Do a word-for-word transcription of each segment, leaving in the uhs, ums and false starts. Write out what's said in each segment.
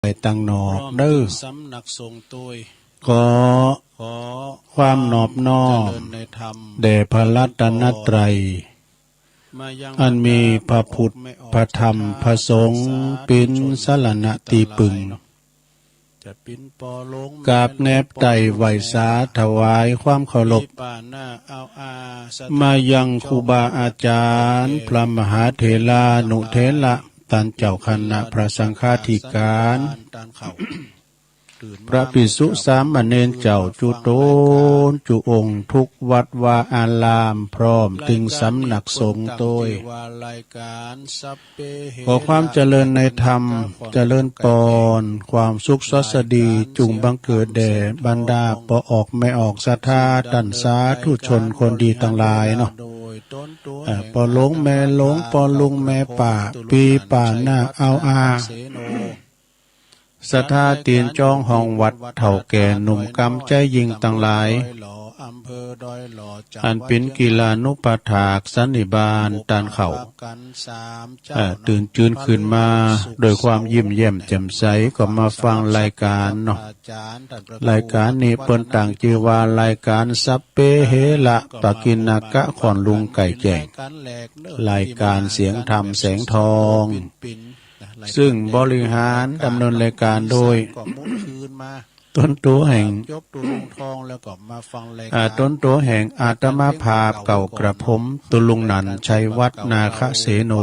ไปตังนอกเด้อ ขอความนอบน้อมแด่พระรัตนตรัย อันมีพระพุทธ พระธรรม พระสงฆ์ เป็นสรณะที่พึ่ง กราบแนบไต่ไหว้สาถวายความเคารพ มายังครูบาอาจารย์ พระมหาเถรานุเถระ ต้านเจ้าคณะพระสังฆาธิการ พระภิกษุสามเณรเจ้าจุ๊ตนจุ๊องค์ ทุกวัดวาอาราม พร้อมตึงสำนักสงฆ์ตวย ขอความเจริญในธรรม เจริญปอน ความสุขสวัสดี จุ่งบังเกิดแด่บรรดาป้อออกแม่ออกศรัทธา ต้านสาธุชนคนดีตังหลายเนาะ เอ่อ ป้อหลวงแม่หลวง ป้อลุงแม่ป้า ปี้ป้าน้าอาวอา ศรัทธาตี๋นจ้องห้องวัด เฒ่าแก่หนุ่มกำใจ๊ยิ่งตังหลาย อันเป๋นกิลานุปถากสันนิบาตต้านเฮา เอ่อ ตื่นจืนขึ้นมาด้วยความยิ้มแย้มแจ่มใส ก็มาฟังรายการเนาะ รายการนี้เปิ้นตั้งจื้อว่ารายการสัพเพเหระ ปกิณณกะ ขอนลุงไก่แจ้ง รายการเสียงธรรมแสงทอง ซึ่งบริหารดำเนินรายการโดย ตนตั๋วแห่ง อ่า ตนตั๋วแห่งอาตมาภาพเก่ากระผม ตุลุงหนันชัยวัฒน์นาคเสโน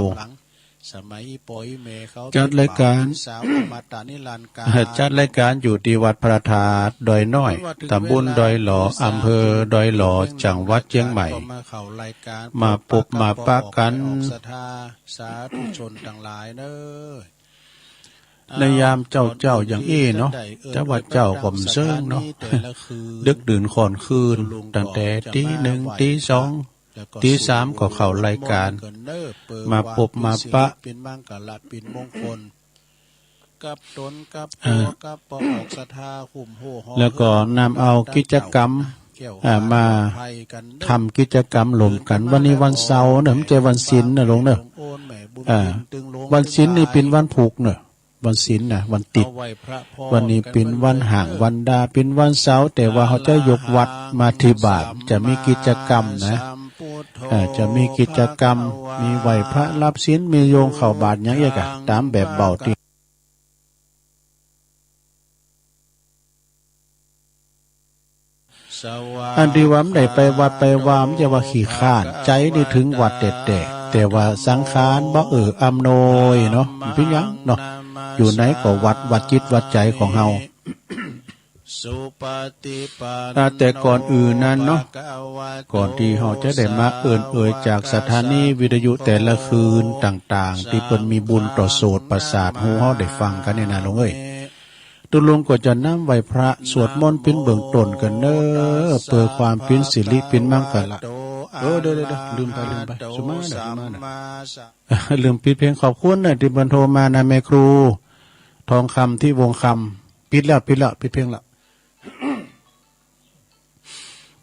จัดรายการ จัดรายการอยู่ที่วัดพระธาตุดอยน้อย ตำบลดอยหล่อ อำเภอดอยหล่อ จังหวัดเชียงใหม่ มาปบมาปะกัน สาธุชนตังหลายเน้อ ในยามเจ๊าๆ อย่างอี้เนาะ แต่ว่าเจ๊าก็บ่เซิงเนาะ ดึกดื่นค่อนคืน ตั้งแต่ตีหนึ่ง ตีสอง ตีสามก็เข้ารายการ มาปบมาปะ กับตนกับป้อกับป้อออกศรัทธา แล้วก็นำเอากิจกรรม อ่า มาทำกิจกรรมร่วมกัน วันนี้วันเสาร์เนอะ ไม่ใช่วันศีลนะลุงเนอะ อ่า วันศีลนี่เป๋นวันพุธเนอะ วันศีลนะ วันติด วันนี้เป๋นวันห้างวันดา เป๋นวันเสาร์ แต่ว่าเฮาจะยกวัดมาที่บ้าน จะมีกิจกรรมนะ อ่า จะมีกิจกรรม มีไหว้พระรับศีล มีโยงเข้าบาตรหยังอี้กะ ต๋ามแบบเบาตี้ อันตี้ว่าบ่ได้ไปวัดไปวา บ่ใจ้ว่าขี้คร้าน ใจ๋นี่เถิงวัดแต๊ๆ แต่ว่าสังขารบ่เอื้ออำนวยเนาะ บ่เป๋นหยังเนาะ อยู่ไหนก็วัด วัดจิตวัดใจ๋ของเฮา อ่า แต่ก่อนอื่นนั้นเนาะ ก่อนตี้เฮาจะได้มาเอิ้นเอ่ยจากสถานีวิทยุแต่ละคืนต่างๆ ตี้เปิ้นมีบุญต่อโสตประสาทหูเฮาได้ฟังกั๋นนี่นะลุงเอ้ย ตุ๊ลุงก็จะนำไหว้พระสวดมนต์เป๋นเบื้องต้นกั๋นเน้อ เปื้อความเป๋นสิริเป๋นมังคละ เออ เดี๋ยวๆๆ ลืมไป ลืมไป สุมาเน่อ สุมาเน่อ ลืมปิดเพลง ขอบคุณเน่อตี้เปิ้นโทรมานะ แม่ครูทองคำ ที่วงคำ ปิดแล้ว ปิดแล้ว ปิดเพลงแล้ว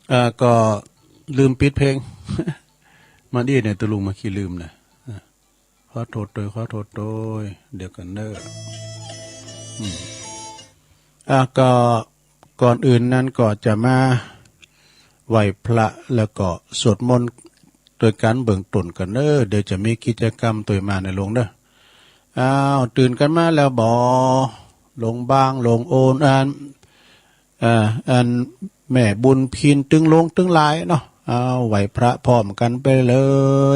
เอ่อ ก็ลืมปิดเพลง มาดีเนี่ย ตุ๊ลุงมาขี้ลืมนะ อ่ะ ขอโทษโตย ขอโทษโตย เดี๋ยวก่อนเน้อ อืม อ่ะ ก็ก่อนอื่นนั้นก็จะมาไหว้พระแล้วก็สวดมนต์โดยการเบื้องต้นกั๋นเน้อ เดี๋ยวจะมีกิจกรรมโตยมาเน่อลุงเน้อ อ้าว ตื่นกั๋นมาแล้วบ่ ลุงบาง ลุงโอน อัน เอ่อ อันแม่บุญพิน ตึงหลวงตึงหลายเนาะ เอาไหว้พระพร้อมกั๋นไปเล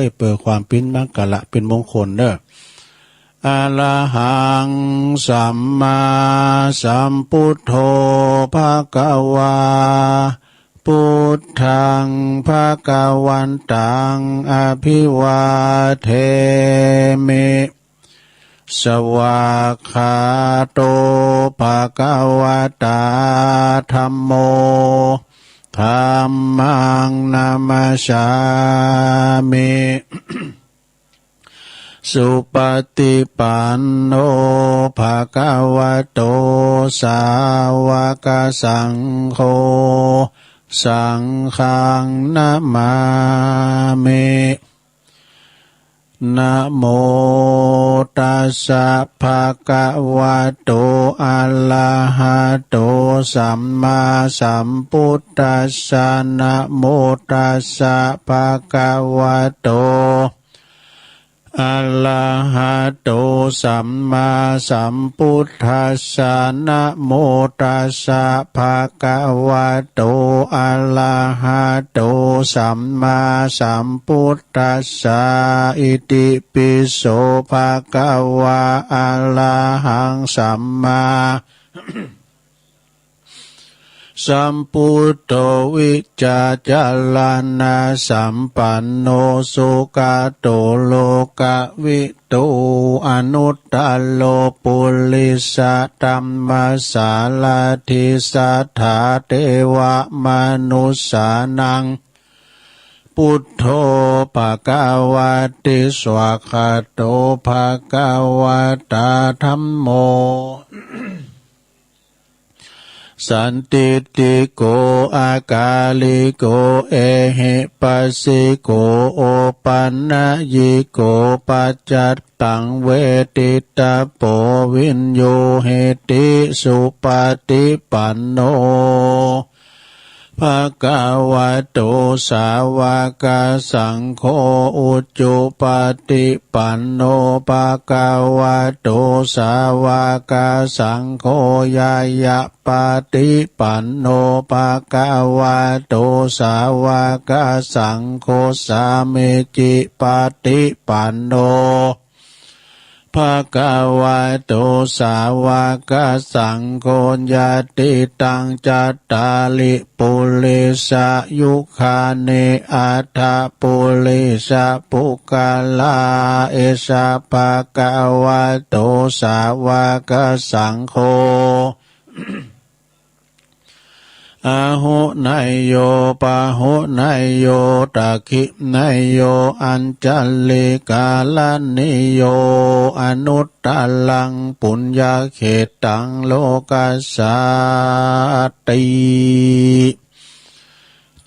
ย เปื้อความเป๋นมังคละเป๋นมงคลเน้อ อะระหัง สัมมาสัมพุทโธ ภะคะวา พุทธัง ภะคะวันตัง อะภิวาเทมิ สวากขาโต ภะคะวะตา ธัมโม ธัมมัง นะมัสสามิ สุปะฏิปันโน ภะคะวะโต สาวะกะสังโฆ สังฆัง นะมามิ นะโมตัสสะ ภะคะวะโต อะระหะโต สัมมาสัมพุทธัสสะ นะโมตัสสะ ภะคะวะโต อะระหะโต สัมมาสัมพุทธัสสะ นะโมตัสสะ ภะคะวะโต อะระหะโต สัมมาสัมพุทธัสสะ อิติปิโส ภะคะวะ อะระหัง สัมมา สัมพุทโธ วิชชาจารณะสัมปันโน สุขะโต โลกะวิทู อนุตตะโร ปุริสะธัมมะสาระธิ สัทธาเทวะมนุสสานัง พุทโธ ภะคะวะติ สวากขาโต ภะคะวะตา ธัมโม สันทิฏฐิโก อะกาลิโก เอหิปัสสิโก โอปันนยิโก ปัจจัตตัง เวทิตะโพ วิญญูหิติ สุปฏิปันโน ภะคะวะโต สาวกสังโฆ อุจุปฏิปันโน ภะคะวะโต สาวกสังโฆ ญาณปฏิปันโน ภะคะวะโต สาวกสังโฆ สามีจิปฏิปันโน ภะคะวะโต สาวกสังโฆ ยะติตัง จัตตาริ ปุริสะยุคานิ อัตถะปุริสะปุคคลา เอสะ ภะคะวะโต สาวกสังโฆ อาหุเนยโย ปะหุเนยโย ตักขิเนยโย อัญชลีกรณีโย อนุตตรัง ปุญญเขตัง โลกัสสาติ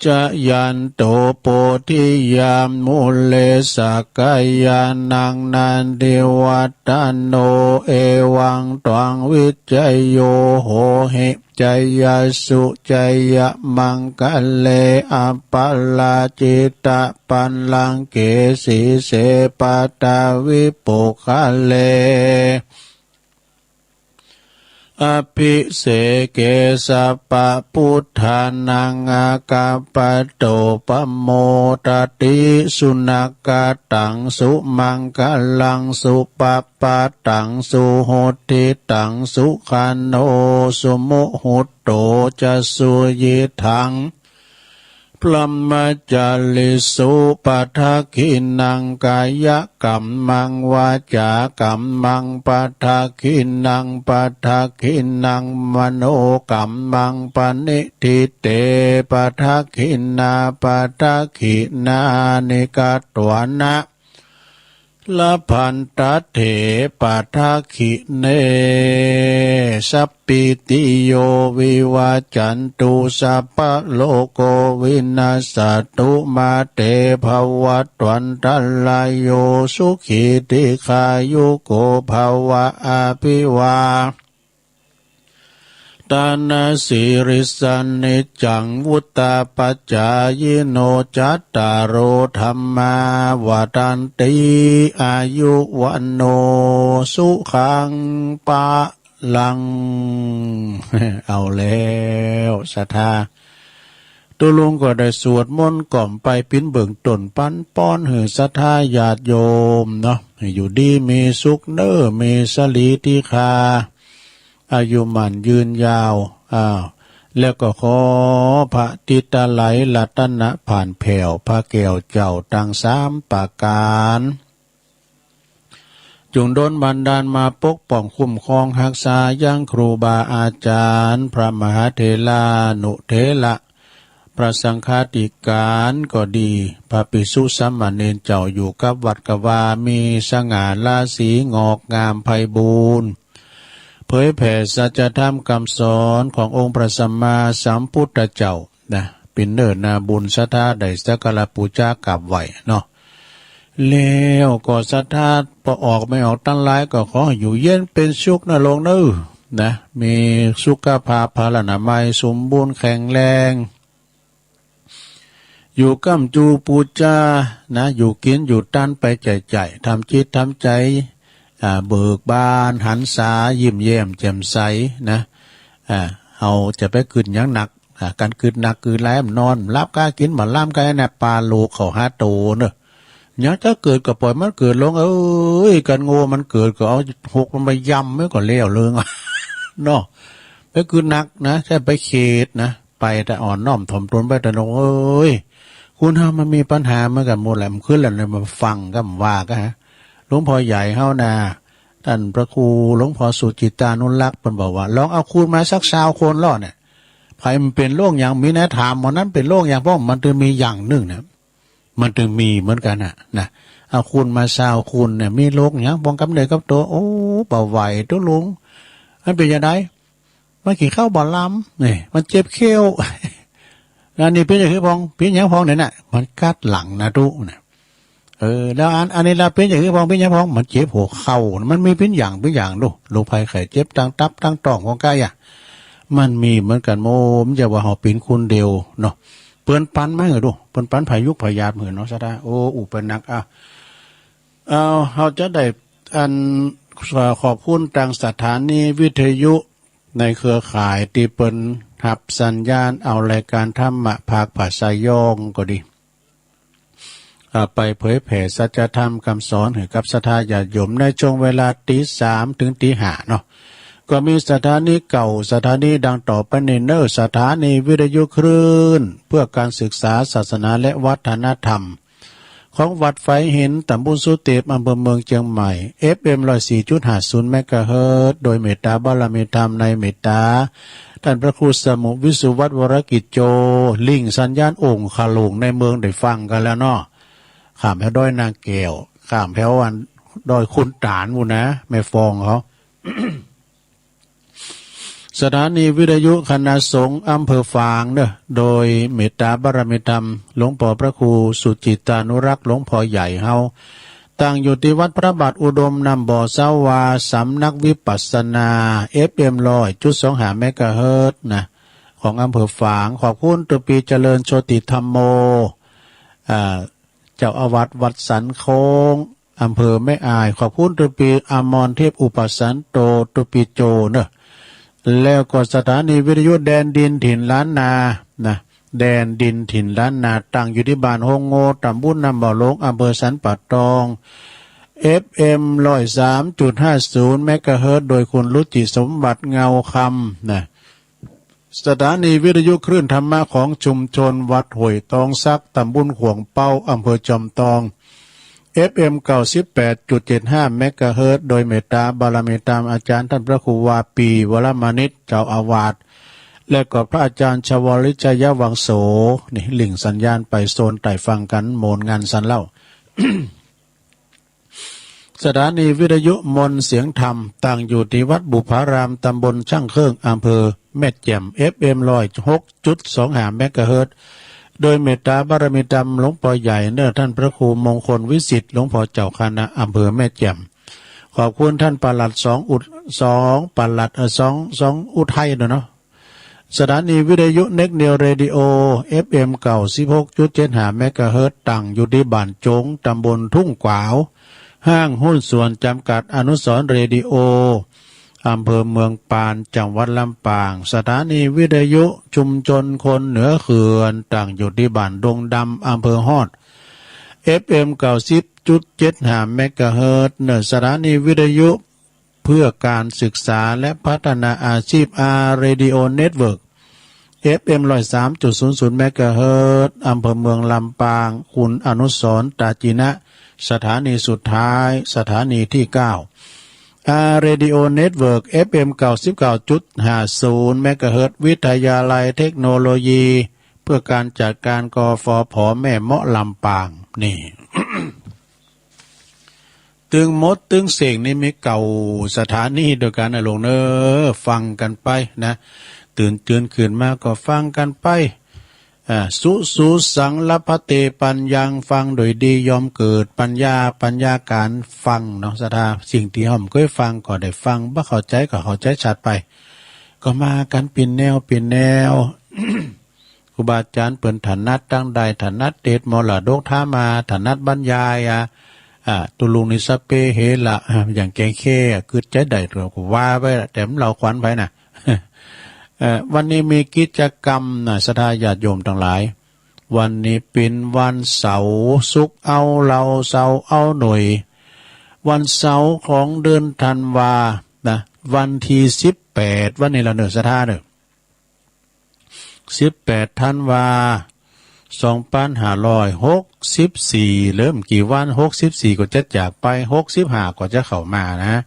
จายันโต โพธิยามูเล สักกายานัง นันทิวัฒโน เอวังตวัง วิจโย โหหิ จยสสุ จยมังคะเล อัปปะราจิตะปัลลังเก สีเส ปัทวิปุคคเล อภิเสเก สัพพะพุทธานัง อาคัปปะโต ปะโมดติ สุนัคขะตัง สุมังคะลัง สุภะ ปะตัง สุหุตติตัง สุขันโณ สุมุหุตโต จะ สุยิตถัง พรหมจาริสุ ปะทักขิณัง กายกัมมัง วาจากัมมัง ปะทักขิณัง ปะทักขิณัง มโนกัมมัง ปะณิ ทิเต ปะทักขิณา ปะทักขิณานิ กัตถวานะ ละพันตะเถ ปะทักขิเณ สัพพีติโย วิวัจจันตุ สัพพะโรโค วินัสสะตุ มาเต ภะวัตวันตะราโย สุขี ทีฆายุโก ภะวะ อะภิวา ตานะสีลิสสะ นิจจัง วุฑฒาปะจายิโน จัตตาโร ธัมมา วัฑฒันติ อายุ วัณโณ สุขัง พะลัง เอาแล้ว ศรัทธา ตุ๊ลุงก็ได้สวดมนต์กล่อมไปปิ้นเบิ่งต้นปันป้อนหื้อศรัทธาญาติโยมเนาะ ให้อยู่ดีมีสุขเน้อ มีสะหลีติฆา อายุหมั้นยืนยาว อ้าว แล้วก็ขอพระติตะไลรัตนะผ่านแผ้ว พระแก้วเจ้าตังสามประก๋าน จุ่งดลบันดาลมาปกป้องคุ้มครองฮักษายังครูบาอาจารย์ พระมหาเถรานุเถระ พระสังฆาธิการก็ดี พระภิกษุสามเณรเจ้าอยู่กับวัดกะว่ามีสง่าราศีงอกงามไพบูลย์ เผยแผ่สัจธรรมคำสอนขององค์พระสัมมาสัมพุทธเจ้านะ ปิ้นเน้อนาบุญศรัทธาได้สักการะปู๋จากราบไหว้เนาะ แล้วก็ศรัทธาปอออกไม่ออกตังหลายก็ขอให้อยู่เย็นเป็นสุขนะโลงเนอ นะ มีสุขภาพพลานามัยสมบูรณ์แข็งแรง อยู่ก้ำจูปูจา นะ อยู่กินอยู่ตันไปใจ่ๆ ทำจิตทำใจ อ่า เบิกบานหันษา ยิ้มแย้มแจ่มใส นะ อ่า เฮาจะไปกึ๊ดหยังหนัก อ่า การกึ๊ดหนักกึ๊ดหลายมันนอนหลับกากินบ่หลับกาเนี่ย ปาโลกเข้าหาโตเนอะ หยังจะเกิดก็ปล่อยมันเกิดลง เอ้ย การโง่มันเกิดก็เอาหกมันไปยำไว้ก่อนแล้วเรื่อง เนาะ ไปกึ๊ดหนักนะ ใช่ไปเขตนะ ไปแต่อ่อนน้อมถ่อมตนไปแต่ลง เอ้ย คนเฮามันมีปัญหาเหมือนกันหมดแหละ มันขึ้นแล้วเนี่ย มันฟังก็มันว่าก็ฮะ หลวงพ่อใหญ่เฮานะ ท่านพระครูหลวงพ่อสุจิตตานุรักษ์ เพิ่นบอกว่า ลองเอาคนมาสักซาวคนเนาะเนี่ย ไผมันเป็นโรคหยัง มีแนวถามว่านั้นเป็นโรคหยัง เพราะมันจะมีอย่างหนึ่งนะ มันถึงมีเหมือนกันนะ นะ เอาคนมาซาวคนเนี่ย มีโรคหยัง ป้องกันได้กับตัว โอ้ บ่ไหวตัวลง มันเป็นจั่งใด มันกินข้าวบ่ลำ นี่ มันเจ็บเขี้ยว อันนี้เป็นอย่างคือพอง เป็นอย่างพองเนี่ยนะ มันกัดหลังนะตุ๊นะ เออ แล้วอัน อันนี้ละเป็นอย่างคือพอง เป็นอย่างพอง มันเจ็บหัวเข่า มันมีเป็นอย่าง เป็นอย่างดู โรคภัยไข้เจ็บ ทางตับ ทางท้อง ของกายอะ มันมีเหมือนกันหมด มันจะว่าเฮาเป็นคนเดียวเนาะ เปิ้นปันมาหื้อดู เปิ้นปันพายุกพาญาติหื้อเนาะ ศรัทธา โอ้ อุปนัก อ่ะ เอา เฮาจะได้อัน ขอบคุณตางสถานีวิทยุในเครือข่ายตี้เปิ้นฮับสัญญาณเอารายการธรรมะภาคภาษาย้องก็ดี อ่า ไปเผยแผ่สัจธรรมคำสอนให้กับศรัทธาญาติโยมในช่วงเวลาตีสามถึงตีห้าเนาะ ก็มีสถานีเก่า สถานีดังต่อไปนี้เนอ สถานีวิทยุคลื่นเพื่อการศึกษาศาสนาและวัฒนธรรม ของวัดไฟหิน ตำบลสุเตป อำเภอเมืองเชียงใหม่ เอฟเอ็ม ร้อยสี่จุดห้าศูนย์ เมกะเฮิรตซ์ โดยเมตตาบารมีธรรมในเมตตา ท่านพระครูสมุวิสุวัฒน์ วรกิจโจ ริ่งสัญญาณโอ่งขลุงในเมืองได้ฟังกันแล้วเนาะ ข้ามแถวดอยนางแก้ว ข้ามแถวอันดอยขุนตาลพู้นนะ แม่ฟองเขา สถานีวิทยุคณะสงฆ์อำเภอฝางเนอะ โดยเมตตาบารมีธรรม หลวงพ่อพระครูสุจิตตานุรักษ์ หลวงพ่อใหญ่เฮา ตั้งอยู่ที่วัดพระบาทอุดมน้ำบ่อสาวา สำนักวิปัสสนา เอฟเอ็ม ร้อยจุดสองห้า เมกะเฮิรตซ์นะ ของอำเภอฝาง ขอบคุณตุปีเจริญโชติธัมโม อ่า เจ้าอาวาสวัดสันโค้ง อำเภอแม่อาย ขอบคุณตุปีอมรเทพอุปสันโต ตุปีโจเนอะ แล้วก็สถานีวิทยุแดนดินถิ่นล้านนา นะ แดนดินถิ่นล้านนา ตั้งอยู่ที่บ้านโฮงโง่ ตำบลน้ำบ่อหลวง อำเภอสันป่าตอง เอฟเอ็ม ร้อยสามจุดห้าศูนย์ เมกะเฮิรตซ์ โดยคุณรุจิสมบัติเงาคำ นะ สถานีวิทยุคลื่นธรรมะของชุมชนวัดห้วยตองสัก ตำบลขวงเป้า อำเภอจอมตอง เอฟเอ็ม เก้าสิบแปดจุดเจ็ดห้า เมกะเฮิรตซ์ โดยเมตตาบารมีธรรมอาจารย์ท่านพระครูวาปี วรมณิช เจ้าอาวาส และก็พระอาจารย์ชวลิต ชยวังโส นี่ริ่งสัญญาณไปโซนใต้ฟังกัน โมนงานสันเล่า สถานีวิทยุมนต์เสียงธรรม ตั้งอยู่ที่วัดบุพาราม ตำบลช่างเครื่อง อำเภอแม่แจ่ม เอฟเอ็ม ร้อยหกจุดสองห้า เมกะเฮิรตซ์ โดยเมตตาบารมีธรรมหลวงพ่อใหญ่เนอะ ท่านพระครูมงคลวิสิทธิ์ หลวงพ่อเจ้าคณะอำเภอแม่แจ่ม ขอบคุณท่านปลัดสองอุด สองปลัด เอ่อ สอง สองอุทัยเนอะเนาะ สถานีวิทยุเน็กเนียวเรดิโอ เอฟเอ็ม เก้าสิบหกจุดเจ็ดห้า เมกะเฮิรตซ์ ตั้งอยู่ที่บ้านโจ๋ง ตำบลทุ่งขวาว ห้างหุ้นส่วนจำกัดอนุสรณ์เรดิโอ อำเภอเมืองปาน จังหวัดลำปาง สถานีวิทยุชุมชนคนเหนือเขื่อน ตั้งอยู่ที่บ้านดงดำ อำเภอฮอด เอฟเอ็ม เก้าสิบจุดเจ็ดห้า เมกะเฮิรตซ์ เนอะ สถานีวิทยุ เพื่อการศึกษาและพัฒนาอาชีพ อาร์ เรดิโอ เน็ตเวิร์ก เอฟเอ็ม ร้อยสามจุดศูนย์ศูนย์ เมกะเฮิรตซ์ อำเภอเมืองลำปาง คุณอนุสรณ์ ตาจินะ สถานีสุดท้าย สถานีที่เก้า อาร์ เรดิโอ เน็ตเวิร์ก เอฟเอ็ม เก้าสิบเก้าจุดห้าศูนย์ เมกะเฮิรตซ์ วิทยาลัยเทคโนโลยีเพื่อการจัดการ กฟผ แม่เมาะ ลำปาง นี่ ตึงหมดตึงเส้งนี่มีเก้าสถานีด้วยกันนะหลวงเนอ ฟังกันไปนะ ตื่นจืนขึ้นมาก็ฟังกันไป เอ่อ สุ สุ สัง ละพะเต ปัญญัง ฟังโดยดีย่อมเกิดปัญญา ปัญญาการฟังเนาะ ศรัทธา สิ่งที่เฮาบ่เคยฟังก็ได้ฟัง บ่เข้าใจก็เข้าใจชัดไป ก็มากันเปลี่ยนแนว เปลี่ยนแนว ครูบาอาจารย์เปิ้นถนัดตางใด ถนัดเทศน์มรดกธรรมมา ถนัดบรรยายอะ อ่า ตุลุงนี่สะเปะเฮละ อ่า อย่างแกงแค่อะ กึ๊ดใจ๊ใด๋ ก็ว่าไปละ แต่มันเล่าขวัญไผน่ะ เอ่อ วันนี้มีกิจกรรมนะ ศรัทธาญาติโยมตังหลาย วันนี้เป๋นวันเสาร์ ศุกร์เอาเหล้า เสาร์เอาหน่วย วันเสาร์ของเดือนธันวานะ วันที่สิบแปด วันนี้ละเนาะ ศรัทธาเนาะ สิบแปดธันวา สองปันห้าร้อยหกสิบสี่ เหลือบ่กี่วัน หกสิบสี่ก็จะจากไป หกสิบห้าก็จะเข้ามานะ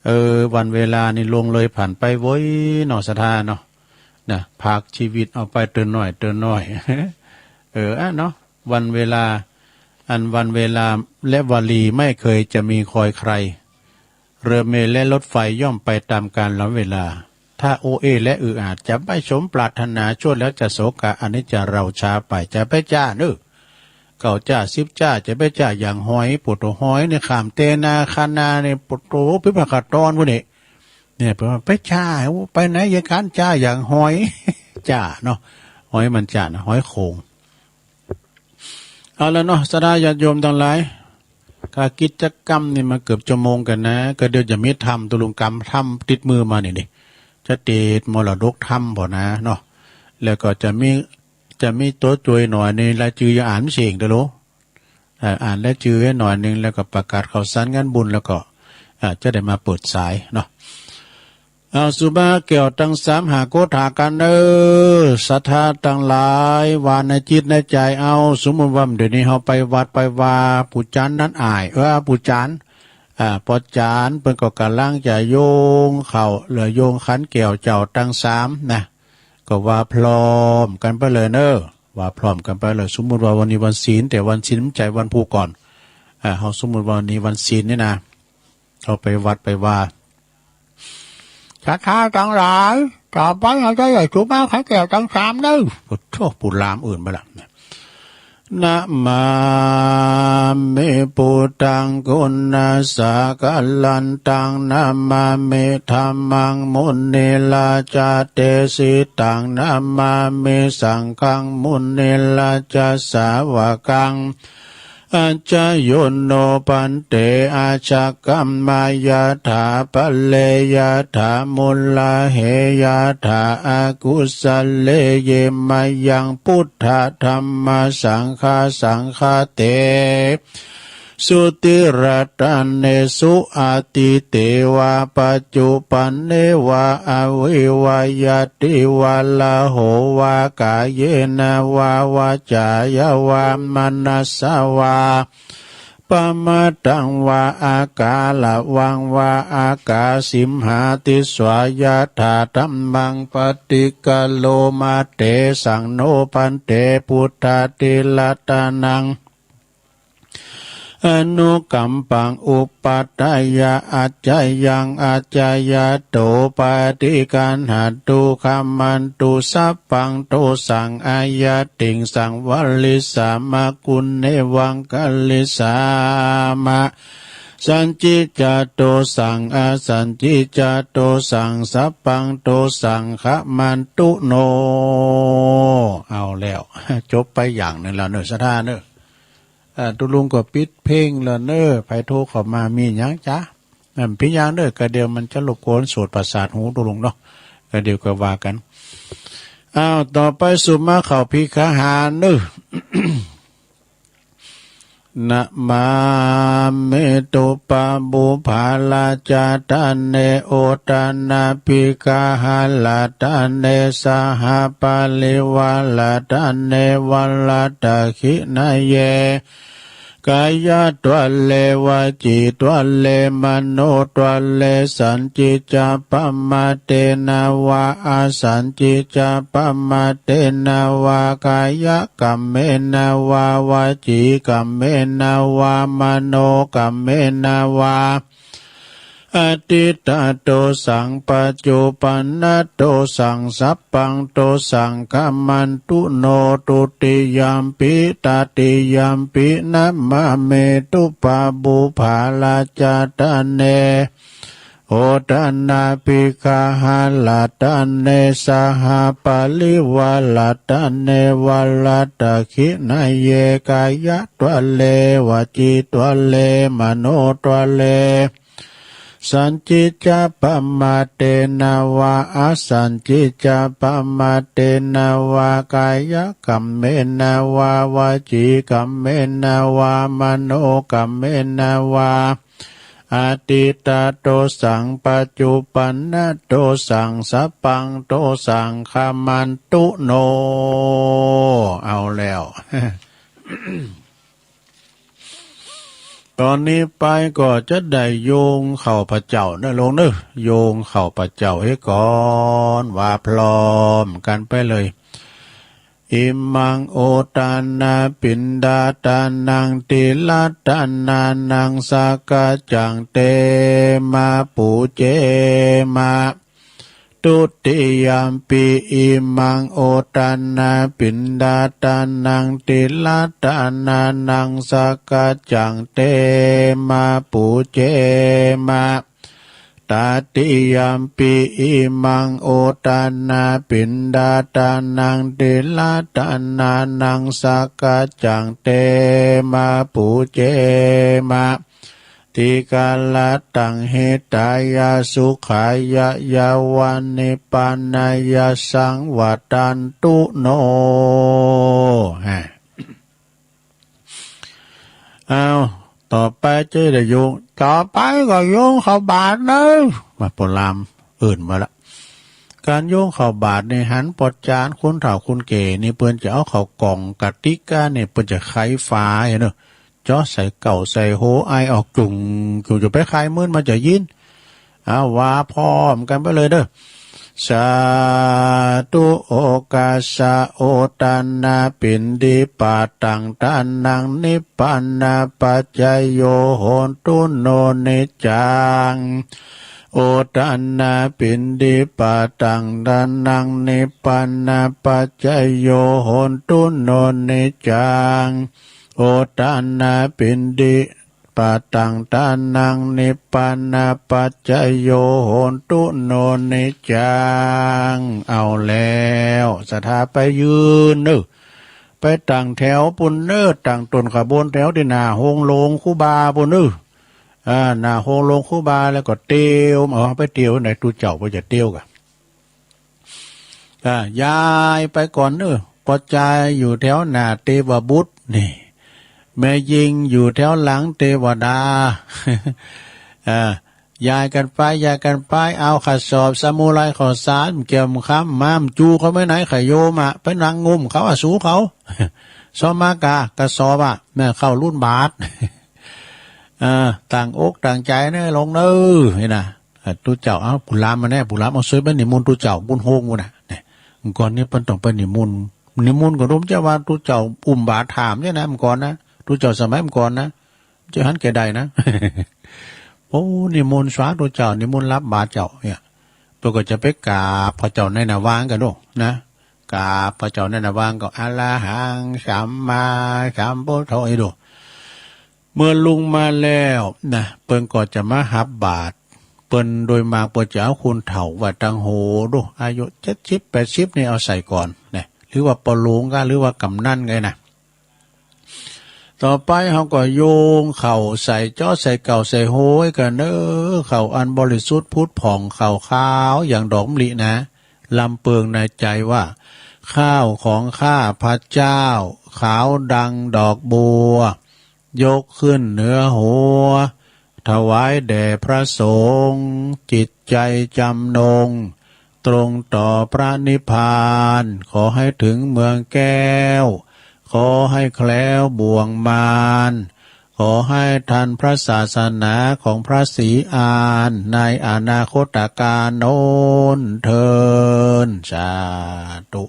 เออ วันเวลานี่ล่วงเลยผ่านไปโว้ยเนาะ ศรัทธาเนาะ นะ พากชีวิตเอาไปเติมน้อยเติมน้อย เออ อะเนาะ วันเวลา อันวันเวลาและวลีไม่เคยจะมีคอยใคร เรือเมล์และรถไฟย่อมไปตามกาลเวลา ถ้าโอเอและอืออาดจะไม่สมปรารถนา ชั่วแล้วจะโศกะ อันนี้จะเราช้าไป จะไปจ้าเนอะ เก้าจ้า สิบจ้า จะไปจ้าอย่างหอย ปุโต หอยนี่ข้ามเตนาคานานี่ ปุโต พิมพากตอนพุ้นนี่ เนี่ย ไปว่าไปจ้า โอ้ ไปไหนยายคันจ้าอย่างหอย จ้าเนาะ หอยมันจ้านะ หอยโข่ง เอาละเนาะ ศรัทธาญาติโยมตังหลาย กากิจกรรมนี่มาเกือบชั่วโมงกั๋นนะ ก็เดี๋ยวจะมีธรรม ตุลุงกำธรรมติดมือมานี่นี่ จะเทศน์มรดกธรรมบ่นะเนาะ แล้วก็จะมี จะมีตั๋วจ้วยหน่อยนี่ รายจื้อยังอ่านบ่เสร็จเด้อโล เอ่อ อ่านรายจื้อให้หน่อยหนึ่ง แล้วก็ประกาศข่าวสารงานบุญ แล้วก็ อ่า จะได้มาเปิดสายเนาะ เอา สุมาแก้วตังสามหาโกฏากั๋นเน่อ ศรัทธาตังหลาย ว่าในจิตในใจ๋เอา สมมุติว่าเดี๋ยวนี้เฮาไปวัดไปวา ปู่จานนั้นอ้าย เออ ปู่จาน อ่า ป้อจานเปิ้นก็ก่ำลังจะโยงข้าว หรือโยงขันแก้วเจ้าตังสามนะ ก็ว่าพร้อมกั๋นไปเลยเน่อ ว่าพร้อมกั๋นไปเลย สมมุติว่าวันนี้วันศีล แต่วันศีลมันใจ๋วันพูกก่อน อ่า เฮาสมมุติว่าวันนี้วันศีลนี่นะ เฮาไปวัดไปวา ศรัทธาตังหลาย ต่อไปเฮาจะได้สุมาขันแก้วตังสามเน่อ โอ้โธ่ ปู่ลามอื่นไปละ นะมามิ พุทธัง กุณัสสะกะลันตัง นะมามิ ธัมมัง มุนิราชาเตสิตัง นะมามิ สังฆัง มุนิราชาสาวกัง อัจจโยโน ภันเต อาชะกัมมะยะถา ปะเรยะถา มุลลาเหยะถา อกุสะเล เยมะยัง พุทธะธัมมะสังฆา สังฆาเต สุ ติรัตเนสุ อตีเตวะ ปัจจุปันเนวะ อวิวะยะติวะ ละโหวะ กาเยนะวะ วาจ๋ายะวะ มะนัสสะวะ ปะมะตังวะ อะกาละวังวะ อะกาสิมหาติสสะยะถา ธัมมัง ปะฏิกะโรมะ เตสัง โน ภันเต พุทธะติรัตนัง อนุกัมปัง อุปัฏฐายะ อัจจยัง อัจจยะโต ปะฏิกัณหัตถุ ขมันตุ สัพพัง โตสัง อะยะติง สังวะริสสะ มะ กุณเณวังคะริสสะมะ สัญญิจจะโตสัง อสัญญิจจะโตสัง สัพพัง โตสัง ขมันตุ โน เอาแล้ว จบไปอย่างหนึ่งแล้วเนอะ ศรัทธาเนอะ เอ่อ ตุลุงก็ปิดเพลงแล้วเนอะ ใผโทรเข้ามามีหยังจ๊ะ นั่นเปียงอย่างเด้อ กะเดี๋ยวมันจะรบกวนโสตประสาทหูตุลุงเนาะ กะเดี๋ยวก็ว่ากั๋น อ้าว ต่อไปสุมาเข้าภิกขาหารเนอะ นะมามิ ตุปะปุพพะราชาตะเน โอทะนะภิกขาหะราชาตะเน สหะปะริวาราชาตะเน วะรัตถะขิณะเย กายะทะเร วจีทะเร มโนทะเร สัญญิจจะปะมะเตนะวะ อสัญญิจจะปะมะเตนะวะ กายะกัมเมนะวะ วจีกัมเมนะวะ มโนกัมเมนะวะ อทิตตะโตสัง ปัจจุปันนะโตสัง สัพพังโตสัง ขมันตุโน ทุติยัมปิ ตติยัมปิ นะมะเม ทุปปะปุพพะราชะตะเน โอทะนะปิกะหะ รัตะเน สะหะ ปะริวา รัตะเน วะ รัตถะขิณะเย กายะทะเล วจีทะเล มโนทะเล สัญญิจจะปะมาเทนะวะ อสัญญิจจะปะมาเทนะวะ กายะกัมเมนะวะ วจีกัมเมนะวะ มโนกัมเมนะวะ อทิตตะโตสัง ปัจจุปันนะโตสัง สัพพังโตสัง ขมันตุโน เอาแล้ว ตอนนี้ไปก็จะได้โยงเข้าพระเจ้าเนอะโลงเนอะ โยงเข้าพระเจ้าให้ก่อน ว่าพร้อมกันไปเลย อิมัง โอทะนะ ปิณฑาทานัง ติรัตถะนานัง สักกัจจัง เตมะ ปูเจมะ ทุติยัมปิ อิมัง โอทะนะ ปิณฑาทานัง ติรัตถะนานัง สักกัจจัง เตมะ ปูเจมะ ตติยัมปิ อิมัง โอทะนะ ปิณฑาทานัง ติรัตถะนานัง สักกัจจัง เตมะ ปูเจมะ ติกะระตัง หิตายะ สุขายะ ยาวะ นิพพานายะ สังวัตตันตุโน ฮะ เอา ต่อไปจะได้โยง ต่อไปก็โยงเข้าบาตรเนอะ มาโปรลามอื่นมาละ การโยงเข้าบาตรนี่หันปอดจานคนเฒ่าคนแก่นี่เปิ้นจะเอาเข้ากล่องกะติกานี่เปิ้นจะไขฝาเห็นเนอะ เจาะใส่เก้าใส่โหไอออกจุ่งจุ่งจะไปไขมื้นมาจะยิน เอาว่าพร้อมกันไปเลยเด้อ สาธุ โอกัสสะ โอทะนะ ปิณฑิปาตัง ทานัง นิพพานะปัจจโย โหนตุโน นิจจัง โอทะนะ ปิณฑิปาตัง ทานัง นิพพานะปัจจโย โหนตุโน นิจจัง โอทะนะ ปิณฑิ ปาตัง ทานัง นิพพานะปัจจโย โหนตุโน นิจจัง เอาแล้ว ศรัทธาไปยืนเนอะ ไปตั้งแถวปุ้นเนอะ ตั้งต้นขบวนแถวตี้หน้าโฮงโลงครูบาปุ้นเนอะ อ่า หน้าโฮงโลงครูบา แล้วก็เตียว เอาไปเตียวไหน ตุ๊เจ้าเปิ้นจะเตียวกะ อ่า ยายไปก่อนเนอะ ปอจายอยู่แถวหน้าเทวบุตรนี่ แม่ญิงอยู่แถวหลังเทวดา อ่า ยายกันไป ยายกันไป เอากระสอบสมุไรข้าวสารเกี่ยมค้ำมา จูเขาไม่ไหน ขะโยมอะ ไปนั่งงุ่มเขาอะ สูเขา ซ้อมมากะ กระสอบอะ แม่เข้ารุ่นบาท อ่า ตั้งอกตั้งใจเนอะ ลงเนอะ นี่นะ อ่ะ ตุ๊เจ้า เอ้า ผู้ลามมาแน่ ผู้ลาม เอา ช่วยไปนิมนต์ตุ๊เจ้า บุญโฮงบุญน่ะ เนี่ย ก่อนนี้เปิ้นต้องไปนิมนต์ นิมนต์ก็รู้จะว่าตุ๊เจ้าอุ้มบาตรถามเนี่ยนะ เมื่อก่อนนะ ตุ๊เจ้าสมัยเมื่อก่อนนะ จะหันแก่ใดนะ โอ้ นิมนต์สาธุเจ้า นิมนต์รับบาตรเจ้า เนี่ย เปิ้นก็จะไปกราบพระเจ้าในหน้าว่างกันโน่นนะ กราบพระเจ้าในหน้าว่างก็ อะระหัง สัมมาสัมพุทโธ อีโด เมื่อลุงมาแล้วนะ เปิ้นก็จะมาฮับบาตร เปิ้นโดยมากเปิ้นจะเอาคนเฒ่าไว้ตังโหดู อายุเจ็ดสิบแปดสิบนี่เอาใส่ก่อนนะ หรือว่าป้อหลวงกะ หรือว่ากำนันไงนะ ต่อไปเฮาก็โยงเข้าใส่เจาะใส่เก้าใส่โหไว้กันเนอะ เข้าอันบริสุทธิ์ผุดผ่อง เข้าขาวอย่างดอกมะลินะ ลำเปิงในใจว่า ข้าวของข้าพเจ้า ขาวดังดอกบัว ยกขึ้นเหนือหัว ถวายแด่พระสงฆ์ จิตใจจำนง ตรงต่อพระนิพพาน ขอให้ถึงเมืองแก้ว ขอให้แคล้วบ่วงมาร ขอให้ทันพระศาสนาของพระศรีอาน ในอนาคตกาลโน้นเทอญ สาธุ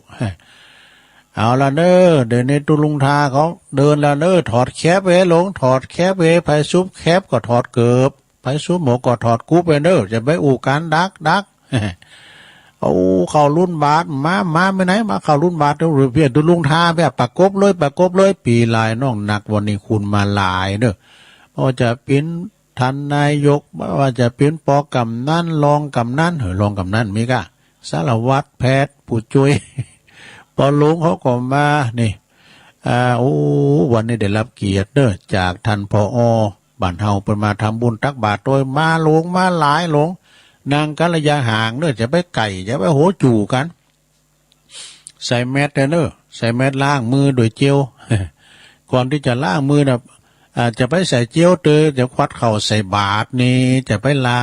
เอาละเนอะ เดี๋ยวนี้ตุ๊ลุงทาเขาเดินแล้วเนอะ ถอดแคปเว้ยลง ถอดแคปเว้ย ไผซุบแคปก็ถอดเกิบ ไปสู่หมวกก็ถอดกู้ไปเนอะ จะไปอู้กันดักดัก เอาเข้ารุ่นบาท มา มาไม่ไหน มาเข้ารุ่นบาท เดี๋ยวเพียรดูลุงท้าเพียรประกบเลย ประกบเลย ปีหลายน้องหนัก วันนี้คุณมาหลายเนอะ ไม่ว่าจะเป็นท่านนายก ไม่ว่าจะเป็นปอกำนัน รองกำนัน เฮ้ย รองกำนันมีกะ สารวัตรแพทย์ ผู้ช่วย ปอหลวงเขาก็มา นี่ อ่า โอ้ วันนี้ได้รับเกียรติเนอะ จากท่าน ผอ บ้านเฮา เปิ้นมาทำบุญตักบาตรโดย มาหลวง มาหลายหลวง นั่งกันระยะห่างเนอะ จะไปใกล้ จะไปโหจู๋กัน ใส่แมสเนอะ ใส่แมสล้างมือด้วยเจล ก่อนที่จะล้างมือนะ อ่า จะไปใส่เจลเตอ จะควัดเข้าใส่บาตรนี่ จะไปลา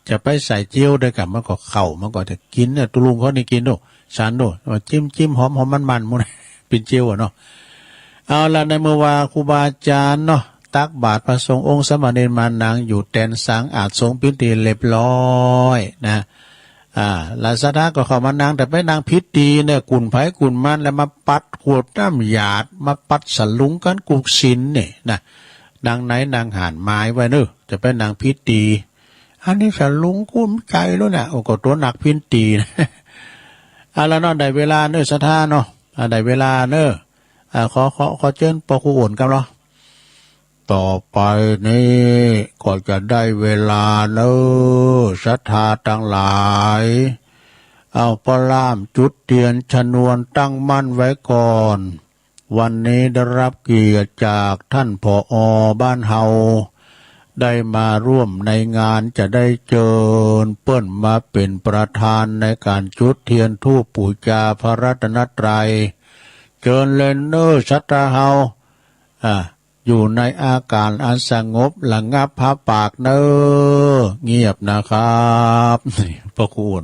จะไปใส่เจลด้วยกัน มันก็เข้า มันก็จะกินเนี่ย ตุลุงเขานี่กินดู ฉันดู ว่าจิ้มจิ้มหอมหอมมันมันหมู่ เป็นเจลอะเนาะ เอาละ ในเมื่อว่าครูบาอาจารย์เนาะ ตักบาตรพระสงฆ์องค์สามเณรมานั่งอยู่แตนสังอาจสงฆ์เป็นที่เรียบร้อยนะ อ่า แล้วศรัทธาก็เข้ามานั่ง แต่ไปนั่งผิดตี้เนี่ย กุ่นไผกุ่นมัน แล้วมาปัดขวดน้ำหยาด มาปัดสลุงกันกุกสินเนี่ยนะ นั่งไหนนั่งหั้น หมายไว้เนอะ จะไปนั่งผิดตี้ อันนี้สลุงกุ้มใจแล้วเนี่ย โอ้ ก็ตัวหนักผิดตี้นะ เอาละเนาะ ได้เวลาเนอะ ศรัทธาเนาะ อ่า ได้เวลาเนอะ อ่า ขอ ขอ ขอเจิญปอครูอ้วนกำเนาะ ต่อไปนี้ก็จะได้เวลาเนอ ศรัทธาตังหลาย เอาปอล่ามจุดเตียนชนวนตั้งมั่นไว้ก่อน วันนี้ได้รับเกียรติจากท่าน ผอ บ้านเฮา ได้มาร่วมในงาน จะได้เจิญเปิ้นมาเป๋นประธานในก๋านจุดเตียนธูปปู๋จาพระรัตนตรัย เจิญเลยเนอ ศรัทธาเฮา อ่า อยู่ในอาก๋านอันสงบระงับ ผาปากเนอ เงียบนะครับ นี่ ปอครูอ้วน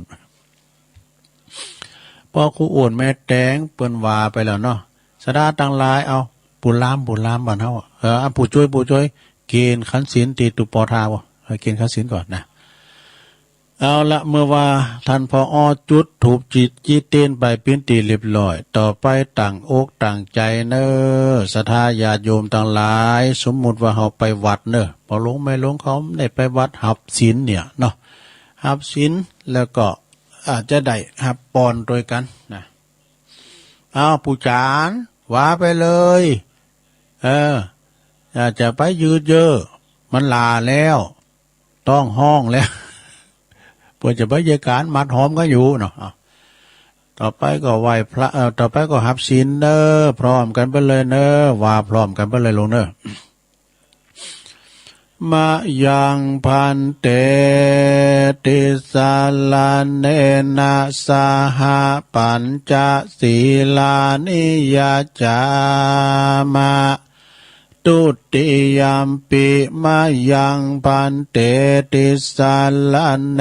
ปอครูอ้วนแม่แตงเปิ้นว่าไปแล้วเนาะ ศรัทธาตังหลาย เอา ปู๋ล่าม ปู๋ล่ามบ้านเฮาอะ เออ อันผู้จ้วย ผู้จ้วย เกณฑ์ขันศีลตี้ตุ๊ปปอทาบ่ เออ เกณฑ์ขันศีลก่อนนะ เอาละ เมื่อว่าท่าน ผอ จุดธูปจิต จิตเตียนไปเป๋นตี้เรียบร้อย ต่อไปตั้งอกตั้งใจ๋เนอ ศรัทธาญาติโยมตังหลาย สมมุติว่าเฮาไปวัดเนอ ปอหลวงแม่หลวงเขาได้ไปวัดฮับศีลเนี่ยเนาะ ฮับศีลแล้วก็อาจจะได้ฮับปอนด้วยกันนะ เอา ปู่จ๋ารย์ ว่าไปเลย เออ อย่าจะไปยืดเยื้อ มันหล้าแล้ว ต้องฮ้องแล้ว เปิ้นจะไปเยียะก๋านมัดหอมกันอยู่เนาะ เอา ต่อไปก็ไหว้พระ เอ่อ ต่อไปก็ฮับศีลเนอ พร้อมกันไปเลยเนอ ว่าพร้อมกันไปเลยหลวงเนอ มะยังภันเต ติสสะระเณนะสะหะ ปัญจะสีลานิยะจามะ ทุติยัมปิมะยังภันเต ติสสะระเณ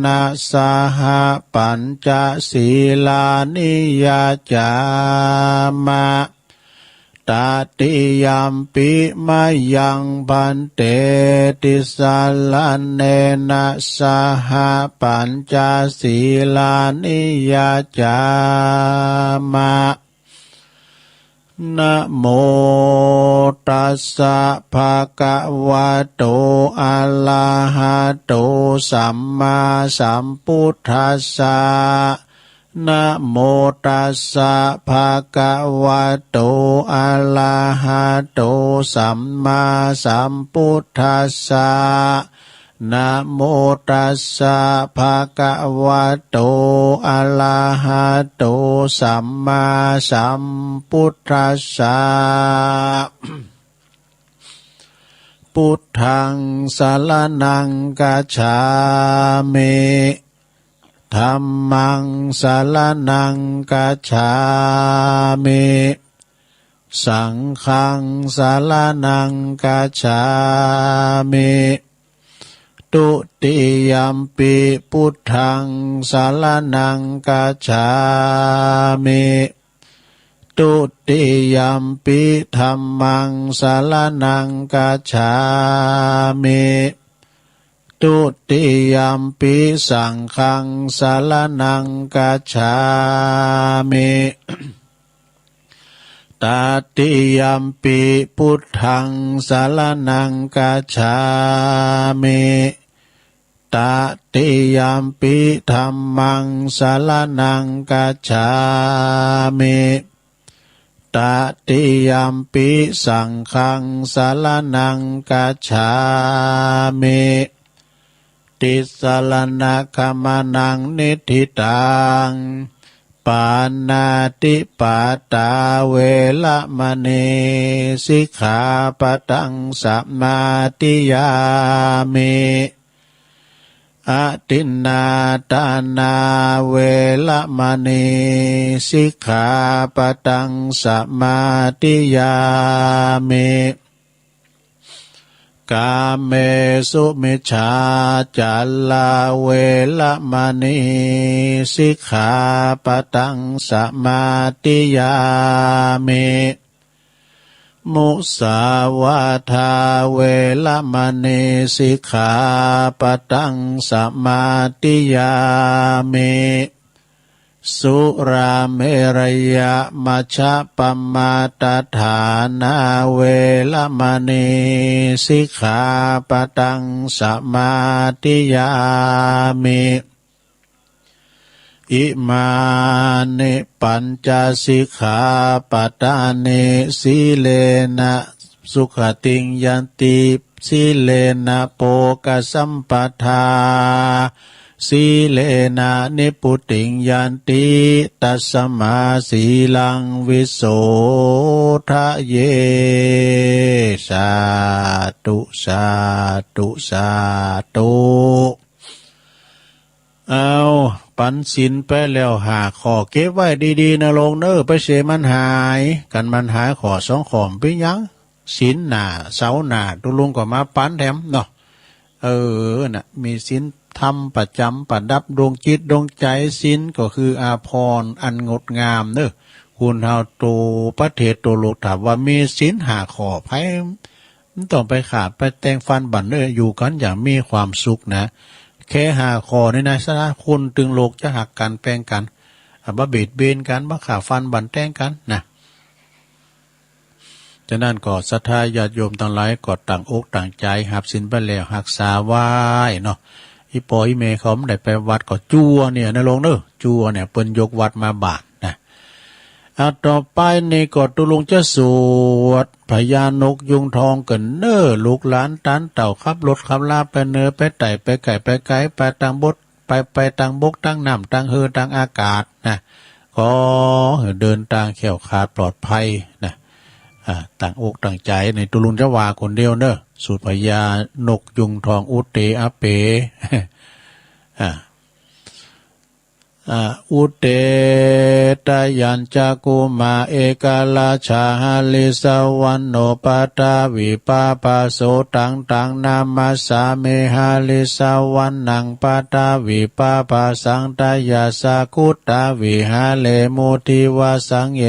นะสะหะ ปัญจะสีลานิยะจามะ ตติยัมปิมะยังภันเต ติสสะระเณนะสะหะ ปัญจะสีลานิยะจามะ นะโมตัสสะภะคะวะโต อะระหะโต สัมมาสัมพุทธัสสะ นะโมตัสสะภะคะวะโต อะระหะโต สัมมาสัมพุทธัสสะ นะโมตัสสะภะคะวะโต อะระหะโต สัมมาสัมพุทธัสสะ พุทธังสะระณังคัจฉามิ ธัมมังสะระณังคัจฉามิ สังฆังสะระณังคัจฉามิ ทุติยัมปิพุทธังสะระณังคัจฉามิ ทุติยัมปิธัมมังสะระณังคัจฉามิ ทุติยัมปิสังฆังสะระณังคัจฉามิ ตติยัมปิพุทธังสะระณังคัจฉามิ Tatiyampi dhammaṃ saraṇaṃ gacchāmi. Tatiyampi saṅghaṃ saraṇaṃ gacchāmi. Tisaraṇagamanaṃ niṭṭhitaṃ. Pāṇātipātā veramaṇī sikkhāpadaṃ samādiyāmi. Adinnādānā veramaṇī sikkhāpadaṃ samādiyāmi. Kāmesumicchācārā veramaṇī sikkhāpadaṃ samādiyāmi. Musāvādā veramaṇī sikkhāpadaṃ samādiyāmi. Surāmerayamajjapamādaṭṭhānā veramaṇī sikkhāpadaṃ samādiyāmi. Imāni pañca sikkhāpadāni. Sīlena sugatiṃ yanti, sīlena bhogasampadā, sīlena nibbutiṃ yanti, tasmā sīlaṃ visodhaye. Sādhu, sādhu, sādhu. เอา ปันศีลไปแล้วห้าข้อ เก็บไว้ดีๆ นะลูกเนอะ ไปเสียมันหาย กันมันหายข้อสองข้อ บ่เป๋นหยัง ศีลหน้า เสาร์หน้า ตุ๊ลุงก็มาปันแถมเนาะ เออ น่ะ มีศีลธรรมประจำประดับดวงจิตดวงใจ ศีลก็คืออาภรณ์อันงดงามเนอะ คุณเฮาตัวประเทศตัวโลก ถ้าว่ามีศีลห้าข้อ ไผ มันต้องไปฆ่าไปแตงฟันบั่นเนอะ อยู่กันอย่างมีความสุขนะ แค่ห้าข้อนี้นะ สาคุณตึงโลกจะฮักกันแปงกัน อ่ะ บ่เบียดเบียนกัน บ่ฆ่าฟันบั่นแตงกันนะ ฉะนั้นก็ศรัทธาญาติโยมตังหลายก็ตั้งอกตั้งใจฮับศีลไปแล้วฮักษาไว้เนาะ อีป้ออีแม่เขาบ่ได้ไปวัดก็จั่วเนี่ยนะลูกเนอะ จั่วเนี่ยเปิ้นยกวัดมาบ้านนะ อ่ะ ต่อไปนี่ก็ตุ๊ลุงจะสวดพญานกยูงทองกั๋นเนอะ ลูกหลานตานเต้าขับรถขับลาไปเหนือไปใต้ไปไกลไปไกล ไปตางบก ไป ไปตางบกตางน้ำตางเฮือตางอากาศนะ ขอหื้อเดินตางแคล้วคลาดปลอดภัยนะ อ่า ตั้งอกตั้งใจ นี่ตุ๊ลุงจะว่าคนเดียวเนอะ สวดพญานกยูงทอง อุเตอะเป อ่า อ่า อุเต ตะยัญจะกุมาร เอกราชาหริสสะวัณโณ ปะทะวีปะภะโส ตัง ตัง นามัสสามิ หริสสะวัณณัง ปะทะวีปะภะสัง ตะยัสสะ กุตตะวิหะเร มุทิวาสัง เย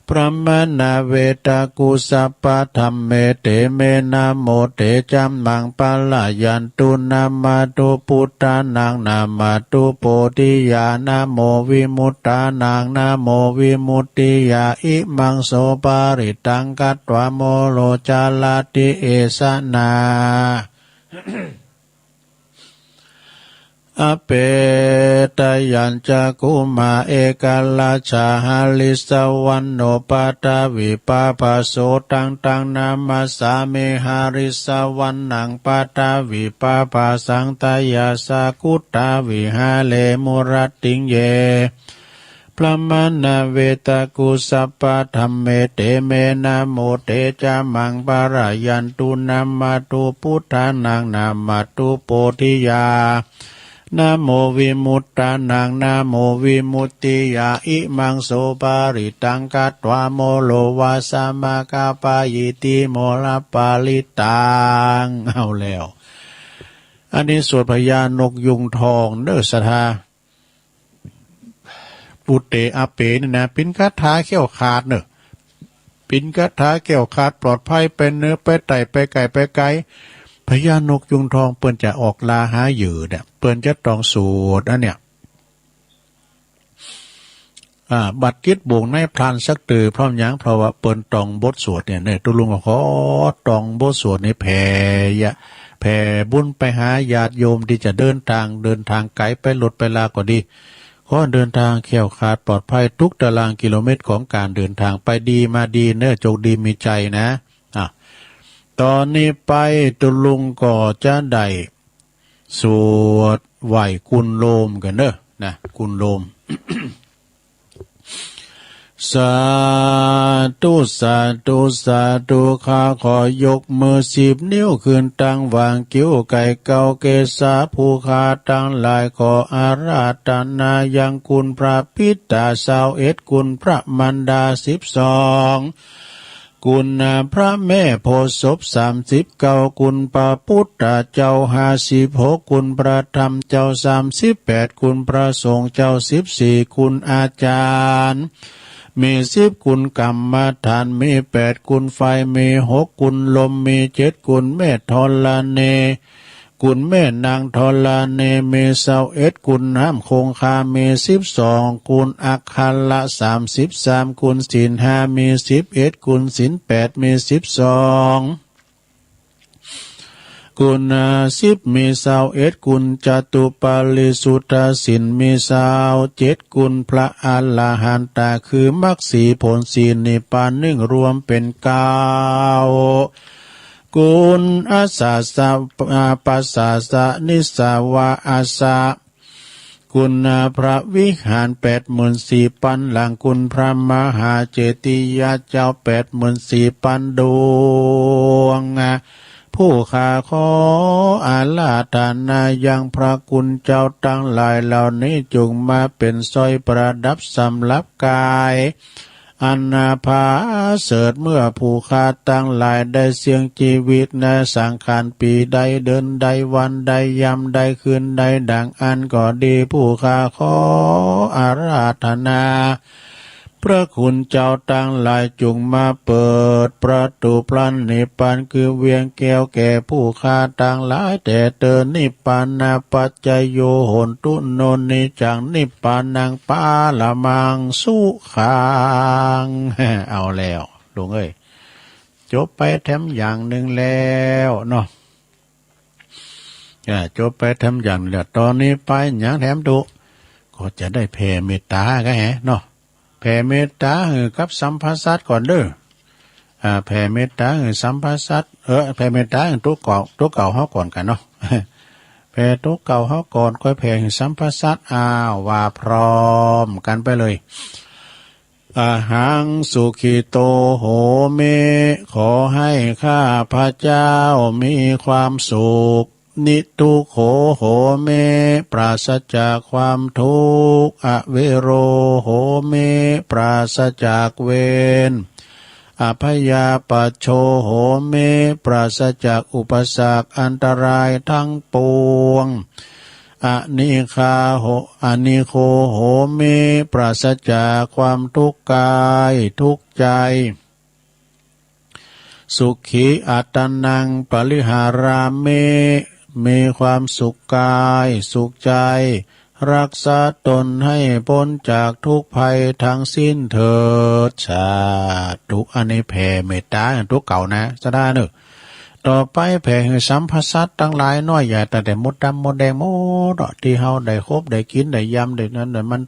พรหมานา เวตากุ สัพพะธัมเม เต เม นะโม เต จะมัง ปะระยันตุ นะมะตุ พุทธานัง นะมะตุ โพธิยา นะโม วิมุตตานัง นะโม วิมุตติยา อิมัง โส ปะริตตัง กัตถวา โมโร จะระติ เอสะนา อะเป ตะยัญจะกุมาร เอกราชาหริสสะวัณโณ ปะทะวีปะภะโส ตัง ตัง นามัสสามิ หริสสะวัณณัง ปะทะวีปะภะสัง ตะยัสสะ กุตตะวิหะเร มุรัตติง เย พรหมานา เวตากุ สัพพะธัมเม เต เม นะโม เต จะมัง ปะระยันตุ นะมะตุ พุทธานัง นะมะตุ โพธิยา นะโม วิมุตตานัง นะโม วิมุตติยา อิมัง โส ปะริตตัง กัตถวา โมโร วาสะ มะคะปะ อิติ โมรปะริตตัง เอาแล้ว อันนี้สวดพญานกยูงทองเนอะ ศรัทธา อุเตอะเป นี่นะ เป๋นคาถาแคล้วคลาดเนอะ เป๋นคาถาแคล้วคลาดปลอดภัย ไปเหนือไปใต้ ไปไกลไปไกล พญานกยูงทองเปิ้นจะออกล่าหาเหยื่อเนี่ย เปิ้นจะต้องสวดอันเนี้ย อ่า บัดจิตบ่งในพลันสักเตื้อ เพราะหยัง เพราะว่าเปิ้นต้องบทสวดเนี่ย เนี่ย ตุ๊ลุงก็ขอต้องบทสวดนี้แผ่ยะ แผ่บุญไปหาญาติโยมที่จะเดินทาง เดินทางไกลไปรถไปลาก็ดี ขอเดินทางแคล้วคลาดปลอดภัยทุกตารางกิโลเมตรของการเดินทาง ไปดีมาดีเนอะ โชคดีมีชัยนะ อ่ะ ตอนนี้ไปตุ๊ลุงก็จะได้สวดไหว้กุนโลมกันเนอะ นะ กุนโลม สาธุ สาธุ สาธุ ข้าขอยกมือสิบนิ้วขึ้นตั้งวางคิ้วไก่เก้าเกศา ผู้ข้าตังหลายขออาราธนายังคุณพระปิตาซาวเอ็ด คุณพระมารดาสิบสอง คุณพระแม่โพธิ์ศพสามสิบเก้า คุณพระพุทธเจ้าห้าสิบหก คุณพระธรรมเจ้าสามสิบแปด คุณพระสงฆ์เจ้าสิบสี่ คุณอาจารย์มีสิบ คุณกรรมฐานมีแปด คุณไฟมีหก คุณลมมีเจ็ด คุณเมธธรณี คุณแม่นางธรณีมีซาวเอ็ด คุณน้ำคงคามีสิบสอง คุณอัคระสามสิบสาม คุณศีลห้ามีสิบเอ็ด คุณศีลแปดมีสิบสอง คุณสิบมีซาวเอ็ด คุณจตุปาริสุทธศีลมีซาวเจ็ด คุณพระอรหันตะคือมรรคสี่ผลสี่นิพพานหนึ่งรวมเป็นเก้า คุณอาสาสะ อาปาสาสะนิสสาวาอาสะ คุณพระวิหารแปดหมื่นสี่ปันหลัง คุณพระมหาเจติยะเจ้าแปดหมื่นสี่ปันดวง ผู้ข้าขออาราธนายังพระคุณเจ้าตังหลายเหล่านี้ จงมาเป๋นสร้อยประดับสำหรับกาย อันผาเสริฐ เมื่อผู้ข้าตังหลายได้เสี่ยงชีวิตในสังขารปีใดเดือนใดวันใดยามใดคืนใดดังอั้นก็ดี ผู้ข้าขออาราธนา พระคุณเจ้าตังหลายจงมาเปิดประตูพระนิพพานคือเวียงแก้วแก่ผู้ข้าตังหลาย แต่เตอ นิพพานะปัจจโย โหนตุ โน นิจจัง นิพพานัง ปรมัง สุขัง เอาแล้วลุงเอ้ย จบไปแถมอย่างหนึ่งแล้วเนาะ อ่า จบไปแถมอย่างหนึ่งแล้ว ตอนนี้ไปหยังแถมตุ ก็จะได้แผ่เมตตาก็แหะเนาะ แผ่เมตตาหื้อกับสัมภสัตก่อนเด้อ อ่า แผ่เมตตาหื้อสัมภสัต เออ แผ่เมตตาหื้อตัวเก่า ตัวเก่าเฮาก่อนกันเนาะ แผ่ตัวเก่าเฮาก่อน ค่อยแผ่หื้อสัมภสัต อ้าว ว่าพร้อมกันไปเลย อะหัง สุขิโต โหมิ ขอให้ข้าพเจ้ามีความสุข นิทุกโข โหมิ ปราศจากความทุกข์ อเวโร โหมิ ปราศจากเวร อพยาปัชโช โหมิ ปราศจากอุปสรรคอันตรายทั้งปวง อนิคาโห อนิโค โหมิ ปราศจากความทุกข์กายทุกข์ใจ สุขีอัตตานัง ปริหารามิ มีความสุขกายสุขใจ รักษาตนให้พ้นจากทุกข์ภัยทั้งสิ้นเถิด สาธุ อันนี้แผ่เมตตาตัวเก่านะ สะดาเนอะ ต่อไปแผ่หื้อสัมภสัตตังหลายน้อยใหญ่ ตั้งแต่มดดำมดแดงหมดเนาะ ตี้เฮาได้คบได้กินได้ยำได้นั้นได้มัน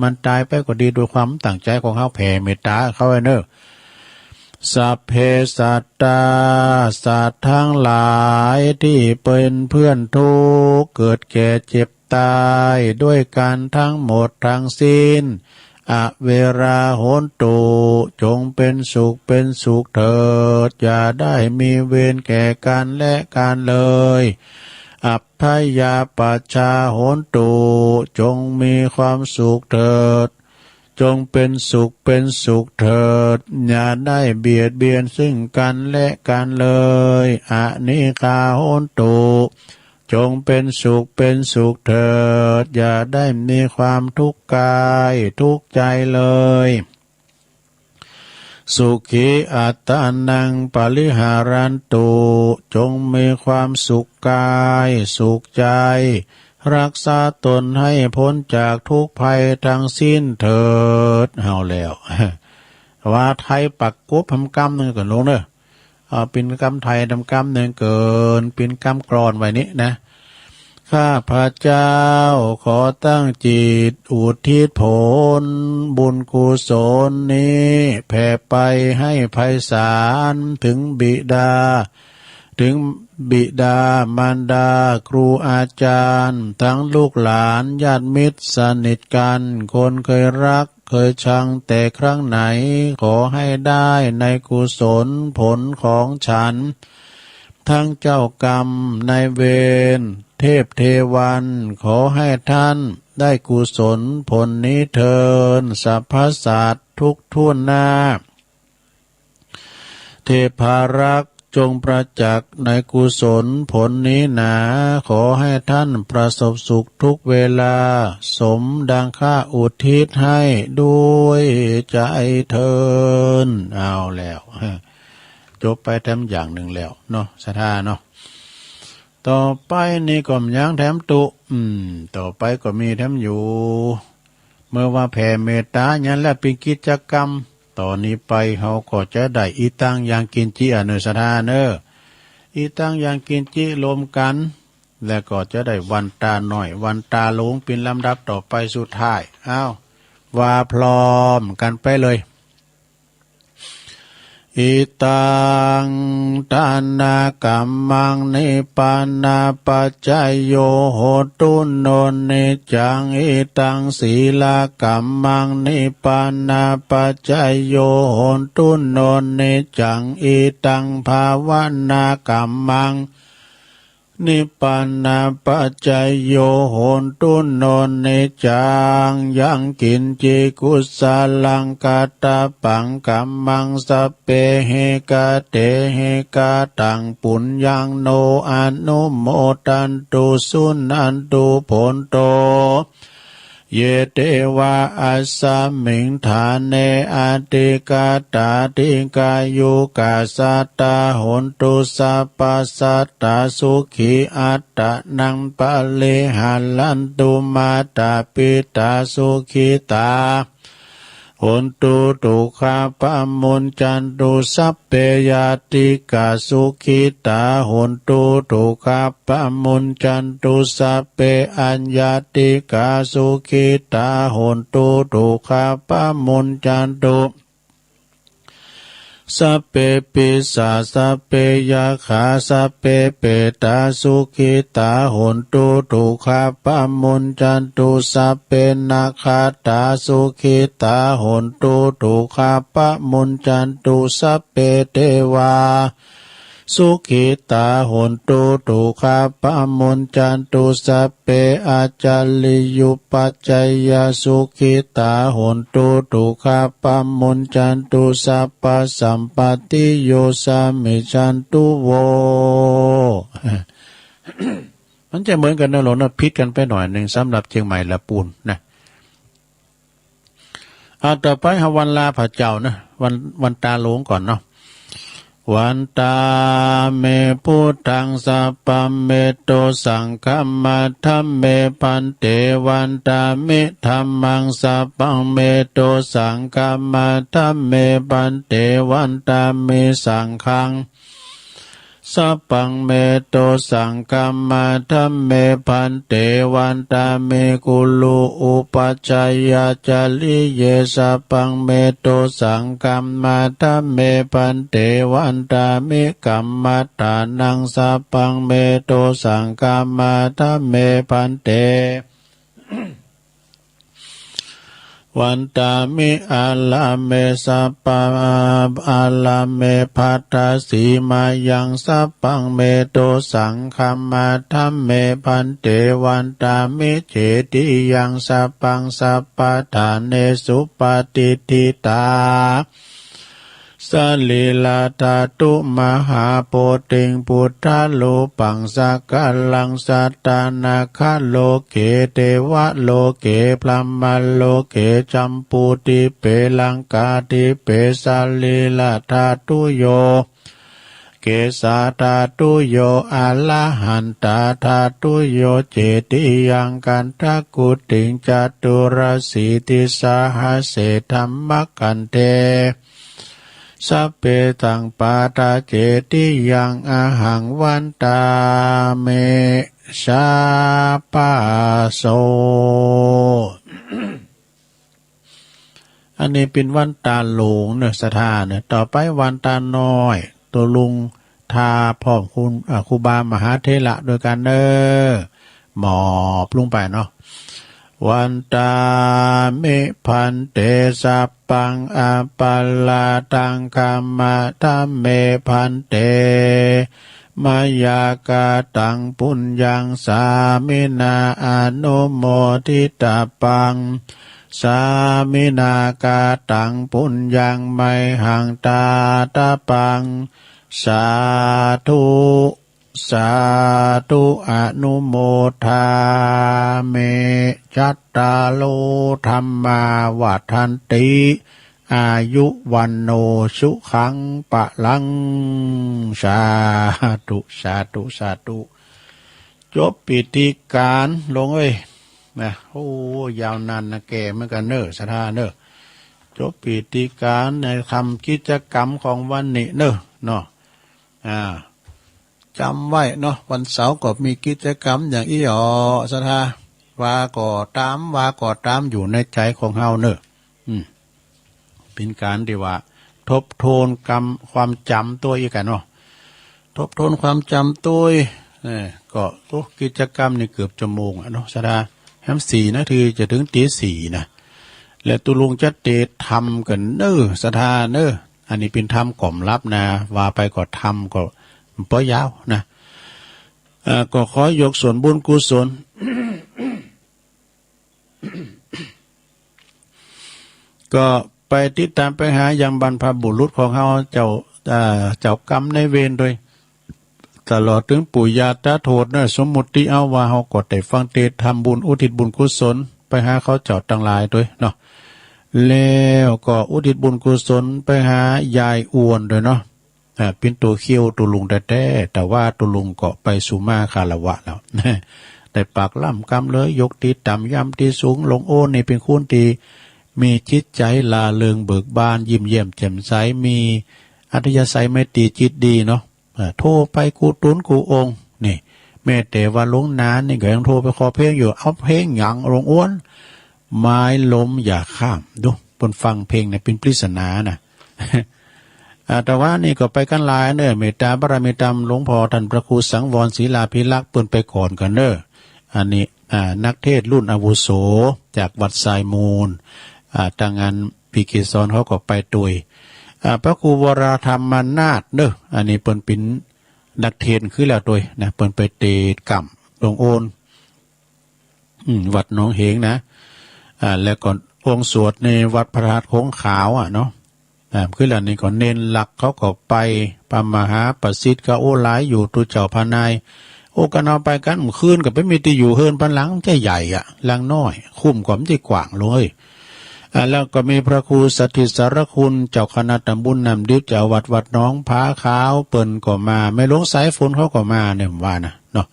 มันต๋ายไปก็ดี ด้วยความตั้งใจ๋ของเฮาแผ่เมตตาเขาไว้เนอะ สัพเพสัตตา สัตว์ทั้งหลายที่เป็นเพื่อนทุกข์ เกิดแก่เจ็บตายด้วยกันทั้งหมดทั้งสิ้น อเวรา โหนตุ จงเป็นสุขเป็นสุขเถิด อย่าได้มีเวรแก่กันและกันเลย อัพพยาปัชชา โหนตุ จงมีความสุขเถิด จงเป็นสุขเป็นสุขเถิด อย่าได้เบียดเบียนซึ่งกันและกันเลย อนิคา โหนตุ จงเป็นสุขเป็นสุขเถิด อย่าได้มีความทุกข์กายทุกข์ใจเลย สุขีอัตตานัง ปริหารันตุ จงมีความสุขกายสุขใจ รักษาตนให้พ้นจากทุกข์ภัยทั้งสิ้นเถิด เอาแล้ว ว่าไทยปักกบหำกำหนึ่งก่อนลงเนอะ เอาเป๋นกำไทยนำกำหนึ่งเกิน เป๋นกำกลอนไว้นี้นะ ข้าพเจ้าขอตั้งจิตอุทิศผลบุญกุศลนี้แผ่ไปให้ไพศาลถึงบิดา ถึงบิดามารดาครูอาจารย์ ทั้งลูกหลานญาติมิตรสนิทกัน คนเคยรักเคยชังแต่ครั้งไหน ขอให้ได้ในกุศลผลของฉัน ทั้งเจ้ากรรมนายเวร เทพเทวัน ขอให้ท่านได้กุศลผลนี้เทอญ สรรพสัตว์ทุกทั่วหน้า เทพารักษ์จงประจักษ์ในกุศลผลนี้หนา ขอให้ท่านประสบสุขทุกเวลา สมดังข้าอุทิศให้ด้วยใจเทอญ เอาแล้ว จบไปแถมอย่างหนึ่งแล้วเนาะ ศรัทธาเนาะ ต่อไปนี้ก็ยังแถมตุ อืม ต่อไปก็มีแถมอยู่ เมื่อว่าแผ่เมตตาอย่างนั้นแล้วเป๋นกิจกรรม ต่อนี้ไปเฮาก็จะได้อิตังยังกิญจิ อเนอ ศรัทธาเนอ อิตังยังกิญจิรวมกัน แล้วก็จะได้วันตาน้อย วันตาหลวงเป๋นลำดับต่อไปสุดท้าย อ้าว ว่าพร้อมกันไปเลย อิตัง ทานกัมมัง นิพพานาปัจจโย โหตุ โน นิจจัง อิตัง ศีลกัมมัง นิพพานาปัจจโย โหตุ โน นิจจัง อิตัง ภาวนากัมมัง นิพพานาปัจจโย โหตุ โน นิจจัง ยังกิญจิ กุสลัง กัตตะปัง กัมมัง สัพเพ หิ กะเต หิ กะตัง ปุญญัง โน อนุโมทันตุ สุนันตุ โภนโต เย เตวา อัสสมิง ทาเน อธิกาตา ดิกายุกา สัตตา โหนตุ สัพพะสัตตา สุขี อัตตะนัง ปะริหารันตุ มาตา ปิตา สุขีตา โหนตุ ทุกขา ปะมุญจันตุ สัพเพ ญาติกา สุขีตา โหนตุ ทุกขา ปะมุญจันตุ สัพเพ อัญญาติกา สุขีตา โหนตุ ทุกขา ปะมุญจันตุ สัพเพ ปิสา สัพเพ ยักขา สัพเพ เปตา สุขีตา โหนตุ ทุกขา ปะมุญจันตุ สัพเพ นักขาตา สุขีตา โหนตุ ทุกขา ปะมุญจันตุ สัพเพ เตวา สุขีตา โหนตุ ทุกขา ปะมุญจันตุ สัพเพ อาจาริยุปัจจายา สุขีตา โหนตุ ทุกขา ปะมุญจันตุ สัพพะสัมปตติโย สามิชันตุ โว มันจะเหมือนกันนะหลวงนะ ผิดกันไปหน่อยหนึ่งสำหรับเชียงใหม่และปูนนะ เอาต่อไปเฮาวันลาพระเจ้านะ วัน วันตาหลวงก่อนเนาะ วันตาเม พุทธัง สัพพัง เม โต สังฆัมมา ธัมเม พันเต วันตามิ ธัมมัง สัพพัง เม โต สังฆัมมา ธัมเม พันเต วันตามิ สังฆัง สัพพัง เม โต สังฆัมมา ธัมเม พันเต วันตามิ กุรุ อุปัชฌายาจาริเย สัพพัง เม โต สังฆัมมา ธัมเม พันเต วันตามิ กัมมัฏฐานัง สัพพัง เม โต สังฆัมมา ธัมเม พันเต วันตามิ อาราเม สัพพะ อาราเม ภัททสีมายัง สัพพัง เม โต สังฆัมมา ธัมเม พันเต วันตามิ เจติยัง สัพพัง สัพพะฐาเนสุ ปะติฏฐิตา สะรีระธาตุ มหาโพธิง พุทธารูปัง สักการัง สัตตา นาคาโลเก เทวะโลเก พรหมะโลเก จัมปูทิเป ลังกาทิเป สะรีระธาตุโย เกสาธาตุโย อะระหันตาธาตุโย เจติยัง คันธะกุฏิง จตุรสีติสหัสเส ธัมมะคันเท สัพเพตัง ปัทเจติยัง อะหัง วันตาเม สาปะโส อันนี้เป๋นวันตาหลวงเนอะ ศรัทธาเนอะ ต่อไปวันตาน้อย ตุ๊ลุงทาพร้อมคุณ อ่า ครูบามหาเถระด้วยกันเนอะ หมอบลงไปเนาะ วันตาเม ภันเต สัพพัง อัปปะราธัง ขมะทะเม ภันเต มะยา กาตัง ปุญญัง สามินา อนุโมทิตาปัง สามินา กาตัง ปุญญัง ไมหัง ทาตาปัง สาธุ สาธุ อนุโมทาเม จัตตาโร ธัมมา วัฑฒันติ อายุ วัณโณ สุขัง พลัง สาธุ สาธุ สาธุ จบพิธีการ หลวงเอ้ย นะ โอ้ ยาวนานนะ แก่เหมือนกันเนอะ ศรัทธาเนอะ จบพิธีการในทำกิจกรรมของวันนี้เนอะ เนาะ อ่า จำไว้เนาะ วันเสาร์ก็มีกิจกรรมอย่างอี้อ๋อ ศรัทธา ว่าก็ตาม ว่าก็ตาม อยู่ในใจของเฮาเนอะ อืม เป๋นการตี้ว่า ทบทวนกำ ความจ๋ำตวยอีกอะเนาะ ทบทวนความจ๋ำตวย เออ ก็ โอ้ กิจกรรมนี่เกือบชั่วโมงอะเนาะ ศรัทธา แฮมสี่นาทีจะถึงตีสี่นะ และตุ๊ลุงจะเตรียมทำกั๋นเนอะ ศรัทธาเนอะ อันนี้เป๋นธรรมกล่อมลับนะ ว่าไปก็ธรรมก็บ่ยาวนะ เอ่อ ก็ขอยกส่วนบุญกุศล ก็ไปติดตามไปหายังบรรพบุรุษของเฮาเจ้า เอ่อ เจ้ากรรมนายเวรโดย ตลอดถึงปู่ย่าตาทวดเนอะ สมมุติเอาว่าเฮาก็ได้ฟังเตสน์ทำบุญอุทิศบุญกุศลไปหาเขาเจ้าตังหลายโดยเนาะ แล้วก็อุทิศบุญกุศลไปหายายอ้วนโดยเนาะ อ่า เป๋นตั๋วเคี้ยวตุ๊ลุงแต๊ๆ แต่ว่าตุ๊ลุงก็ไปสู่มาฆราวะแล้ว ได้ปากล่ำกำเลย ยกตี้ต่ำย่ำตี้สูง หลวงโอนนี่เป๋นคนตี้มีจิตใจ๋ร่าเริงเบิกบาน ยิ้มแย้มแจ่มใส มีอัธยาศัยไมตรีจิตดีเนาะ อ่า โทรไปกู้ตุ๊นกู้องค์ นี่ แม้แต่ว่าหลวงหนานนี่ก็ยังโทรไปขอเพลงอยู่ เอาเพลงหยังหลวงอ้วน ไม้ล้มอย่าข้าม ดู เปิ้นฟังเพลงเนี่ยเป๋นปริศนานะ อ่า แต่ว่านี่ก็ไปกั๋นหลายเนอะ เมตตาบารมีตามหลวงพ่อท่านพระครูสังวรศิลาภิรักษ์ เปิ้นไปก่อนกั๋นเนอะ อันนี้ อ่า นักเทศน์รุ่นอาวุโสจากวัดทรายมูล อ่า ตางานพี่เกสรเขาก็ไปตวย อ่า พระครูวรธรรมนาถเนอะ อันนี้เปิ้นเป๋นนักเทศน์คือแล้วตวยนะ เปิ้นไปเตสน์กำหลวงโอน อืม วัดหนองเหงนะ อ่า แล้วก็องค์สวดในวัดพระธาตุโขงขาวอะเนาะ อ่า คือแล้วนี่ก็เณรหลักเขาก็ไป พระมหาประสิทธิ์ก็โอ้หลายอยู่ ตุ๊เจ้าพระนาย โอ้ กั๋นเอาไปกั๋น คืนก็ไปมีตี้อยู่เฮือนปันหลังจะใหญ่อะ หลังน้อย คุ้มก็มันจะกว้างหลวงเอ้ย อ่า แล้วก็มีพระครูสถิตสารคุณ เจ้าคณะตำบลน้ำดิบ เจ้าวัดวัดหนองผาขาว เปิ้นก็มา แม่หลวงสายฝนเขาก็มาเนี่ยว่านะเนาะ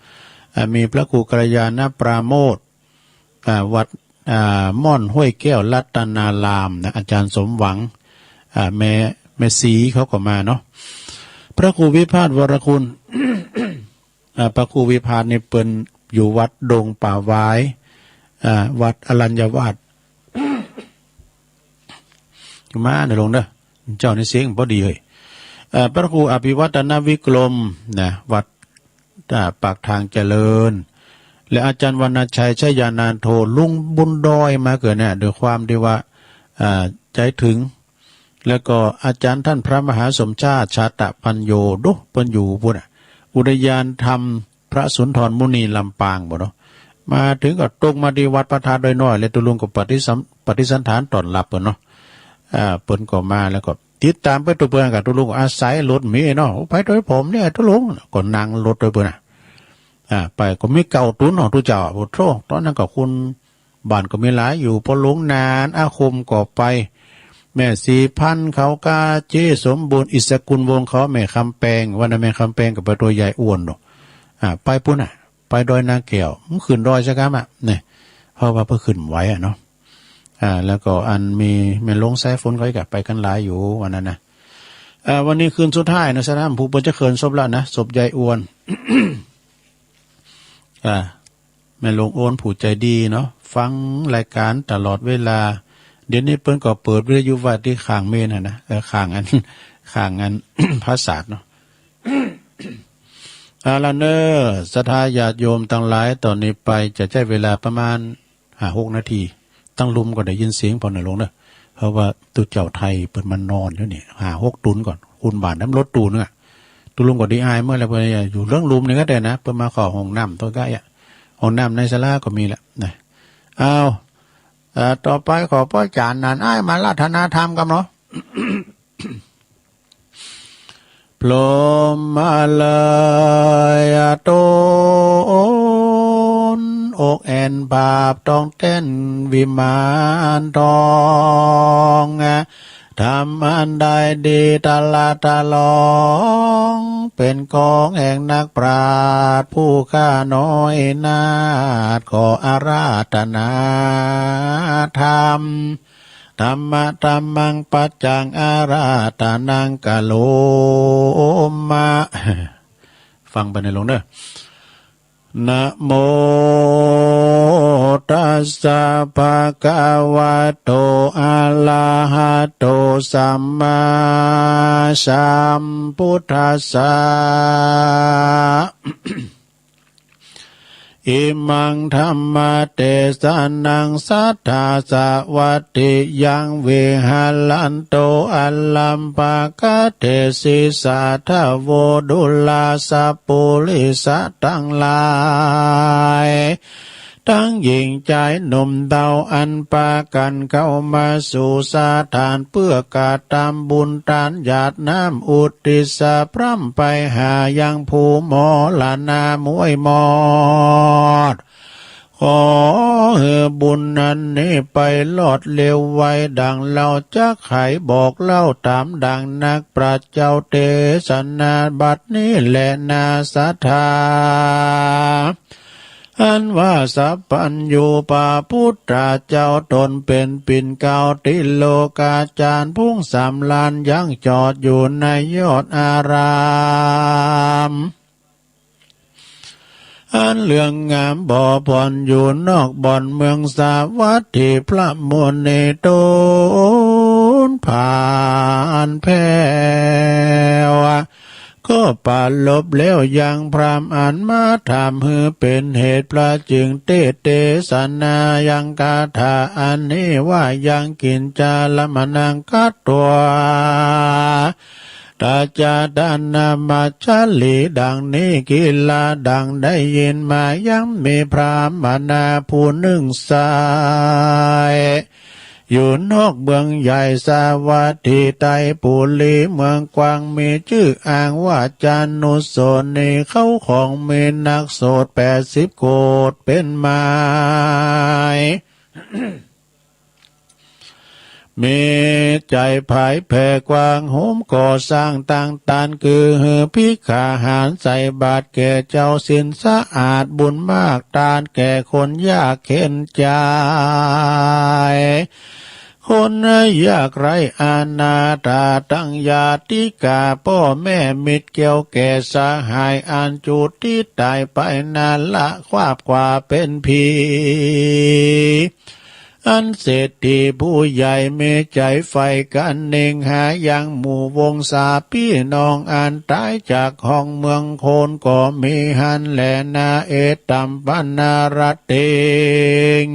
อ่า มีพระครูกัลยาณปราโมทย์ อ่า วัด อ่า ม่อนห้วยแก้วรัตนารามนะ อาจารย์สมหวัง อ่า แม่ แม่ศรีเขาก็มาเนาะ พระครูวิพาทวรคุณ อ่า พระครูวิพาทนี่เปิ้นอยู่วัดดงป่าหวาย อ่า วัดอรัญญวาส มาเนอะหลวงเนอะ เจ้านี่เสียงบ่ดีเฮ้ย เอ่อ พระครูอภิวัฒนวิกรมนะ วัด อ่า ปากทางเจริญ และอาจารย์วรรณชัยชยานันโท ลุงบุญดอยมาเกิดเนี่ย ด้วยความที่ว่า อ่า ใจถึง แล้วก็อาจารย์ท่านพระมหาสมชาติชาตะปัญโญ ดู เปิ้นอยู่ปู้นน่ะ อุทยานธรรมพระสุนทรมุนีลำปางบ่เนาะ มาถึงก็ตรงมาตี้วัดพระธาตุดอยน้อย และตุ๊ลุงก็ปฏิสัม- ปฏิสันถานต้อนรับเปิ้นเนาะ อ่า เปิ้นก็มา แล้วก็ติดตามไปตุ๊เปิ้นกับตุ๊ลุง อาศัยรถมีเนาะ โอ้ ไปโดยผมเนี่ยตุ๊ลุง ก็นั่งรถโดยเปิ้นน่ะ อ่า ไปก็มีเก้าตุ๊นเนาะ ตุ๊เจ้า โอ้โธ่ ตอนนั้นก็คน บ้านก็มีหลายอยู่ พ่อหลวงหนาน อาคมก็ไป แม่ศรีพันธุ์เขากา เจ๊สมบูรณ์ อิสกุลวงศ์เขา แม่คำแปง วันนั้นแม่คำแปงก็ไปตัวยายอ้วนเนาะ อ่า ไปปู้นน่ะ ไปดอยนางแก้ว มันขึ้นดอยซะกำอะ เนี่ย เพราะว่าเปิ้นขึ้นไหวอะเนาะ อ่า แล้วก็อันมีแม่หลวงสายฝนเขาอีกอะ ไปกั๋นหลายอยู่วันนั้นนะ อ่า วันนี้คืนสุดท้ายนะ สนามผู้เปิ้นจะเคลื่อนศพแล้วนะ ศพยายอ้วน อ่า แม่หลวงอ้วนผู้ใจดีเนาะ ฟังรายการตลอดเวลา เดี๋ยวนี้เปิ้นก็เปิดวิทยุไว้ตี้ข้างเมนหั่นนะ เออ ข้างอัน ข้างอัน พระศาสตร์เนาะ เอาละเนอ ศรัทธาญาติโยมตังหลาย ตอนนี้ไปจะใช้เวลาประมาณ ห้าหกนาที ตังลุ่มก็ได้ยินเสียงพ่อในหลวงเนอะ เพราะว่าตุ๊เจ้าไทยเปิ้นมานอนอยู่นี่ ห้าหกตุนก่อน คุณบาทน้ำรถตู้นึงอะ ตุ๊ลุ่มก็ดีอายเมื่อแล้ว เปิ้นอยู่เรื่องลุ่มนี่ก็ได้นะ เปิ้นมาเข้าห้องน้ำตัวใกล้อะ ห้องน้ำในศาลาก็มีแหละนะ เอา เอ่อ ต่อไปขอพระอาจารย์นันอ้ายมาอาราธนาธรรมกันเนาะ พรหมเลยตน อกแอ่นบาปต้องแต้นวิมานทอง ทำอันใดดีตลาดตะลอง เป็นของแห่งนักปราชญ์ผู้ข้าน้อยนาฏ ขออาราธนาธรรม ธัมมะธัมมัง ปัจจัง อาราธนัง กะโรมะ ฟังไปในหลวงเด้อ นะโมตัสสะ ภะคะวะโต อะระหะโต สัมมาสัมพุทธัสสะ อิมังธัมมะเตสะนัง สัตถาสะวัตถิยัง วิหะรันโต อะรัมภะกะเตสิ สาธะโว ดูราสะปุริสะตังหลาย ตังหญิงจายหนุ่มเฒ่า อันปากั๋นเข้ามาสู่สถาน เปื้อกระทำบุญตานหยาดน้ำ อุทิศสะพร่ำไปหายังผู้มรณะม้วยมอด ขอหื้อบุญอันนี้ไปรอดเร็วไว ดังเฮาจักไขบอกเล่าต๋ามดังนักปราชญ์เจ้าเตสนา บัดนี้แลนาศรัทธา อันว่าสัพพัญญูพระพุทธเจ้าต๋นเป๋นปิ่นเกล้าติโลกาจารย์ ผู้สำราญยังจอดอยู่ในยอดอาราม อันเลื่องงามบ่ผ่อนอยู่นอกบ่อนเมืองสาวัตถี พระมุนีต๋นผ่านแผ้ว ก็ปรารภแล้วยังพราหมณ์อันมาถาม หื้อเป๋นเหตุพระจึงเตสน์เตสนายังคาถาอันนี้ว่า ยังกิญจาละมะนังคัตวา ตาจาตานามัจฉลี ดังนี้ กิลา ดังได้ยินมา ยังมีพราหมณะผู้หนึ่งใส่ อยู่นอกเมืองใหญ่สาวัตถีไตรปุรีเมืองกว้าง มีจื้ออ้างว่าจานุสรณี เขาของมีนักโสดแปดสิบโกฏเป็นหมาย มีใจ๋ผายแผ่กว้างโฮมก่อสร้างตั้งตาน คือหื้อภิกขาหารใส่บาตรแก่เจ้าศีลสะอาด บุญมากตานแก่คนยากเข็ญใจ๋ คนยากไร้อนาถา ตังญาติกาป้อแม่มิตรแก้วแก่สหาย อันจุติต๋ายไปนั้นละ คาบกว่าเป๋นผี อันเศรษฐีผู้ใหญ่มีใจ๋ใฝ่กระเน่งหายังหมู่วงศาพี่น้องอันต๋ายจากห้องเมืองโคนก็มีหั้นแลนา เอตัมปะนารัตติง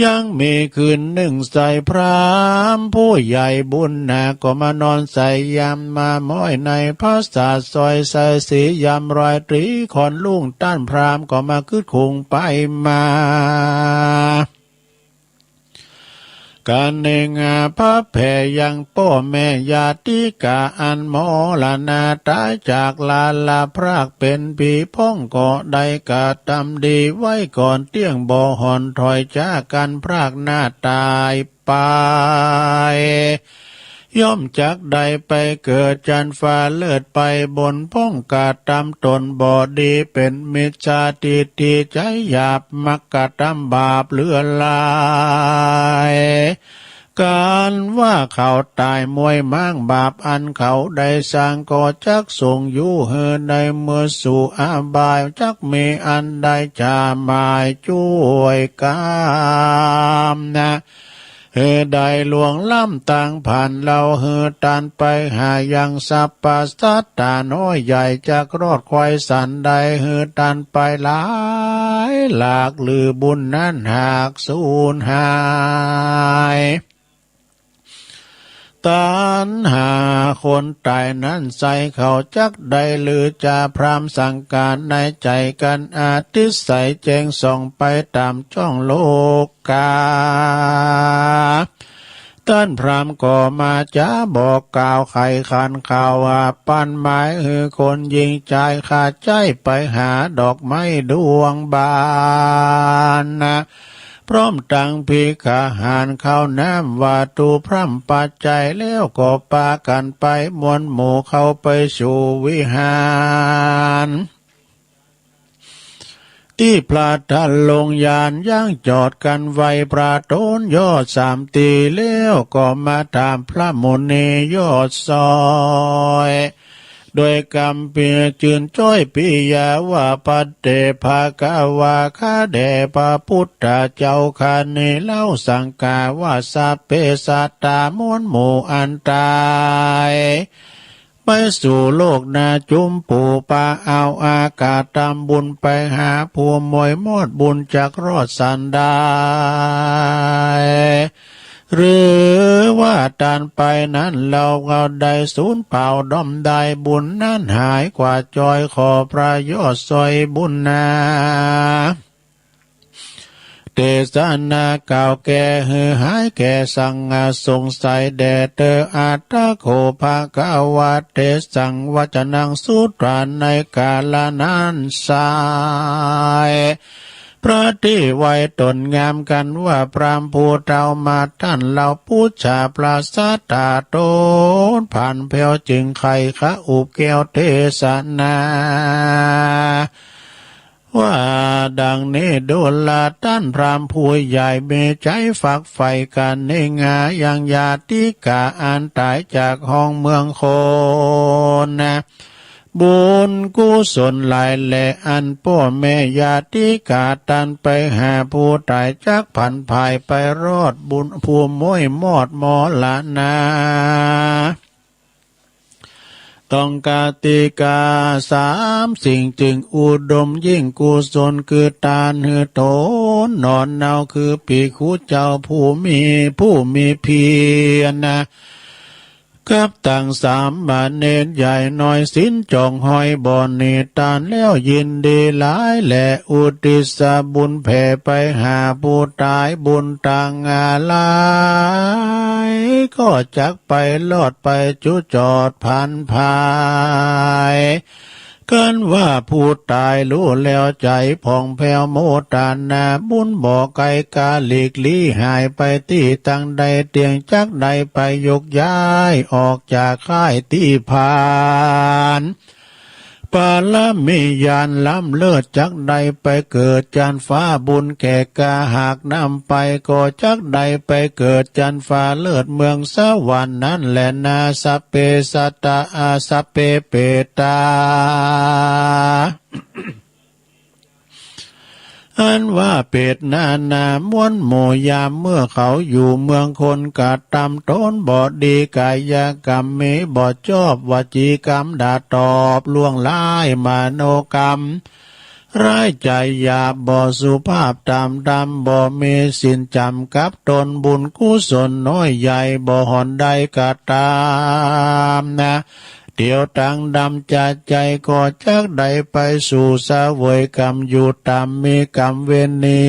ยังมีคืนหนึ่งใส่พราหมณ์ผู้ใหญ่บุญนาก็มานอนใส่ยามมาม้อยในผาสาทซอยใส่สียามรอยต๋รีขอนลุ่ง ต้านพราหมณ์ก็มาคึดคุงไปมา กระเน่งหาพระแผ่ยังป้อแม่ญาติกาอันมรณะต๋ายจากลาละพรากเป๋นผี พ่องก็ได้กระทำดีไว้ก่อนเตี้ยง บ่ห่อนถอยจากกั๋นพรากหน้าต๋ายไป ย่อมจักได้ไปเกิดจันทร์ฟ้าเลิศไปบน พ่องกระทำต๋นบ่ดีเป๋นมิจฉาทิฏฐิใจ๋หยาบ มักกระทำบาปเหลือหลาย ก๋านว่า เขาต๋ายมวยม้างบาปอันเขาได้สร้าง ก็จักส่งอยู่หื้อในเมืองสู่อบาย จักมีอันใดจะหมายจ้วยกำนะ หื้อได้ล่วงล้ำตางผ่าน เล่าหื้อต้านไปหายังสรรพสัตว์ต๋าน้อยใหญ่ จักรอดคอยสันใด หื้อต้านไปหลายหลาก หรือบุญนั้นหากสูญหาย ตัณหาคนต๋ายนั้นใส เขาจักได้หรือจะพร่ำสังขารในใจ๋กัน อธิสัยแจ้งส่องไปต๋ามจ้องโลกา ต้านพราหมณ์ก็มาจ๋าบอกกล่าวไขขันข่าวว่า ปันหมายหื้อคนหญิงจาย ข้าใจ๊ไปหาดอกไม้ดวงบานนะ พร้อมตังภิกขะหารข้าวน้ำ ว่าดูพร่ำปัจจัยแล้ว ก็ปากั๋นไปมวลหมู่เข้าไปสู่วิหาร ตี้พระธาตุลงยาน ยังจอดกั๋นไหว้พระโตนยอดสามตี้ แล้วก็มาถามพระมุนียอดซอย โดยกำเปียจื่นจ้อยปิยาว่า ภัตเต ภะคะวา ข้าแด่พระพุทธเจ้าข้านี้เล่า สังฆา ว่า สัพเพ สัตตา มวลหมู่อันต๋าย ไปสู่โลกหน้าจุมปูปะเอาอากาศต๋ามบุญ ไปหาผู้มวยมอดบุญ จักรอดสันใด หรือว่าต้านไปนั้น เล่าก็ได้สูญเปล่า ด้อมได้บุญนั้นหายกว่าจ้อย ขอพระยอดซอยบุญนา เตสนากล่าวแก้หื้อหายแก้สัง สงสัยแด่เตอ อัตถะโข ภะคะวา เตสัง วัจจนัง สูตราในกาละนั้นไซร้ พระตี้ไว้ต๋นงามกั๋นว่า พราหมณ์ผู้เฒ่ามาต้านเล่า ปุจฉาพระสัตถาโตน ผ่านแผ้วจึงไขขะอุบแก้วเตสนา ว่าดังนี้ ดูราต้านพราหมณ์ผู้ใหญ่ มีใจ๋ฝักใฝ่กั๋นเน่งหายังญาติกาอันต๋ายจากห้องเมืองคนนะ บุญกุศลหลายแล อันป้อแม่ญาติกาต้านไปหาผู้ต๋าย จักผันผายไปรอดบุญผู้มวยมอดมรณา ต้องกาติกาสามสิ่งจึงอุดมยิ่ง กุศลคือตานหื้อโตน หนอนเนาคือภิกขุเจ้าผู้มี ผู้มีเพียรนะ กับตังสามเณรใหญ่น้อย ศีลจ่องห้อยบ่หนี ตานแล้วยินดีหลายแล อุทิศบุญแผ่ไปหาผู้ต๋าย บุญตังหลาย ก็จักไปรอดไปจุจอดผันผาย คันว่าผู้ต๋ายฮู้แล้วใจ๋ผ่องแผ้วโมทนา บุญบ่ไกลกาหลีกลี้หายไปตี้ตังใด เตียงจักได้ไปยกย้ายออกจากค่ายตี้ผ่าน ปารมีญาณล้ำเลิศจักได้ไปเกิดจันทร์ฟ้า บุญแก่กาหากนำไป ก็จักได้ไปเกิดจันทร์ฟ้าเลิศเมืองสวรรค์นั้นแลนา สัพเพสัตตา อา สัพเพเปตตา อันว่าเปรตนานาม้วนหมู่ยาม เมื่อเขาอยู่เมืองคน กระทำตนบ่ดี กายกรรมมีบ่ชอบ วจีกรรมด่าตอบล่วงร้าย มโนกรรมร้าย ใจหยาบบ่สุภาพ ตามธรรมบ่มีศีล จำกับตนบุญกุศลน้อยใหญ่ บ่หอนได้กระทำนะ เตียวตังดำจาใจ ก็จักได้ไปสู่เสวยกรรมอยู่ต่ำ มีกรรมเวรหนี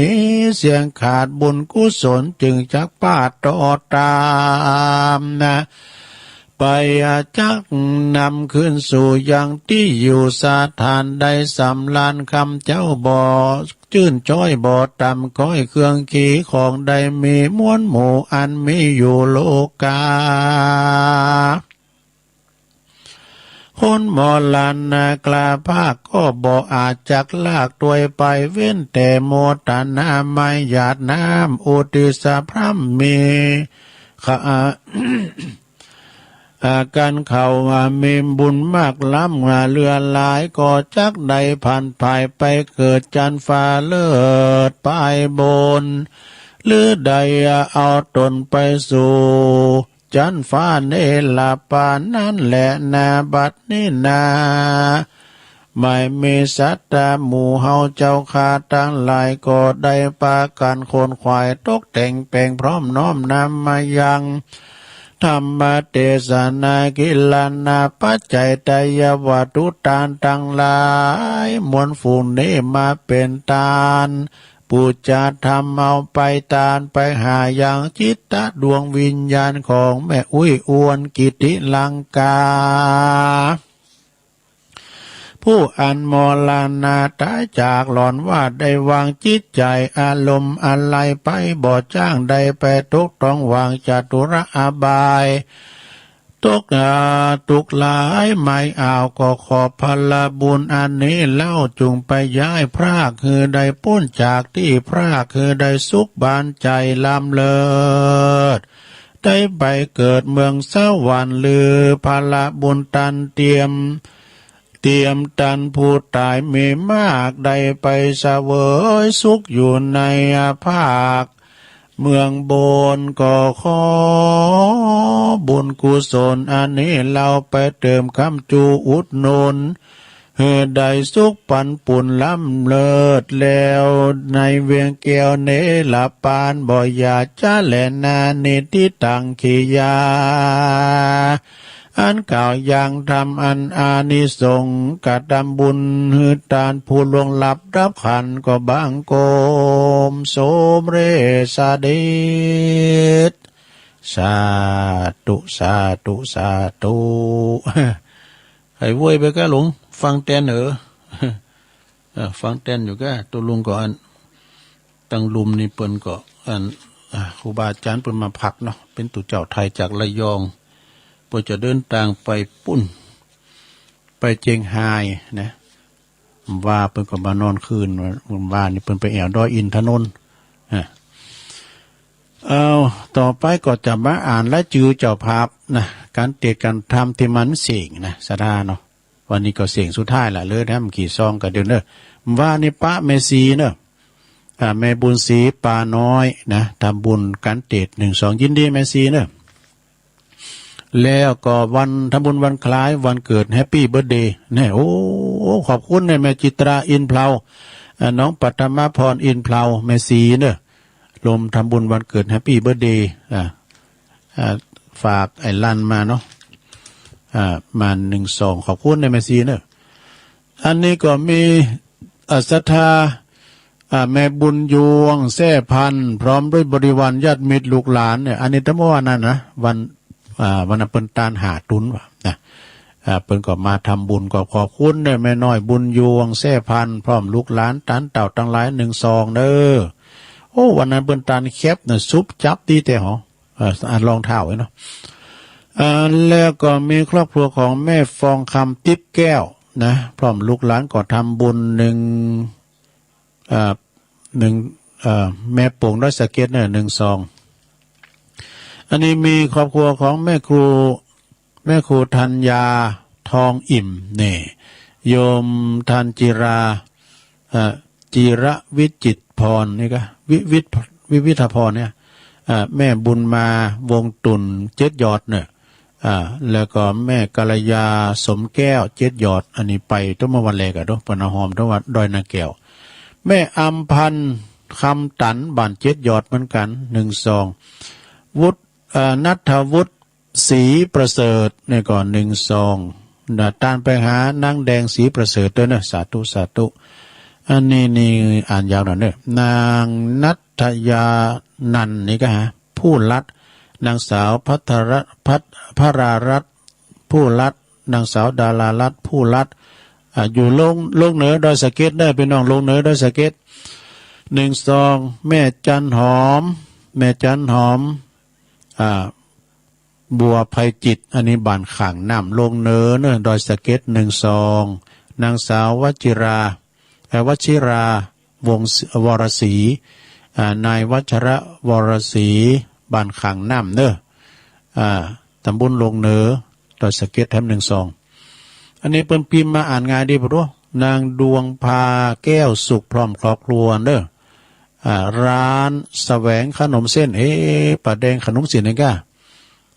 เสียงขาด บุญกุศลจึงจักปาดต่อตามนะ ไปจักนำคืนสู่ยังตี้อยู่สถาน ได้สำราญคำเจ้าบ่จื้นจ้อย บ่ต่ำค้อยเครื่องขี่ของได้มี ม้วนหมู่อันมีอยู่โลกา คนมรณะกล้าภาคก็บ่อาจจักลากตวยไป เว้นแต่โมทนาไม้หยาดน้ำอุทิศพร่ำมี ข้า อาการเขาว่ามีบุญมากล้ำ เรือหลายก็จักได้ผ่านผ่ายไปเกิดจันฟ้าเลิศปลายบน หรือได้เอาตนไปสู่จันฟ้าเนรปานนั้นแหละนาบัดนี้นา ไม่มีสัตตาหมู่เฮาเจ้าข้าทั้งหลายก็ได้ปากันขนขวายตกแต่งแปลงพร้อมน้อมนำมายัง ธรรมเทศนากิลานาปัจจัยทายวัตถุทานทั้งหลาย มวลฝูงนี้มาเป็นทาน ปูจาธรรมเอาไปทานไปหายังจิตตะดวงวิญญาณของแม่อุ๊ยอวนกิติลังกา ผู้อันมรณาตายจากหล่อนว่าได้วางจิตใจอารมณ์อะไรไปบ่จ้างได้ไปตกต้องวางจตุระอบาย ตกอาทุกข์หลายไม่เอาก็ขอพละบุญอันนี้เล่าจุงไปย้ายพรากคือได้ป๊นจากที่พรากคือได้สุขบานใจล้ำเลิศ ได้ไปเกิดเมืองสวรรค์หรือพละบุญตันเตรียม เตรียมตันผู้ตายมีมากได้ไปเสวยสุขอยู่ในภาคเมืองบนก็ขอบุญกุศลอันนี้เราไปเติมค้ำจูอุดหนุน หื้อได้สุขปันปุนล้ำเลิศแล้วในเวียงแก้วเนรปานบ่อย่าจะแลนานิติตังขียา อันกล่าวยังธรรมอันอานิสงส์กระทำบุญหื้อทานผู้ล่วงลับดับขันธ์ก็บังคมสมเร็จเสด็จ สาธุ สาธุ สาธุ ให้โวยไปก้าหลวง ฟังแตนเออ เออ ฟังแตนอยู่ก้า ตกลงก็อัน ตังลุ่มนี่เปิ้นก็อัน อ่า ครูบาอาจารย์เปิ้นมาพักเนาะ เป๋นตุ๊เจ้าไทยจากระยอง เปิ้นจะเดินตางไปปุ้น ไปเจียงฮายนะ ว่าเปิ้นก็มานอนคืน ว่านี่เปิ้นไปแอ่วดอยอินทนนท์ อ่า เอา ต่อไปก็จะมาอ่านรายจื้อเจ้าภาพนะ ก๋านเตศน์ก๋านธรรมตี้มันเส้งนะ ศรัทธาเนาะ วันนี้ก็เส้งสุดท้ายละ เหลือแถมกี่ซองก็เดินเนอะ ว่านี่ปะแม่ชีเนอะ อ่า แม่บุญศรีปาน้อยนะ ทำบุญก๋านเตศน์ หนึ่งสอง ยินดีแม่ชีเนอะ แล้วก็วันทำบุญวันคล้ายวันเกิด Happy Birthday เนี่ย โอ้ ขอบคุณเนี่ย แม่จิตราอินเพลา อ่า น้องปัทมาพรอินเพลา แม่ชีเนอะ รวมทำบุญวันเกิด Happy Birthday อ่า อ่า ฝากไอ้ลันมาเนาะ อ่า มา หนึ่งสอง ขอบคุณเนี่ย แม่ชีเนอะ อันนี้ก็มี อ่า ศรัทธา อ่า แม่บุญยวง แซ่พันธุ์ พร้อมด้วยบริวารญาติมิตรลูกหลานเนี่ย อันนี้ตั้งเมื่อวานนั้นนะ วัน อ่า วันนั้นเปิ้นตานห้าตุ๊นว่ะนะ อ่า เปิ้นก็มาทำบุญ ก็ขอบคุณเนี่ย แม่น้อยบุญยวง แซ่พันธุ์ พร้อมลูกหลาน ตานเต่าตังหลาย หนึ่งสอง เด้อ โอ้ วันนั้นเปิ้นตานแคบเนี่ย ซุบจับดีแต่หอ เอ่อ อ่านรองเท้าไว้เนาะ อ่า แล้วก็มีครอบครัวของแม่ฟองคำติ๊บแก้วนะ พร้อมลูกหลานก็ทำบุญ หนึ่ง อ่า หนึ่ง เอ่อ แม่โป่งดอยสะเก็ดเนี่ย หนึ่งสอง อันนี้มีครอบครัวของแม่ครู แม่ครูธัญญาทองอิ่มเนี่ย โยมธัญจิรา เอ่อ จิระวิจิตรพรนี่ก็ วิ วิทย์ วิวิธพรเนี่ย เอ่อ แม่บุญมาวงตุ่น เจ็ดยอดเนี่ย อ่า แล้วก็แม่กัลยาสมแก้ว เจ็ดยอด อันนี้ไปตั้งเมื่อวันแรกอะเนาะ เปิ้นเอาหอมตั้งวัดดอยนาแก้ว แม่อำพันธ์คำตัน บ้านเจ็ดยอดเหมือนกัน หนึ่งสอง วุฒิ เอ่อ ณัฐวุฒิ ศรีประเสริฐเนี่ยก็ หนึ่งสอง นะ ตานไปหานางแดง ศรีประเสริฐ ด้วยเนอะ สาธุ สาธุ อันนี้นี่อ่านยาวหน่อยเนอะ นางณัฐยานันท์นี่ก็ฮะ ผู้รัตน์ นางสาวพัทรรัตน์ พัท- พรารัตน์ ผู้รัตน์ นางสาวดารารัตน์ ผู้รัตน์ อ่า อยู่โลก โลกเหนือดอยสะเก็ดเนอะ พี่น้อง โลกเหนือดอยสะเก็ด หนึ่งสอง แม่จันหอม แม่จันหอม อ่า บัวไพจิตร อันนี้บ้านข้างน้ำ โลกเหนือเนอะ ดอยสะเก็ด หนึ่งสอง นางสาววชิรา เอ่อ วชิรา วงศ์ วรศรี อ่า นายวัชระ วรศรี บ้านข้างน้ำเนอะ อ่า ตำบลหลวงเหนือ ดอยสะเก็ด แถมหนึ่งซอง อันนี้เปิ้นพิมพ์มา อ่านง่ายดีปะโต นางดวงภา แก้วสุข พร้อมครอบครัวเนอะ อ่า ร้านแสวงขนมเส้น เอ๊ะ ป้าแดงขนมเส้นนี่ก้า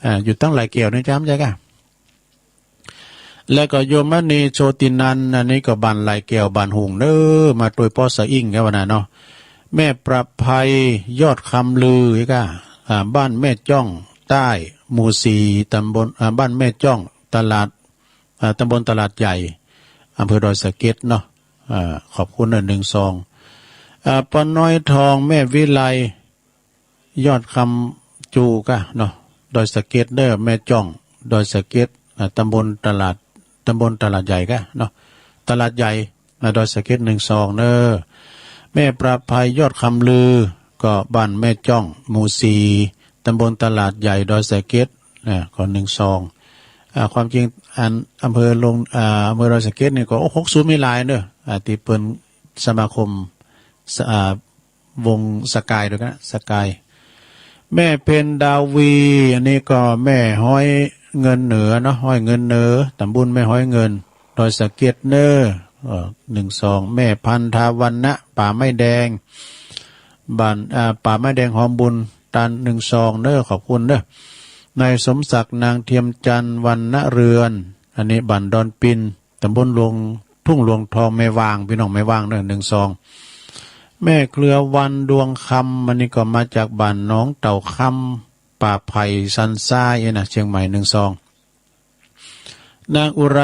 อ่า อยู่ตั้งหลายแก้วนี่จ้ำใช่ก้า แล้วก็โยมมณีโชตินันท์ อันนี้ก็บ้านหลายแก้ว บ้านหุงเนอะ มาตวยป้อสะอิ่งกันวะนะเนาะ แม่ประภัย ยอดคำลือก้า อ่า บ้านแม่จ้องใต้ หมู่สี่ ตำบล อ่า บ้านแม่จ้อง ตลาด อ่า ตำบลตลาดใหญ่ อำเภอดอยสะเก็ดเนาะ อ่า ขอบคุณเนอะ หนึ่งซอง อ่า ป้าน้อยทอง แม่วิไล ยอดคำจูกะเนาะ ดอยสะเก็ดเด้อ แม่จ้อง ดอยสะเก็ด อ่า ตำบลตลาด ตำบลตลาดใหญ่กะเนาะ ตลาดใหญ่ อ่า ดอยสะเก็ด หนึ่งซองเนอะ แม่ประภัย ยอดคำลือ ก็บ้านแม่จ้อง หมู่สี่ ตำบลตลาดใหญ่ ดอยสะเก็ด อ่า ก็ หนึ่งซอง อ่า ความจริง อัน อำเภอลง อ่า อำเภอดอยสะเก็ดนี่ก็ โอ้ หกศูนย์ มีหลายเนอะ อ่า ที่เปิ้นสมาคม ส- อ่า วงสกายด้วยกันนะ สกาย แม่เพ็ญดาวี อันนี้ก็แม่ฮ้อยเงินเหนือเนาะ ฮ้อยเงินเหนือ ตำบลแม่ฮ้อยเงิน ดอยสะเก็ดเนอะ เอ่อ หนึ่งซอง แม่พันธาวัณณะ ป่าไม้แดง บ้าน อ่า ป่าไม้แดงหอมบุญ ตาน หนึ่งซองเนอะ ขอบคุณเนอะ นายสมศักดิ์ นางเทียมจันทร์ วรรณเรือน อันนี้บ้านดอนปิน ตำบลหลวง ทุ่งหลวงทอง แม่วาง พี่น้องแม่วางเนอะ หนึ่งซอง แม่เครือวัน ดวงคำ อันนี้ก็มาจากบ้านหนองเต่าคำ ป่าไผ่สันทรายนะ เชียงใหม่ หนึ่งซอง นางอุไร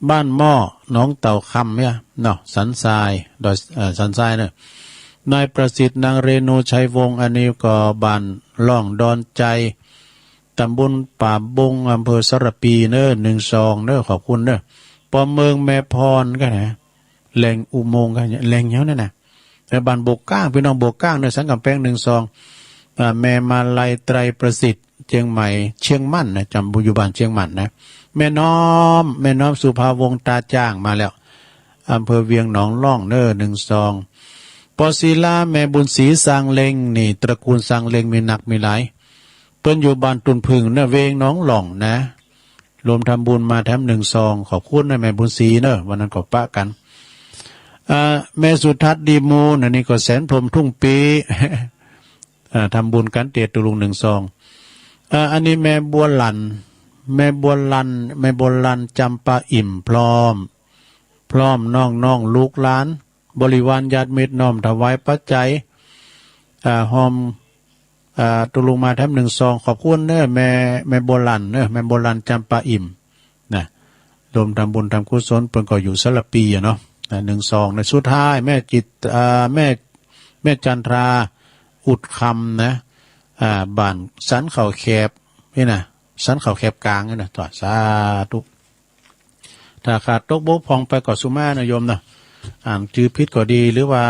บ้านหม้อ หนองเต่าคำเนี่ยเนาะ สันทราย ดอย เอ่อ สันทรายเนอะ นายประสิทธิ์ นางเรนู ชัยวงศ์ อันนี้ก็บ้านล่องดอนใจ ตำบลป่าบง อำเภอสารภีเนอะ หนึ่งซองเนอะ ขอบคุณเนอะ ป้อเมืองแม่พรก็นะ แหล่งอุโมงค์ก็แหล่งเฮานั่นนะ แต่บ้านโบกก้าง พี่น้องโบกก้างเนอะ สันกำแพง หนึ่งซอง อ่า แม่มาลัย ไตรประสิทธิ์ เชียงใหม่ เชียงมั่นนะ จำอยู่บ้านเชียงมั่นนะ แม่น้อม แม่น้อมสุภาวงศ์ ตาจ้าง มาแล้ว อำเภอเวียงหนองล่องเนอะ หนึ่งซอง ป้อศิลา แม่บุญศรี ซางเล็ง นี่ ตระกูลซางเล็งมีนักมีหลาย เปิ้นอยู่บ้านตุนผึ่งเนอะ เวียงหนองล่องนะ รวมทำบุญมาแถมหนึ่งซอง ขอบคุณนะแม่บุญศรีเนอะ วันนั้นก็ปะกัน อ่า แม่สุทัศน์ ดีมูล อันนี้ก็แสนพรหม ทุ่งปี อ่า ทำบุญกันเตียตุลุง หนึ่งซอง อ่า อันนี้แม่บัวหลั่น แม่บัวหลั่น แม่บัวหลั่น จำปาอิ่ม พร้อม พร้อมน้องๆ ลูกหลาน บริวารญาติมิตร น้อมถวายปัจจัย อ่า ฮอม อ่า ตุลุงมาแถมหนึ่งซอง ขอบคุณเนอะ แม่ แม่บัวหลั่นเนอะ แม่บัวหลั่น จำปาอิ่ม นะ รวมทำบุญทำกุศล เปิ้นก็อยู่สารภีอะเนาะ นะ หนึ่งซอง นะ สุดท้าย แม่จิต อ่า แม่ แม่จันทรา อุดคำนะ อ่า บ้านสันเขาแคบ นี่นะ สันเขาแคบกลางนี่นะ ตัว สาธุ ถ้าขาดตกบกพร่องไปก็สุมานะโยมนะ อ่านจื่อผิดก็ดี หรือว่า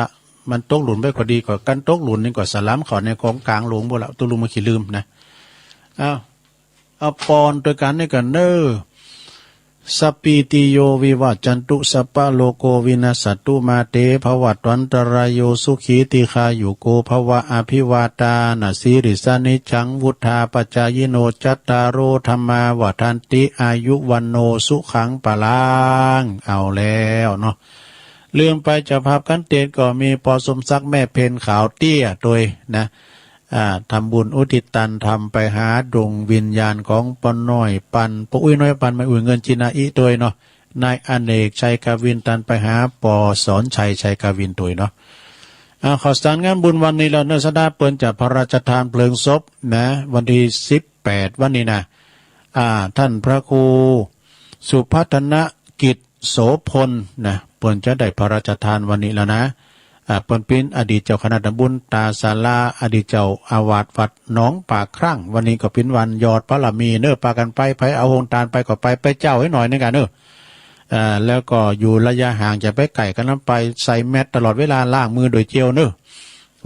มันตกหล่นไปก็ดี ก็กันตกหล่นนี่ก็สลามเขาในกองกลางหลวงบ่ละ ตุลุงมาขี้ลืมนะ เอา เอาปอนด้วยกันนี่กันเนอะ สัพพีติโยวิวัชชันตุ สัพพะโรโควินัสสันตุ มาเตภวัตวันตรายโย สุขีทีฆายุโกภวะ อภิวาทานะสีลิสสะ นิจฉังวุฑฒาปจายิโน จัตตาโรธัมมาวัฑฒันติ อายุวัณโณสุขังพลัง เอาแล้วเนาะ ลืมไป เจ้าภาพกันเตศก็มีปอสมศักดิ์ แม่เพ็ญ ขาวเตี้ย โดยนะ อ่า ทำบุญอุทิศตันทำไปหาดวงวิญญาณของป้อน้อยปัน ป้ออุ้ยน้อยปัน แม่อุ้ยเงินจินาอิโดยเนาะ นายอเนก ชัยกวิน ตันไปหาปอสอนชัย ชัยกวินโดยเนาะ อ่า ข่าวสารงานบุญวันนี้แล้วเนอะ สดาเปิ้นจะพระราชทานเพลิงศพนะ วันที่สิบแปด วันนี้นะ อ่า ท่านพระครูสุพัฒนกิจ โสพลนะ เปิ้นจะได้พระราชทานวันนี้แล้วนะ อ่า เปิ้นเป๋นอดีตเจ้าคณะตำบลตาสาลา อดีตเจ้าอาวาสวัดหนองปากคลั่ง วันนี้ก็เป๋นวันยอดบารมีเนอะ ปากั๋นไป ใผเอาโฮงตานไปก็ไป ไปเจ้าให้หน่อยนึงกั๋นเนอะ อ่า แล้วก็อยู่ระยะห่าง จะไปใก้กั๋นนำไป ใส่แมสก์ตลอดเวลา ล้างมือโดยเจลเนอะ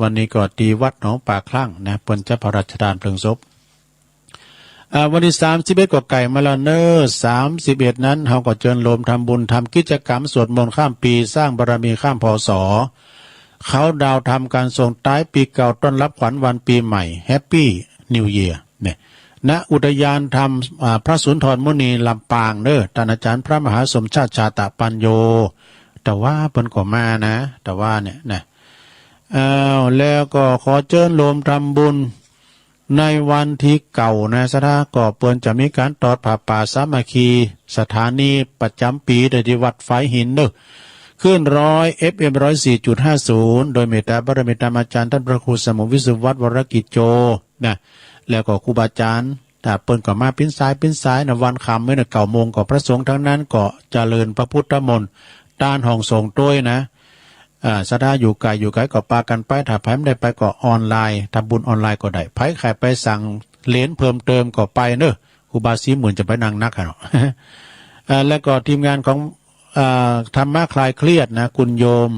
วันนี้ก็ตี้วัดหนองปากคลั่งนะ เปิ้นจะพระราชทานเพลิงศพ อ่า วันที่สามสิบเอ็ดก็ใก้มาแล้วเนอะ สามสิบเอ็ดนั้น เฮาก็เจิญโฮมทำบุญ ทำกิจกรรมสวดมนต์ข้ามปี สร้างบารมีข้าม พ.ศ. เคาน์ดาวน์ทำการส่งท้ายปีเก่า ต้อนรับขวัญวันปีใหม่ Happy New Year เนี่ย ณอุทยานธรรม อ่า พระสุนทรมุนีลำปางเนอะ ต้านอาจ๋ารย์พระมหาสมชาติ ชาตะปัญโญ แต่ว่าเปิ้นก็มานะ แต่ว่าเนี่ยนะ อ้าว แล้วก็ขอเจิญโฮมทำบุญในวันตี้เก้านะ ศรัทธา ก็เปิ้นจะมีก๋านตอดผ้าป่าสามัคคี สถานีประจ๋ำปี๋ โดยตี้วัดฝายหินเนอะ คลื่นร้อย เอฟเอ็ม ร้อยสี่จุดห้าศูนย์ โดยเมตตาบารมีธรรมอาจ๋ารย์ต้านพระครูสมุทรวิศวัฒน์ วรกิจโจ นะ แล้วก็ครูบาอาจ๋ารย์ ถ้าเปิ้นก็มาปิ้นสายปิ้นสายนะ วันค่ำมื้อนะ เก้าโมงก็พระสงฆ์ตังนั้นก็เจริญพระพุทธมนต์ ตานห้องสงฆ์โต้ยนะ อ่า ศรัทธาอยู่ไกลอยู่ไกลก็ปากั๋นไป ถ้าใผบ่ได้ไปก็ออนไลน์ ทำบุญออนไลน์ก็ได้ ใผใค่ไปสั่งเหรียญเพิ่มเติมก็ไปเนอะ ครูบาสี่หมื่นจะไปนั่งนักอะเนาะ อ่า แล้วก็ทีมงานของ อ่า ธรรมะคลายเครียดนะ คุณโยม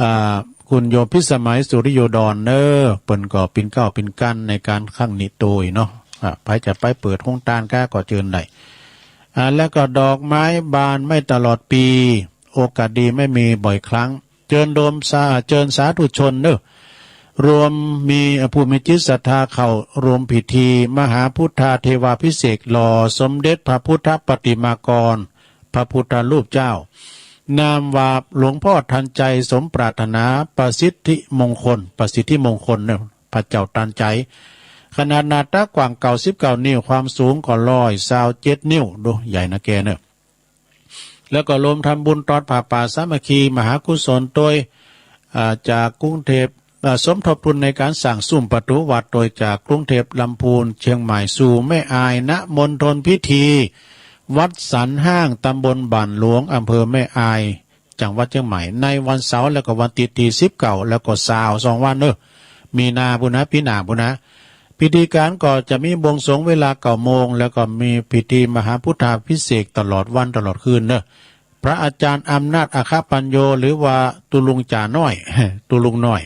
อ่า คุณโยมพิสมัย สุริโยดรเนอะ เปิ้นก็ปิ้นเกล้าปิ้นกั้นในก๋านครั้งนี้โต้ยเนาะ อ่า ใผจะไปเปิดโฮงตานก้าก็เจิญได้ อ่า แล้วก็ดอกไม้บานไม่ตลอดปี โอกาสดีไม่มีบ่อยครั้ง เจิญโฮมสา เจิญสาธุชนเนอะ รวมมีผู้มีจิตศรัทธาเข้าร่วมพิธีมหาพุทธาเทวาภิเษกหล่อสมเด็จพระพุทธปฏิมากร พระพุทธรูปเจ้า นามว่าหลวงพ่อทันใจสมปรารถนาประสิทธิมงคล ประสิทธิมงคลเนอะ พระเจ้าทันใจ ขนาดหน้าตักกว้างเก้าสิบเก้านิ้ว ความสูงก็ร้อยซาวเจ็ดนิ้ว ดูใหญ่นะแกเนอะ แล้วก็โฮมทำบุญตอดผ้าป่าสามัคคีมหากุศลโต้ย อ่า จากกรุงเทพฯ อ่า สมทบทุนในก๋านสร้างซุ้มประตู๋วัดโต้ยจากกรุงเทพฯ ลำพูน เชียงใหม่ สู่แม่อาย ณ มณฑลพิธี วัดสันห้าง ตำบลบ้านหลวง อำเภอแม่อาย จังหวัดเชียงใหม่ ในวันเสาร์แล้วก็วันอาทิตย์ตี้สิบเก้า แล้วก็ซาว สองวันเนอะ มีนาปู้นนะ ปี๋หน้าปู้นนะ พิธีก๋านก็จะมีบวงสรวงเวลาเก้าโมง แล้วก็มีพิธีมหาพุทธาภิเษกตลอดวันตลอดคืนเนอะ พระอาจ๋ารย์อำนาจอัคคปัญโญ หรือว่าตุลุงจ๋าน้อย ตุลุงน้อย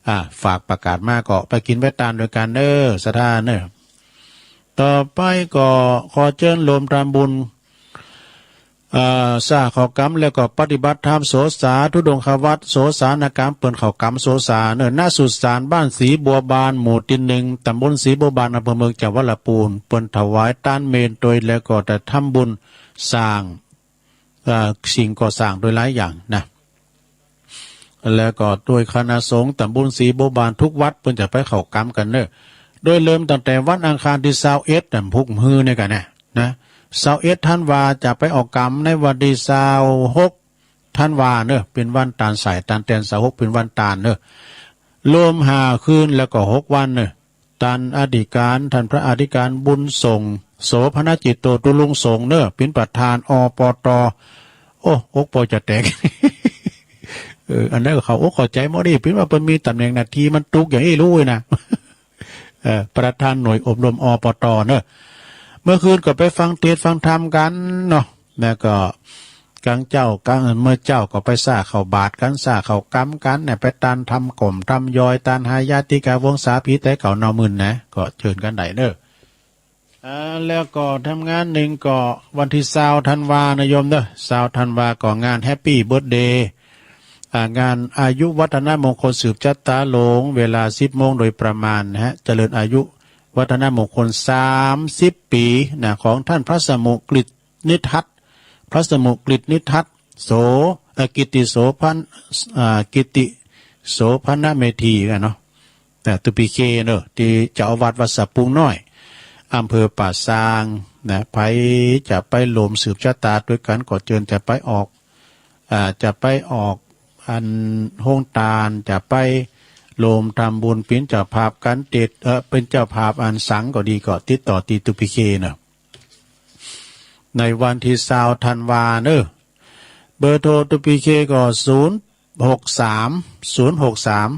อ่า ฝากประกาศมาก็ไปกิ๋นไปตานโดยกั๋นเนอะ ศรัทธาเนอะ ต่อไปก็ขอเจิญโฮมทำบุญ เอ่อ สร้างเข้ากรรมแล้วก็ปฏิบัติธรรมโสสา ธุดงควัตร โสสานกรรม เปิ้นเข้ากรรมโสสาเนอะ ณ สุสานบ้านศรีบัวบาน หมู่ตี้หนึ่ง ตำบลศรีบัวบาน อำเภอเมือง จังหวัดลำพูน เปิ้นถวายตานเมรุโต้ย แล้วก็จะทำบุญสร้าง เอ่อ สิ่งก่อสร้างโดยหลายอย่างนะ แล้วก็โดยคณะสงฆ์ตำบลศรีบัวบานทุกวัดเปิ้นจะไปเข้ากรรมกั๋นเนอะ โดยเริ่มตั้งแต่วันอังคารตี้ซาวเอ็ด นะ พุกมื้อนี่กั๋นนะ นะ ซาวเอ็ดธันวา จะไปออกกรรมในวันตี้ซาวหกธันวาเนอะ เป๋นวันตานสายตานแตน ซาวหกเป๋นวันตานเนอะ รวมห้าคืนแล้วก็หกวันเนอะ ต้านอธิก๋าน ต้านพระอธิก๋านบุญส่ง โสภณจิตโต ตุลุงสงฆ์เนอะ เป๋นประธาน อปต. โอ้ อกปอจะแตก เออ อันนั้นก็เข้าอกเข้าใจ๋หมดนี่เป๋นว่าเปิ้นมีตำแหน่งหน้าตี้มันตกอย่างอี้รู้นะ เอ่อ ประธานหน่วยอบรม อปต. เนอะ เมื่อคืนก็ไปฟังเทศน์ฟังธรรมกั๋นเนาะ แล้วก็กลางเจ๊ากลางเมื่อเจ๊าก็ไปสร้างเข้าบาตรกั๋น สร้างเข้ากรรมกั๋นเนี่ย ไปตานทำก๋มทำยอย ตานหายาติกาวงศาผีแต่เก่าเนาะ มื้อนะ ก็เจิญกั๋นได้เนอะ อ่า แล้วก็ทำงานหนึ่งก็วันตี้ซาวธันวานะโยมเนอะ ซาวธันวาก็งานแฮปปี้เบิร์ธเดย์ อ่า งานอายุวัฒนมงคลสืบชะตาหลวง เวลาสิบโมงโดยประมาณนะฮะ เจริญอายุวัฒนมงคลสามสิบปี๋นะ ของท่านพระสมุกฤตนิทัศน์ พระสมุกฤตนิทัศน์ โส เอ่อ กิตติโสภณ อ่า กิตติโสภณเมธีกั๋นเนาะ แต่ตุปีเคเนอะ ตี้เจ้าอาวาสวัดสะปุงน้อย อำเภอป่าซางนะ ใผจะไปโฮมสืบชะตาโดยกั๋นก็เจิญ จะไปออก อ่า จะไปออกอันโฮงตาน จะไปโฮมทำบุญ เป๋นเจ้าภาพก๋านเทศน์ เอ่อ เป๋นเจ้าภาพอันสังก็ดี ก็ติดต่อตี้ตุปีเคเนอะ ในวันตี้ซาวธันวาเนอะ เบอร์โทรตุปีเคก็ศูนย์หกสาม ศูนย์หกสาม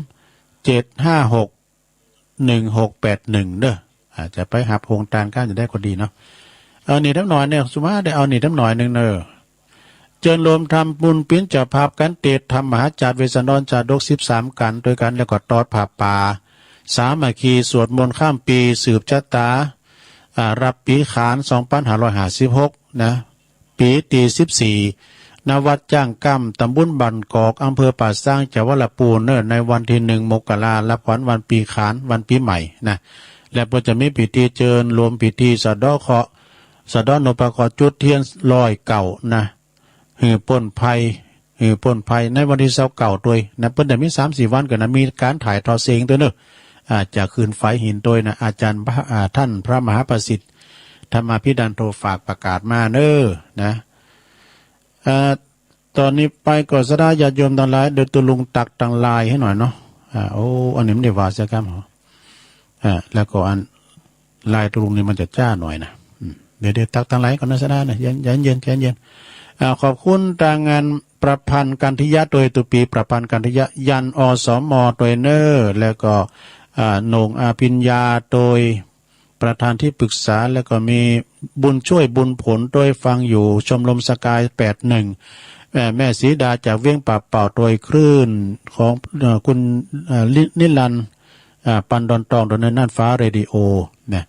เจ็ดห้าหก หนึ่งหกแปดหนึ่งเนอะ อาจจะไปฮับโฮงตานก้านจะได้ก็ดีเนาะ เอานี่ตั้งหน่อยเนี่ย สุมาได้เอานี่ตั้งหน่อยหนึ่งเนอะ เจิญโฮมทำบุญเป๋นเจ้าภาพก๋านเทศน์ธรรมมหาจาดเวสสันดรชาดกสิบสามกั๋นโดยกั๋น แล้วก็ตอดผ้าป่าสามัคคี สวดมนต์ข้ามปี๋ สืบชะตา อ่า รับปี๋ขาน สองพันห้าร้อยห้าสิบหก นะ ปี๋ตี้สิบสี่ ณ วัดจ้างก้ำ ตำบลบ้านกอก อำเภอป่าซาง จังหวัดลำพูนเนอะ ในวันตี้หนึ่งมกรา รับขวัญวันปี๋ขาน วันปี๋ใหม่นะ และเปิ้นจะมีพิธีเจิญรวมพิธีสะเดาะเคราะห์ สะเดาะนพเคราะห์ จุดเทียนร้อยเก้านะ หื้อป้นภัย หื้อป้นภัยในวันตี้ซาวเก้าตวยนะ เปิ้นจะมีสามสี่วันก่อนนะ มีก๋านถ่ายทอดเสียงตวยเนอะ อ่า จะขึ้นฝายหินตวยนะ อาจารย์พระ อ่า ท่านพระมหาประสิทธิ์ ธรรมาภิดันโท ฝากประกาศมาเนอะนะ อ่า ตอนนี้ไปก็ศรัทธาญาติโยมตังหลาย เดี๋ยวตุ๊ลุงตักตังลายหื้อหน่อยเนาะ อ่า โอ้ อันนี้มันได้ว่าเสียกำเหรอ อ่า แล้วก็อันลายตุ๊ลุงนี่มันจะจ้าหน่อยนะ อืม เดี๋ยว เดี๋ยวตักตังลายก่อนนะศรัทธานะ เย็น เย็น เย็น เย็น เย็น อ่า ขอบคุณตางงานประพันธ์กันทิยะ โดยตุปีประพันธ์กันทิยะ ยัน อสม โดยเนอะ แล้วก็ อ่า โหน่งอภิญญา โดย ประธานที่ปรึกษา แล้วก็มีบุญช่วยบุญผล โดยฟังอยู่ชมรมสกายแปดหนึ่ง เอ่อ แม่สีดาจากเวียงป่าเป่า โดยคลื่นของ เอ่อ คุณ เอ่อ นิ- นิรันดร์ อ่า ปันดอนตอง โดยในน่านฟ้าเรดิโอนะ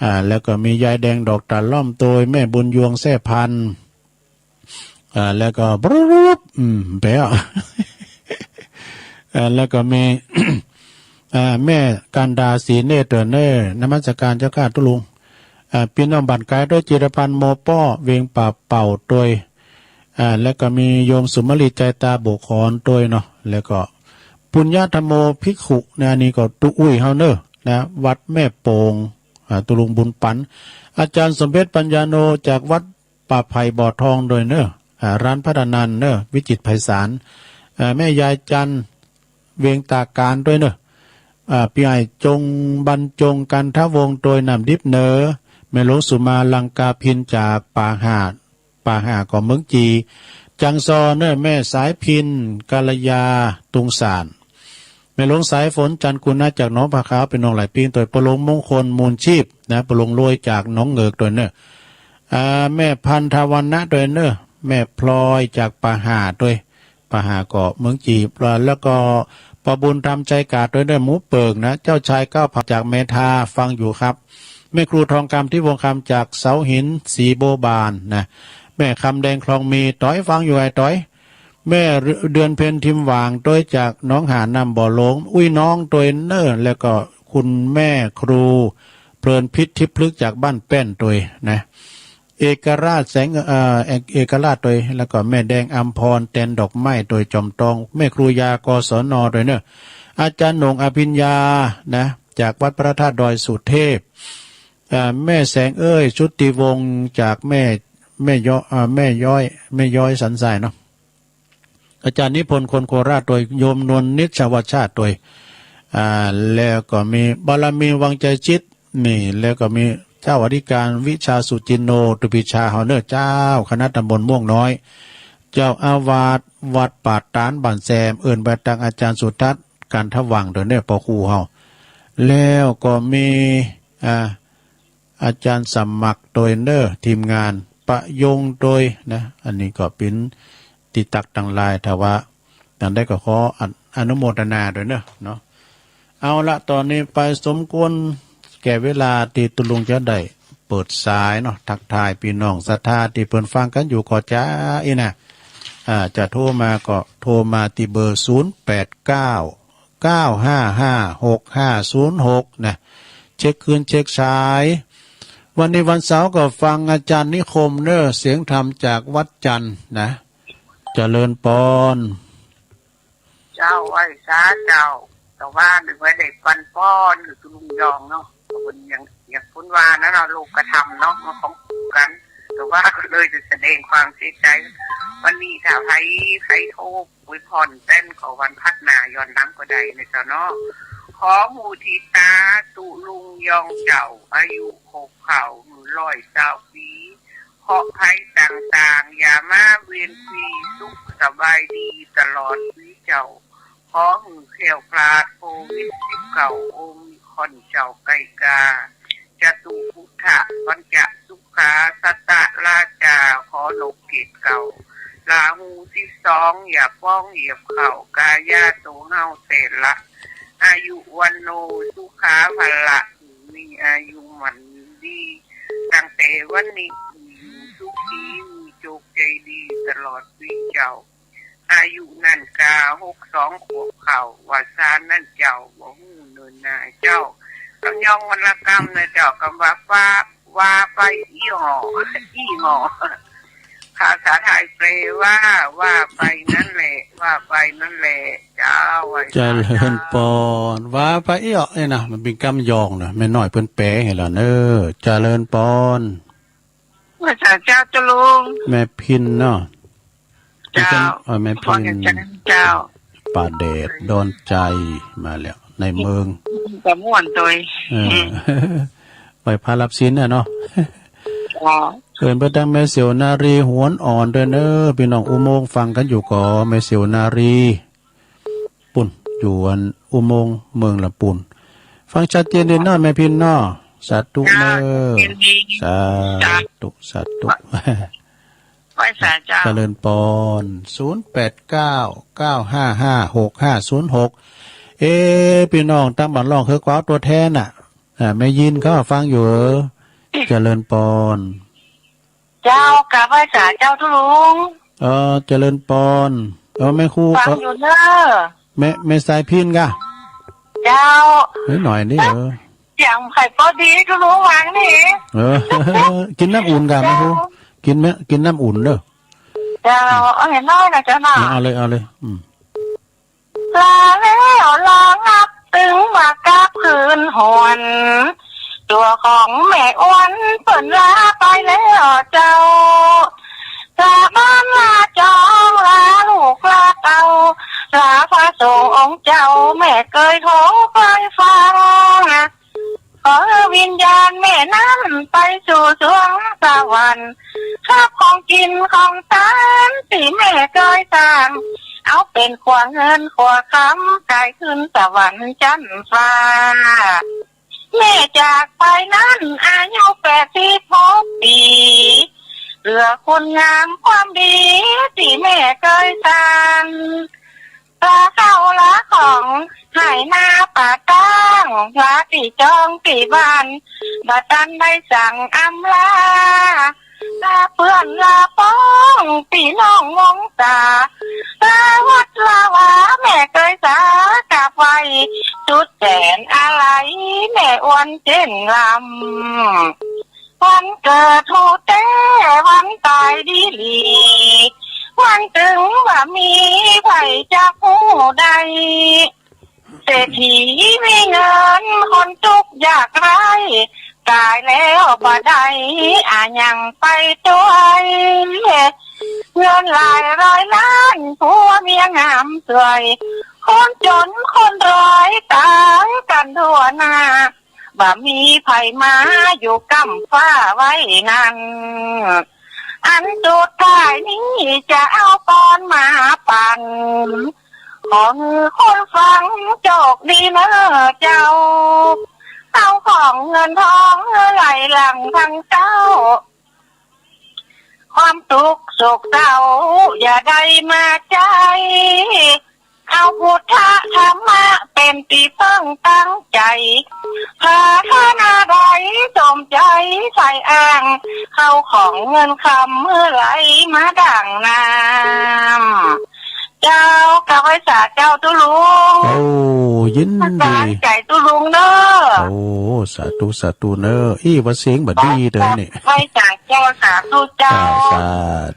อ่า แล้วก็มียายแดงดอกตาล่อม โดยแม่บุญยวงแซ่พันธุ์ อ่า แล้วก็ บรูบ อืม แปะ อ่า แล้วก็มี อ่า แม่กันดา ศรีเนตร เตอร์เนอร์ นมัสการเจ้าข้าตุ๊ลุง อ่า พี่น้องบ้านไกล โดยจิรพันธ์ โมป้อ เวียงป่าเป่า โดย อ่า แล้วก็มีโยมสุมาลี ใจตา บุคอน โดยเนาะ แล้วก็ ปุญญธรรมโม ภิกขุ นะ อันนี้ก็ตุ๊อุ้ยเฮาเนอะ นะ วัดแม่โป่ง อ่า ตุ๊ลุงบุญปัน อาจารย์สมเพชร ปัญญาโน จากวัด ป่าไผ่บ่อทอง โดยเนอะ อ่า ร้านพัฒนันเนอะ วิจิตรไพศาล อ่า แม่ยายจันทร์ เวียงตาการ โดยเนอะ อ่า พี่อ้ายจง บรรจง กันทวงศ์ โดยน้ำดิบเนอะ แม่หลวงสุมา ลังกาพิน จากป่าห่า ป่าห่าก็เมืองจี จังซอเนอะ แม่สายพิน กัลยา ตุงสาน แม่หลวงสายฝน จันทร์กุณะ จากหนองผาขาว พี่น้องหลายปิ้ง โดยปอหลวงมงคล มูลชีพ นะ ปอหลวงรวย จากหนองเหงือก โดยเนอะ อ่า แม่พันธวรรณะ โดยเนอะ แม่พลอย จากป่าห่า โดย ป่าห่าก็เมืองจีน แล้วก็ปอบุญธรรม ใจกาด โดยเนอะ หมูเปิงนะ เจ้าชายก้าวผา จากเมทา ฟังอยู่ครับ แม่ครูทองคำ ทิพย์วงศ์คำ จากเสาหิน ศรีโบบานนะ แม่คำแดง คลองมี ต๋อย ฟังอยู่ไอ้ต๋อย แม่เดือนเพ็ญ ทิมหว่าง โดยจากหนองหาน น้ำบ่อหลวง อุ้ยน้อง โดยเนอะ แล้วก็คุณแม่ครูเพลินพิษ ทิพย์พฤกษ์ จากบ้านแป้น โดยนะ เอกราชแสง เอ่อ เอก เอกราช โดย แล้วก็แม่แดง อัมพร แตนดอกไม้ โดยจอมตอง แม่ครูยา กศน โดยเนอะ อาจารย์โหน่ง อภิญญา นะ จากวัดพระธาตุดอยสุเทพ อ่า แม่แสงเอ้ย ชุติวงศ์ จากแม่ แม่ย้อย อ่า แม่ย้อย แม่ย้อยสันทรายเนาะ อาจารย์นิพนธ์ คนโคราช โดยโยมนวลนิชวชาติ โดย อ่า แล้วก็มีบารมี วังใจจิต นี่ แล้วก็มีเจ้าอธิการวิชา สุจินโน ตุปิชา เฮาเนอะ เจ้าคณะตำบลม่วงน้อย เจ้าอาวาสวัดป่าตาด บ้านแซม เอิ้นไปตางอาจารย์สุทัศน์ กันทวังค์ โดยเนอะ ปอครูเฮา แล้วก็มี อ่า อาจารย์สมัคร โดยเนอะ ทีมงาน ประยง โดยนะ อันนี้ก็เป๋นตี้ตักตังลาย ถ้าว่า อันใดก็ขออนุ- อนุโมทนาโดยเนอะ เนาะ เอาละ ตอนนี้ไปสมควรแก่เวลาตี้ตุ๊ลุงจะได้เปิดสายเนาะ ทักทายพี่น้องศรัทธาตี้เปิ้นฟังกั๋นอยู่ ก็จะอี้นะ อ่า จะโทรมาก็โทรมาตี้เบอร์ ศูนย์แปดเก้า เก้าห้าห้า หกห้าศูนย์หก นะ เช็คคืนเช็คสาย วันนี้วันเสาร์ก็ฟังอาจารย์นิคมเนอะ เสียงธรรมจากวัดจันทร์นะ เจริญปอน เจ้า ไหว้สาเจ้า แต่ว่านึกว่าได้ปันปอนอยู่ตุลุงยองเนาะ ก็เปิ้นยัง อย่างเปิ้นว่านั่นเนาะ โลกธรรมเนาะ มันของคู่กัน แต่ว่าก็เลยจะแสดงความเสียใจ วันนี้ถ้าไผ ไผโทรอวยพรแต้นก็วันพัดหน้าย้อนหลังก็ได้นะเจ้าเนาะ ขอมุทิตา ตุลุงยองเจ้า อายุครบเค้าร้อยซาวปี เคราะห์ภัยต่างๆ อย่ามาเวียนวี สุขสบายดีตลอดปีเจ้า ขอหื้อแคล้วคลาดโควิดสิบเก้า โอมิครอนเจ้าไก่กา จตุพุทธะ ปัญจสุขา สัตตะราชา ขอนกเกตเก้า ราหูสิบสอง อย่าป้องเหยียบเข่า กายาโตเฮาแต่ละ อายุวันโน สุขาพละ มีอายุมั่นยืนดี ตั้งแต่วันนี้อยู่สุขี มีโชคใจดีตลอดปีเจ้า อายุนั่นกาหกสองขวบเข่า ว่าซานนั่นเจ้า บ่ฮู้เนินนาเจ้า กำยองวรรณกรรมนะเจ้า กำว่าฟ้า ว่าไปอี้หอ อี้หอ ภาษาไทยแปลว่า ว่าไปนั่นแหละ ว่าไปนั่นแหละ เจ้า ไหว้พระ เจริญปอน ว่าไปอี้หอ เนี่ยนะ มันเป็นกำยองนะ แม่น้อยเปิ้นแปลให้แล้วเนอะ เจริญปอน ไหว้สาเจ้า เจ้าลุง แม่พินเนาะ เจ้า เอ่อ แม่พิน เจ้า ป่าแดดดอนใจ มาแล้ว ในเมือง กะม่วนโตย เออ อืม ไหว้พระรับศีลน่ะเนาะ อ๋อ เอิ้นไปทางแม่เสวนารีหวนอ่อนด้วยเนอะ พี่น้องอุโมงค์ฟังกันอยู่ก่อ แม่เสวนารี ปุ่น อยู่อันอุโมงค์เมืองลำพูน ฟังชัดเจนดีเนาะ แม่พินเนาะ สาธุเนอะ เจ้า ยินดี สาธุ สาธุ ไหว้สาเจ้า เจริญปอน ศูนย์แปดเก้า เก้าห้าห้า หกห้าศูนย์หก เอ๊ะ พี่น้องตางบ้านล่องเคิก ขอตัวแทนน่ะ อ่า แม่ยินเขาฟังอยู่เหรอ เจริญปอน เจ้า กราบไหว้สาเจ้าตุ๊ลุง เออ เจริญปอน เออ แม่ครู ฟัง เออ อยู่เนอะ แม่ แม่สายพินกะ เจ้า เฮ้ย หน่อยนี่ เออ เสียงใครก็ดีตุ๊ลุงวางนี่ เออ กินน้ำอุ่นกะ แม่ครู เจ้า กินไหม กินน้ำอุ่นเด้อ เจ้า เอาให้น้อยนะเจ้าเนาะ เอา เอาเลย เอาเลย อืม ลาแล้วลางับตึงมากลับคืนหวน ตัวของแม่อ้วนเปิ้นลาไปแล้วเจ้า ลาบ้านลาจองลาลูกลาเต้า ลาพระสงฆ์องค์เจ้าแม่เกยโทรไปฟัง ขอให้วิญญาณแม่นั้นไปสู่สวงสวรรค์ คาบของกินของตานตี้แม่เคยสร้าง เอาเป็นขัวเงินขัวคำ กายขึ้นสวรรค์ชั้นฟ้า แม่จากไปนั้นอายุแปดสิบหกปี เหลือคุณงามความดีตี้แม่เคยสร้าง ปลาเข้าลาของ ให้นาป่าตั้ง ลาตี้จองตี้บ้าน บ่ตันได้สั่งอำลา ลาเพื่อนลาป้อง พี่น้องวงศา ลาวัดลาวา แม่เกยสากราบไหว้ สุดแสนอาลัย แม่อ้วนเจ้นลำ วันเกิดฮู้แต๊ วันตายดีหลี วันตึงบ่มีไผจักฮู้ได้ เศรษฐีมีเงิน คนทุกข์ยากไร้ ตายแล้วบ่ได้อะหยังไปตวย เงินหลายร้อยล้าน ผัวเมียงามสวย คนจนคนรวยตายกันทั่วหน้า บ่มีไผมาอยู่ก้ำฟ้าไว้นั้น อันสุดท้ายนี้จะเอาปอนมาปัน ขอหื้อคนฟังโชคดีเน้อเจ้า เอาของเงินทองไหลหลั่งทั้งเจ้า ความทุกข์โศกเศร้าอย่าได้มาใช้ เอาพุทธธรรมะเป็นตี้เปิ้งตั้งใจ๋ ปรารถนาใดสมใจ๋ใฝ่อ้าง เข้าของเงินคำไหลมาดั่งน้ำ เจ้า กราบไหว้สาเจ้าตุ๊ลุง โอ้ ยินดี สาใจ๋ตุ๊ลุงเน้อ โอ้ สาธุ สาธุเน้อ อี้ ว่าเสียงบ่ดีเด้อนี่ ไหว้สาเจ้า สาธุเจ้า อ่า สา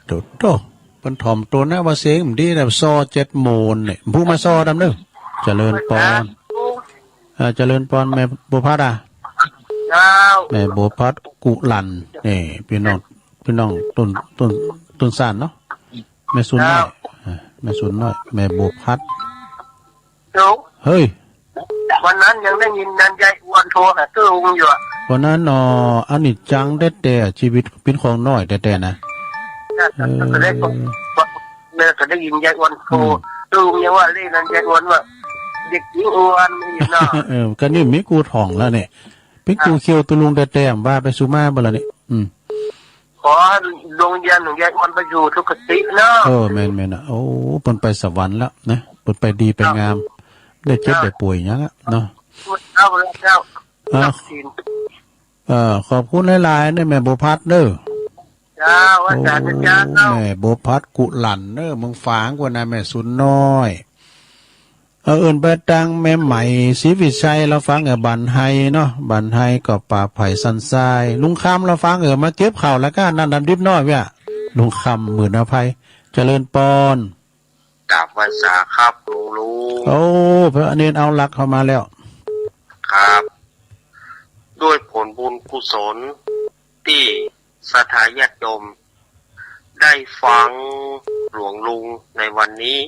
ธุ โธ่ เปิ้นถ่อมตนนะ ว่าเสียงบ่ดีนะ ซอเจ็ดโมนนี่ ผู้มาซอดำเน้อ เจริญปอน เอ่อ เจริญปอน แม่บัวพัดอ่ะ เจ้า แม่บัวพัดกุลัน นี่ พี่น้อง พี่น้องต้น ต้น ต้นซานเนาะ แม่สุนน้อย เจ้า อ่า แม่สุนน้อย แม่บัวพัด เจ้า เฮ้ย วันนั้นยังได้ยินนันยายอ้วนโทรหาตุ๊ลุงอยู่อะ วันนั้นเนาะ อันนี้จังแต๊ๆ ชีวิตเป็นของน้อยแต๊ๆ นะ เออ ก็ได้ แม่ก็ได้ยินยายอ้วนโทร อืม ตุ๊ลุงยังว่าเล่นนันยายอ้วนว่า เด็กหญิงอ้วนนี่อยู่เนาะ เออ ก็นี่มีกูถ่องแล้วเนี่ย เป็นกูเคี้ยวตุ๊ลุงแต๊ๆ ว่าไปสู่มาบ่ล่ะนี่ อืม ขอดวงวิญญาณของยายอ้วนไปอยู่สุคติเนาะ เออ แม่นๆ นะ โอ้ เปิ้นไปสวรรค์แล้วนะ เปิ้นไปดีไปงาม ได้เจ็บได้ป่วยหยังอะเนาะ เจ้า เจ้า อ่า ทรัพย์สิน เอ่อ ขอบคุณหลายๆ เด้อ แม่บัวพัดเด้อ เจ้า อาจารย์ โอ้ เจ้า แม่บัวพัดกุลันเด้อ เมืองฝางกว่านะ แม่สุนน้อย เออ เอิ้นไปตางแม่ไหม ศรีวิชัย ลาวฟังเออ บ้านไฮเนาะ บ้านไฮก็ป่าไผ่สันทราย ลุงคำ ลาวฟังเออ มาเก็บข้าวแล้วก็นั่นดำดิบน้อยเวีย ลุงคำ หมื่นอภัย เจริญปอน กราบไหว้สาครับหลวงลุง โอ้ พระเณรเอาหลักเข้ามาแล้ว ครับ ด้วยผลบุญกุศลที่ศรัทธาญาติโยมได้ฟังหลวงลุงในวันนี้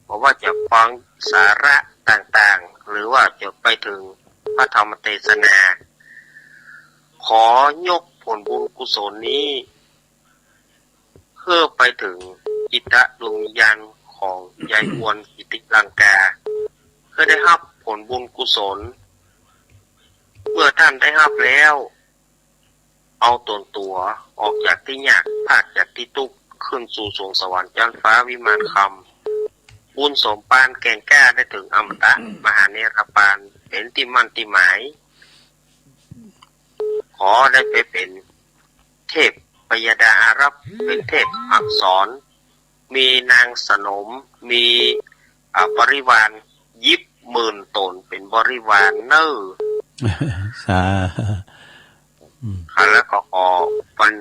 บ่ว่าจะฟังสาระต่างๆ หรือว่าจะไปถึงพระธรรมเทศนา ขอยกผลบุญกุศลนี้ เพื่อไปถึงจิตดวงวิญญาณของยายอวนกิติลังกา เพื่อได้รับผลบุญกุศล เมื่อท่านได้รับแล้ว เอาตนตั๋วออกจากตี้ยาก พรากจากตี้ตุ๊กข์ ขึ้นสู่สวงสวรรค์ชั้นฟ้าวิมานคำ บุญสมปานแก่นกล้าได้ถึงอมตะมหาเนรปาน เป็นตี้มั่นตี้หมาย ขอได้ไปเป็นเทพพยดาอารักษ์ เป็นเทพอักษร มีนางสนม มี อ่า บริวารยิบหมื่นตนเป็นบริวารเนอ สา อืม ค่ะ แล้วก็ขอวัน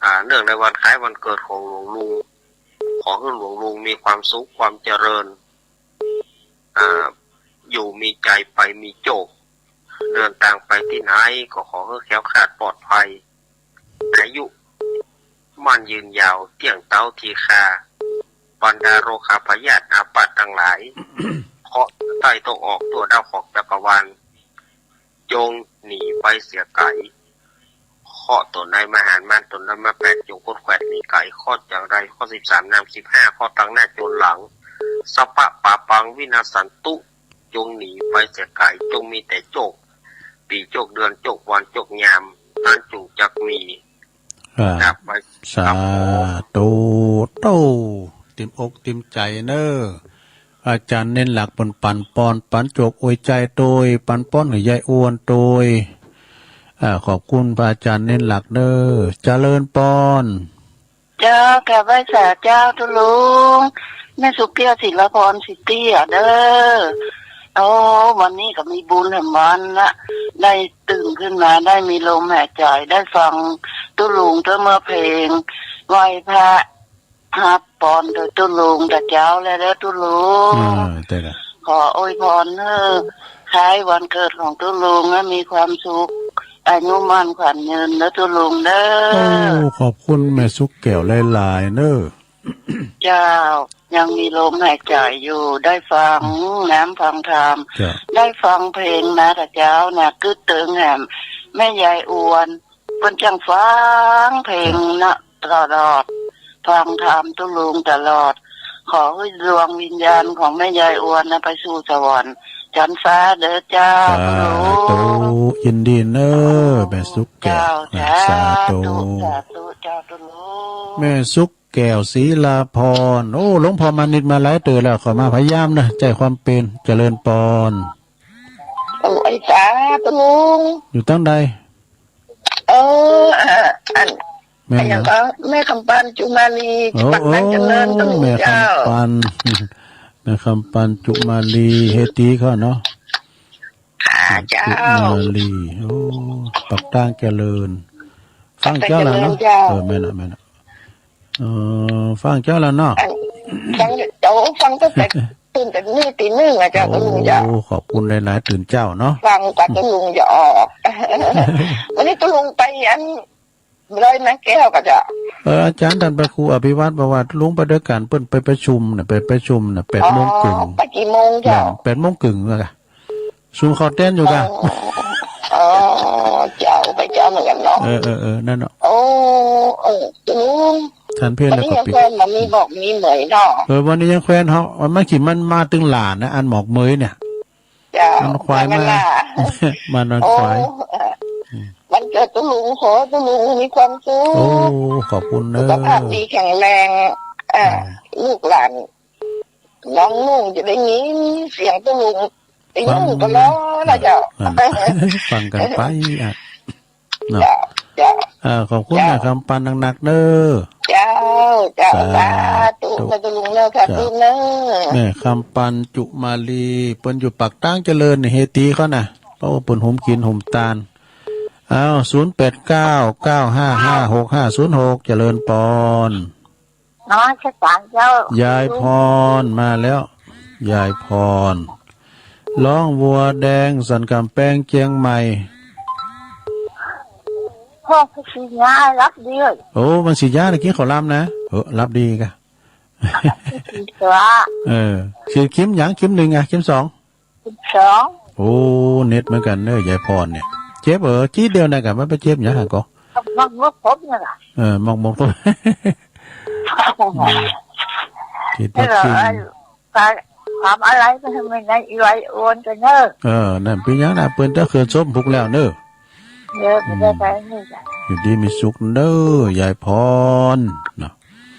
อ่า เนื่องในวันคล้ายวันเกิดของหลวงลุง ขอให้หลวงลุงมีความสุขความเจริญ อ่า อยู่มีชัยไปมีโชค เดินทางไปที่ไหนก็ขอให้แคล้วคลาดปลอดภัย อายุมั่นยืนยาว เตี้ยงเต๊าทีคา บรรดาโรคาพยาธิอาพาธทั้งหลาย เคราะห์ใต้ต้องออกทั่วดาวเคราะห์จักรวาล จงหนีไปเสียไกล เคราะห์ตัวไหนมาหามัน ตัวนั้นมาแปด จงคดแขวดหนีไกล เคราะห์อย่างไร เคราะห์สิบสาม นามสิบห้า เคราะห์ตังหน้าจนหลัง สัพพะปาปังวินาสสันตุ จงหนีไปเสียไกล จงมีแต่โชค ปีโชคเดือนโชควันโชคยาม นั้นจงจักมี ครับ ครับ ไว้ สาธุ โต เต็มอกเต็มใจเนอ อาจารย์เน้นหลักเปิ้นปันปอน ปันโชคอวยชัยโตย ปันปอนหื้อยายอวนโตย อ่า ขอบคุณพระอาจารย์เน้นหลักเนอ เจริญปอน เจ้า กราบไหว้สาเจ้าตุ๊ลุง แม่สุขแก้ว ศิลาพร สิตี้อะเด้อ โอ้ วันนี้ก็มีบุญแหมวันละ ได้ตื่นขึ้นมา ได้มีลมหายใจ ได้ฟังตุ๊ลุงเต้อเมื่อเพลง ไหว้พระ ฮับปอนโดยตุ๊ลุงตะเจ้าและเด้อตุ๊ลุง อ่า แต่ละ ขออวยพรให้คล้ายวันเกิดของตุ๊ลุงให้มีความสุข อายุมั่นขวัญยืนเด้อตุ๊ลุงเด้อ โอ้ ขอบคุณแม่สุขแก้วหลายๆ เนอ เจ้า ยังมีลมหายใจอยู่ ได้ฟัง อืม น้ำฟังธรรม เจ้า ได้ฟังเพลงนะตะเจ้านะ กึ๊ดเติงแหม แม่ยายอวน เปิ้นจังฟังเพลง ครับ นะ ตลอด ฟังธรรมตุ๊ลุงตลอด ขอให้ดวงวิญญาณของแม่ยายอวนนะ ไปสู่สวรรค์ชั้นฟ้าเด้อเจ้า สาธุ ตุ๊ลุง ยินดีเนอ แม่สุขแก้ว เจ้า สาธุ สาธุเจ้าตุ๊ลุง แม่สุขแก้ว ศิลาพร โอ้ หลวงพ่อมานิดมาหลายเตื้อแล้ว เข้ามาพยายามนะ ใจความเป็น เจริญปอน โอ้ ไอ้สาตุ๊ลุง อยู่ตังใด เออ อ่า อัน แม่น อันหยัง นะ ก็แม่คำปันจุมาลี โอ้ ปากน้ำเจริญ โอ้ ตุ๊ลุง แม่ เจ้า คำปัน แม่คำปันจุมาลี เฮตีเขาเนาะ ค่ะ เจ้า จุมาลี โอ้ ปากตางเจริญ ฟังเจ้าแล้วเนาะ ปากตางเจริญเจ้า เออ แม่นละ แม่นละ เออ ฟังเจ้าแล้วเนาะ อัน ฟัง โอ้ ฟังตั้งแต่ ตื่นแต่นี่ตีหนึ่งอะเจ้า โอ้ ตุ๊ลุงเจ้า ขอบคุณหลายๆ ตื่นเจ้าเนาะ ฟังกว่าตุ๊ลุงจะออก วันนี้ตุ๊ลุงไปอันดอยนางแก้วก็เจ้า เออ อาจารย์ท่านพระครูอภิวัตรบอกว่าตุ๊ลุงไปด้วยกัน เปิ้นไปประชุมน่ะ ไปประชุมน่ะ แปดโมงครึ่ง อ๋อ ไปกี่โมงเจ้า นั่น แปดโมงครึ่งแล้วกะ ซุมเขาเต้นอยู่กะ อ๋อ อ๋อ เจ้า ไปเจ้าเหมือนกันเนาะ เออ เออ เออ นั่นเนาะ โอ้ เออ ตุ๊ลุง ท่านเพลแล้วก็ปิด วันนี้ยังแควนมามีบอกมีเหมยเนาะ เออ วันนี้ยังแควนเฮา มันมาขี่มันมาตึงหลานนะ อันหมอกเหมยเนี่ย เจ้า มันควายมา มันมาล่ะ มานอนควาย โอ้ อืม วันเกิดตุ๊ลุง ขอตุ๊ลุงมีความสุข โอ้ ขอบคุณเนอะ สุขภาพดีแข็งแรง เอ่อ อ่า ลูกหลาน น้องนุ่งจะได้ยินเสียงตุ๊ลุง ได้ยินตลอดนะเจ้า นั่น ฟังกันไปอ่ะ เนาะ เจ้า เจ้า อ่า ขอบคุณ เจ้า แม่คำปันหนักๆ เด้อ เจ้า เจ้า สาธุ สาธุ แม่ตุลุงเนอะ ขอบคุณเนอะ แม่คำปันจุมาลี เปิ้นอยู่ปากตางเจริญนี่ เฮตีเขานะ เพราะว่าเปิ้นหุมกินหุมตาน อ้าว ศูนย์แปดเก้า เก้าห้าห้า หกห้าศูนย์หก เจริญปอน นมัสการเจ้า ยายพรมาแล้ว ยายพร ร้องวัวแดงสันกำแพงเจียงใหม่ พ่อก็สิยารับดีเอ้ย โอ้ มันสิยานะ กินข้าวหลามนะ เออ รับดีกะ สิบสอง เออ สิเข็มหยัง เข็มหนึ่งอะ เข็มสอง สิบสอง โอ้ เน็ตเหมือนกันเนอะ ยายพรเนี่ย เจ็บเออ จี๊ดเดียวนะกะ มันไปเจ็บหยังหั่นก็ หมอกหมกผมเนี่ยล่ะ เออ หมอกหมกผม อืม ฉีดวัคซีน แล้วก็ ถามอะไรก็ทำไมนะ อีไวโอนกันเนอะ เออ นั่นเป็นหยังนะ เปิ้นจะเขินส้มพุกแล้วเนอะ เออ ไม่ได้ไปนี่จ้ะ อยู่ดีมีสุขเนอะ ยายพร เนาะ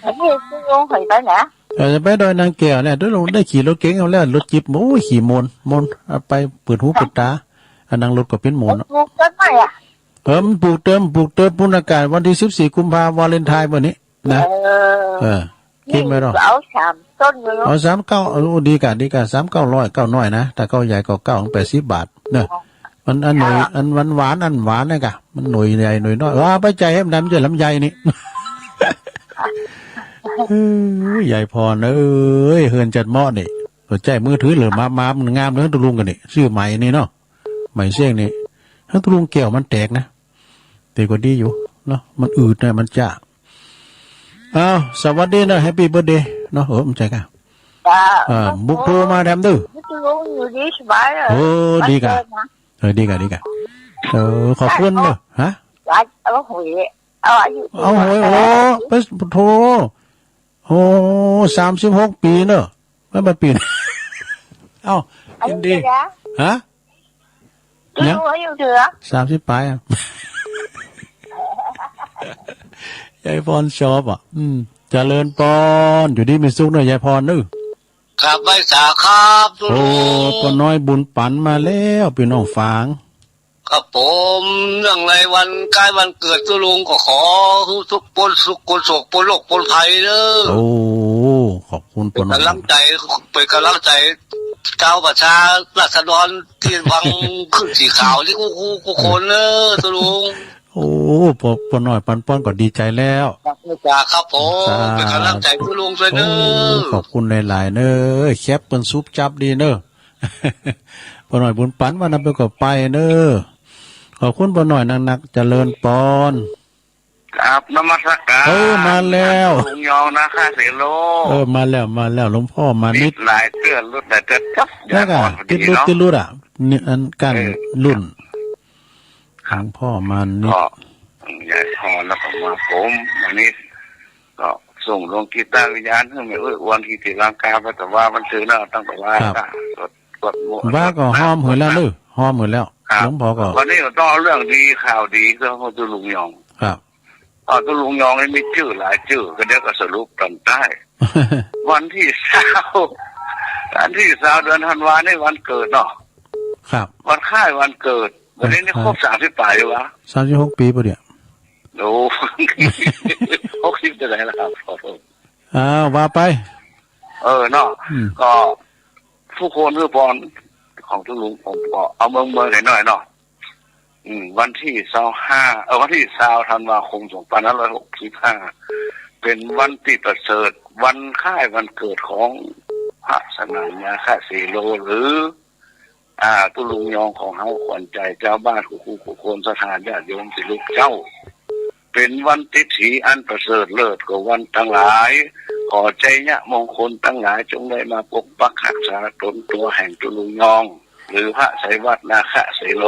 อันนี้คุณลุงเคยไปไหน เออ ไปดอยนางแก้วเนี่ย ได้ลง ได้ขี่รถเก๋งเอาแล้ว รถจิ๊บ โอ้ย ขี่มวน มวน เอาไปเปิดหูเปิดตา อันนั่งรถก็เป็นมวน ปลูกต้นไม้อะ เออ มันปลูกเติม ปลูกเติม ปูนอากาศ วันที่สิบสี่กุมภา วาเลนไทน์วันนี้นะ เออ เออ กินไปเนาะ เอาสามต้นเลยเนาะ เอาสามเก้า เออ ดีกะ ดีกะ สามเก้าร้อย เก้าน้อยนะ ถ้าเก้าใหญ่ก็เก้าถึงแปดสิบบาทเนอะ มันอันหน่วย อ่า อันหวานหวาน อันหวานนะกะ มันหน่วยใหญ่หน่วยน้อย ว่าไปใจให้มันดำใจลำไยนี่ เอ้ย ยายพรเอ้ย เฮือนจัดเหมาะนี่ สนใจมือถือเหลือมา มา มันงามเลย ตุลุงกันนี่ ซื้อใหม่นี่เนาะ ใหม่เสี้ยงนี่ ถ้าตุลุงแก้วมันแตกนะ แต่ก็ดีอยู่เนาะ มันอืดนะ มันจ้า อ้าว สวัสดีนะ แฮปปี้เบิร์ธเดย์เนาะ เออ มันใจกัน จ้า อ่า บุกโทรมาแถมเด้อ ตุลุงอยู่ดีสบายเลย โอ้ ดีกะ วันเกิดนะ เออ ดีกะ ดีกะ เออ ขอบคุณเนอะ ฮะ วัน เอาหวย เอาอายุ เอาหวย โอ้ เปิ้นโทร โอ้ สามสิบหกปีเนอะ มันมาปีน เอ้า อายุ ยินดี เท่าไหร่ ฮะ อายุ ยัง อายุเท่าไหร่ สามสิบปลายอะ ยายพรชอบอ่ะ อืม เจริญปอน อยู่ดีมีสุขเนอะ ยายพรเนอะ ครับ ไหว้สาครับ โอ้ ลุง ป้าน้อยบุญปันมาแล้ว พี่น้องฝาง ครับผม เนื่องในวันคล้ายวันเกิดตุลุงก็ขอให้ทุกข์พ้นทุกข์พ้นโศกพ้นโรคพ้นภัยเด้อ โอ้ ขอบคุณ เป็นกำลังใจ ป้าน้อย เป็นกำลังใจ เจ้าประชาราษฎรที่ฟังขึ้นสีขาวนี่คู่คู่คู่คนเด้อตุลุง โอ้ ป้า ป้าน้อยปันปอนก็ดีใจแล้ว ครับ ครับผม สาธุ เป็นกำลังใจตุลุงด้วยเด้อ โอ้ ขอบคุณหลายๆ เด้อ แคปเปิ้นซุบจับดีเนอะ ป้าน้อยบุญปันว่านั้นไปก็ไปเนอะ ขอบคุณป้าน้อยนักๆ เจริญปอน ครับ นมัสการ เออ มาแล้ว ลุงยองนาคาเสโล เออ มาแล้ว มาแล้ว หลวงพ่อมานิด ติดหลายเตื้อ หลุดหลายเตื้อ ครับ แล้วก็ ยายพรพอดี ติดหลุด เนาะ ติดหลุดอ่ะ นี่อันกัน เออ รุ่น ครับ หลวงพ่อมานิด ก็ ยายพรแล้วก็มาผม มานิด ก็ส่งดวงจิตดวงวิญญาณให้แม่เอ้ย วันที่ศรีลังกา พระตะวาวันเสาร์หน้า ตั้งแต่ว่า ครับ ก็สวด สวดมนต์ ว่าก็ สวดมนต์ หอมหือแล้วเนอะ หอมหือแล้ว ครับ หลวงพ่อก็ วันนี้ก็ต้องเอาเรื่องดี ข่าวดีก็ให้ตุลุงยอง ครับ เออ ตุลุงยองนี่มีจื้อหลายจื้อ ก็เดี๋ยวก็สรุปตอนท้าย วันที่ซาว วันที่ซาว เดือนธันวานี่วันเกิดเนาะ ครับ วันคล้ายวันเกิด วันนี้นี่ ครับ ครบสามสิบปลายแล้ววะ สามสิบหกปีปะเนี่ย โอ้ หกสิบจะไหนล่ะครับ อ้าว ว่าไป เออ เนาะ อืม ก็ ผู้คนคือปอนของตุลุง ผมก็เอาเมืองเมืองให้หน่อยเนาะ อืม วันที่ซาวห้า เออ วันที่ซาวธันวาคมสองพันห้าร้อยหกสิบห้า เป็นวันที่ประเสริฐ วันคล้ายวันเกิดของพระสนั่นนาคเสโล หรือ อ่า ตุลุงยองของเฮา ขวัญใจชาวบ้านคู่คู่คู่คน ศรัทธาญาติโยมที่ลูกเจ้า เป็นวันทิพย์สีอันประเสริฐเลิศกว่าวันทั้งหลาย ขอชัยมงคลทั้งหลายจงได้มาปกปักรักษาตนตัวแห่งตุลุงยอง หรือพระไสยวัฒน์นาคเสโล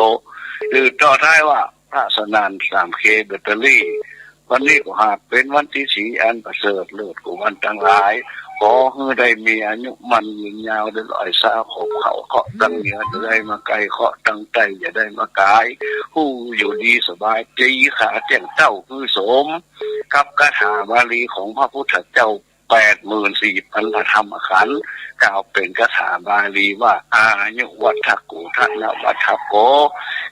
หรือต่อท้ายว่าพระสนั่นสามเคแบตเตอรี่ วันนี้ก็หากเป็นวันทิพย์สีอันประเสริฐเลิศกว่าวันทั้งหลาย ขอให้ได้มีอายุมั่นยืนยาวได้ร้อยซาวขบเขา เคราะห์ทางเหนืออย่าได้มาใกล้ เคราะห์ทางใต้อย่าได้มาไกล ผู้อยู่ดีสบาย ตีขาแจ้งเต้าคือโสม กับคาถาบาลีของพระพุทธเจ้า แปดหมื่นสี่พันพระธรรมขันธ์ กล่าวเป็นคาถาบาลีว่า อายุวัฒโก ธนวัฒโก